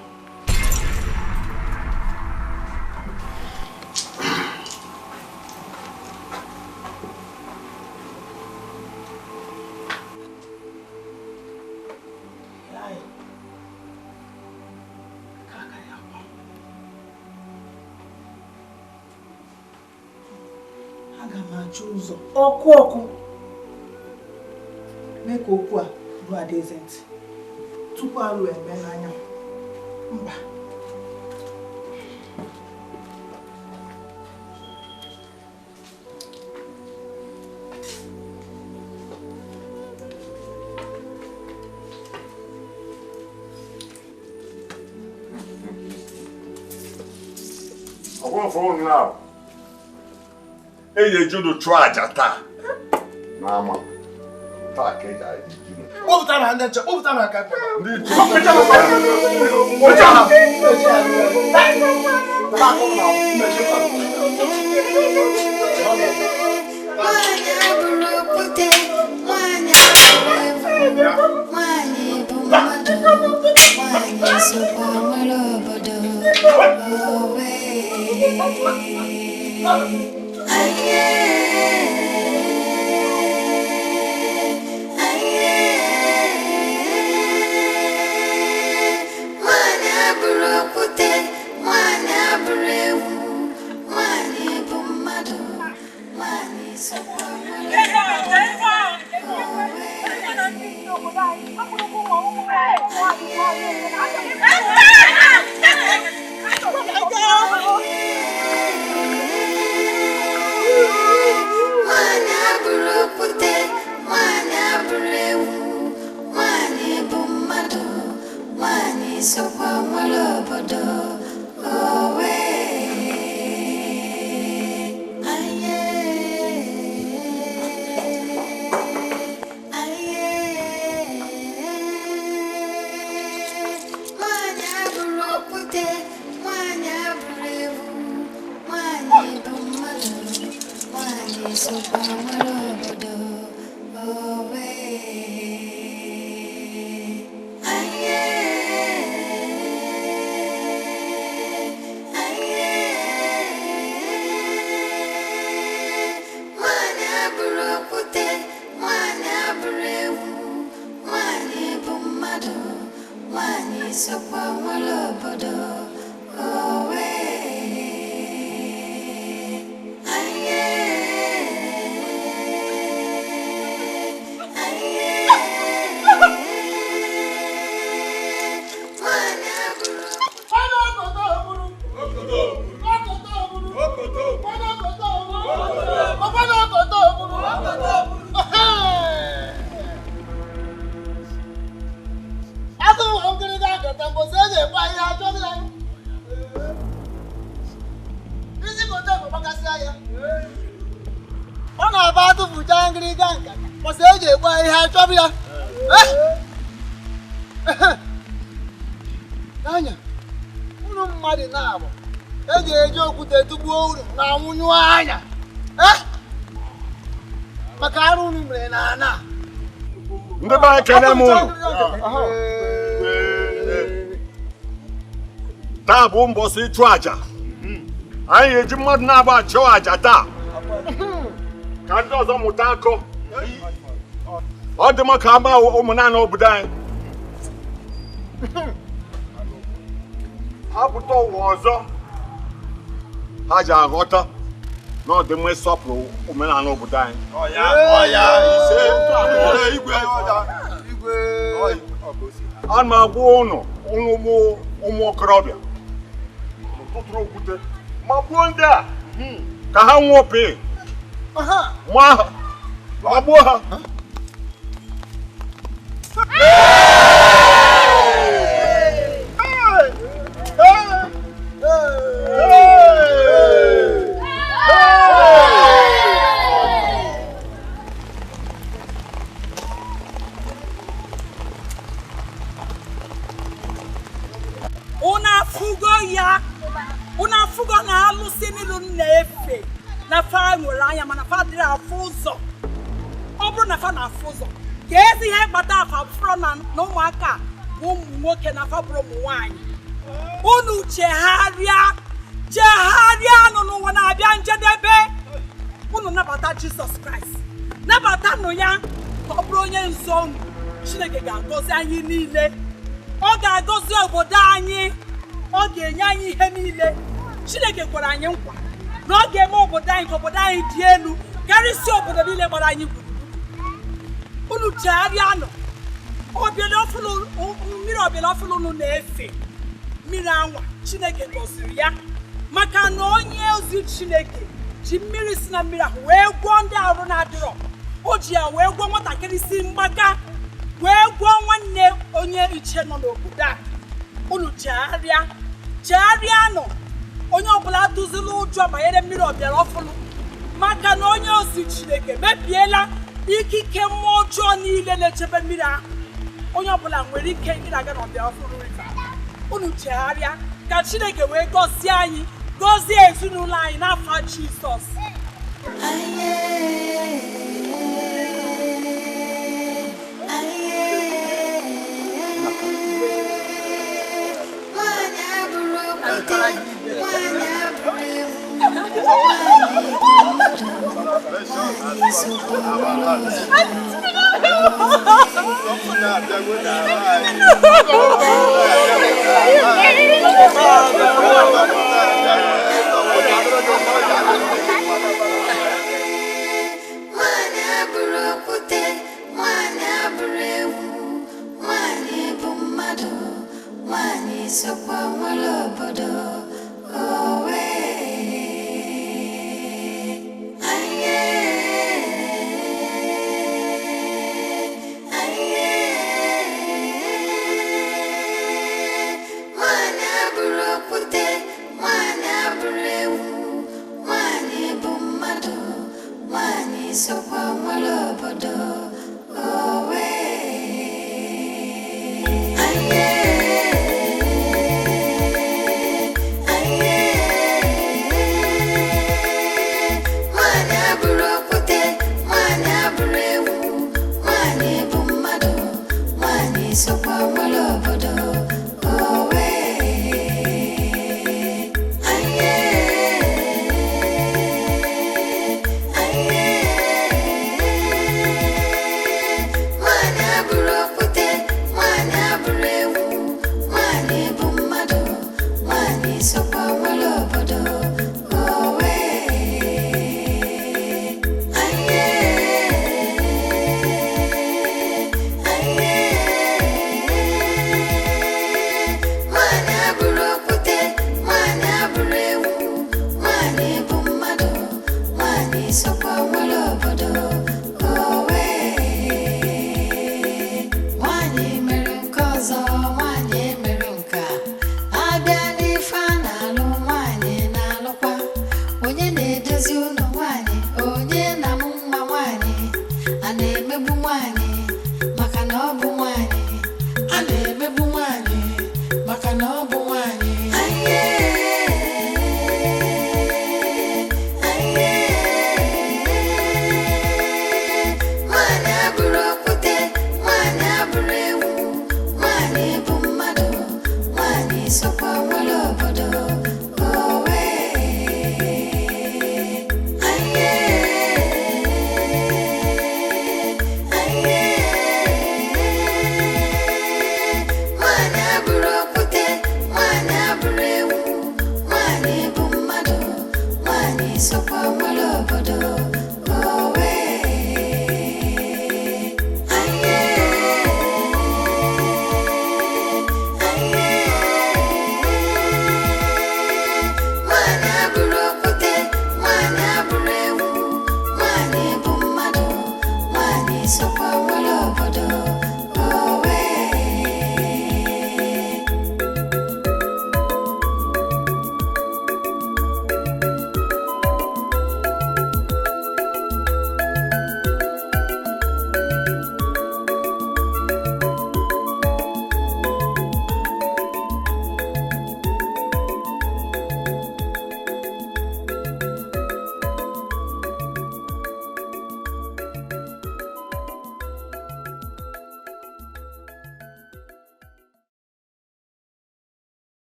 Aga m achọ ụzọ ọkụ ọkụ mee ka okwu a ruo Adaeze ntị tupu arụ eme n'anya m. Mba. Ọgwụ fọrọ now. Eji eji unu chụọ aja taa n'ama taa ka eji eji unu. Kpọpụtara ha ndị nche, kpọpụtara ha aka. Ndị nche. Nwaanyị abụrụ okwute, nwaanyị abụrụ ewu, nwaanyị bụ mmadụ, nwaanyị sokwa nwere obodo. Owe. Aye. Aye. Nwaanyị abụrụ okwute, nwaanyị abụrụ ewu, nwaanyị bụ mmadụ, nwaanyị sokwa nwere Nwaanyị abụrụ okwute, nwaanyị abụrụ ewu, nwaanyị bụ mmadụ, nwaanyị sokwa nwere obodo. Owe. Aye. Aye. Nwaanyị abụrụ okwute, nwaanyị abụrụ ewu, nwaanyị bụ mmadụ, nwaanyị sokwa nwere obodo. Owe. Aye. Aye. Nwaanyị abụrụ okwute, nwaanyị abụrụ ewu, nwaanyị bụ mmadụ, nwaanyị sokwa nwere obodo. Owe. Aye. Aye. Nwaanyị abụrụ Ọ na-aba atụfucha ngịrịga nkata kwụsị eji egbu ahịhịa achọbụ ya. N'anya, unu mmadụ na-abụ eji eji okwute tụgbuo unu na anwụnyụ anya maka arụ unu mere na ana. Ndị be anyị kene m unu. Taa bụ mbọsị ịchụ aja. Anyị ga-eji mmadụ na-agba achụ aja taa ka ndị ọzọ mụta akọ. Ọ dị mma ka ama ụmụ naanị obodo anyị ha pụta ụwa ọzọ ha ji aghọta na ọ dị mma ịsọpụrụ omenala obodo anyị. Ana m agwa ụnụ ụmụ okorobịa tụtụrụ okwute ma gbuo ndị a ka ha nwụọ pee ma gbuo ha. Unu afụgo ya, unu afụgo na alụsị niile na-efe na fa nwere anya mana fa dịrị afụ ụzọ. Ọ bụrụ na fa na-afụ ụzọ, ka ezi ihe kpata afa fụrụ na ụmụaka bụ ụmụ nwoke na fa bụrụ ụmụ nwaanyị. Unu chegharịa, chegharịa nụ n'ụwa na-abịa njedebe. Unu nabata Jizọs Kraịst, nabatanụ ya ka ọ bụrụ onye nzọ unu. Chineke ga-agọzi anyị niile, ọ ga-agọzi obodo anyị, ọ ga-enye anyị ihe niile. Chineke kwere anyị nkwa na ọ ga-eme obodo anyị ka obodo anyị dị elu karịsịa obodo niile gbara anyị gburugburu. Unu chegharịanụ. Mmiri ọbịala ọfụlụ unu na-efe, mmiri anwa Chineke gọziri ya maka na onye ozi Chineke ji mmiri si na mmiri ahụ wee gwọọ ndị arụ na-adịrọ. O ji ya wee gwọọ nwatakịrị si mgbaka, wee gwọọ nwanne onye iche nọ n'obodo a. Unu chegharịa, chegharịanụ. Onye ọbụla atụzila ụjọ banyere mmiri ọbịara ọfụlụ maka na onye ozi Chineke mebiela ikike mmụọ ọjọọ niile na-echebe mmiri ahụ. Onye ọbụla nwere ike ịna-aga n'ọbịara ọfụlụ riva. Unu chegharịa ka Chineke wee gọzie anyị, gọzie ezinụlọ anyị n'afọ Jizọs. Nwanyị abụrụ okwute, nwanyị abụrụ ewu, nwanyị bụ mmadụ, nwanyị sokwa nwere obodo. Oh.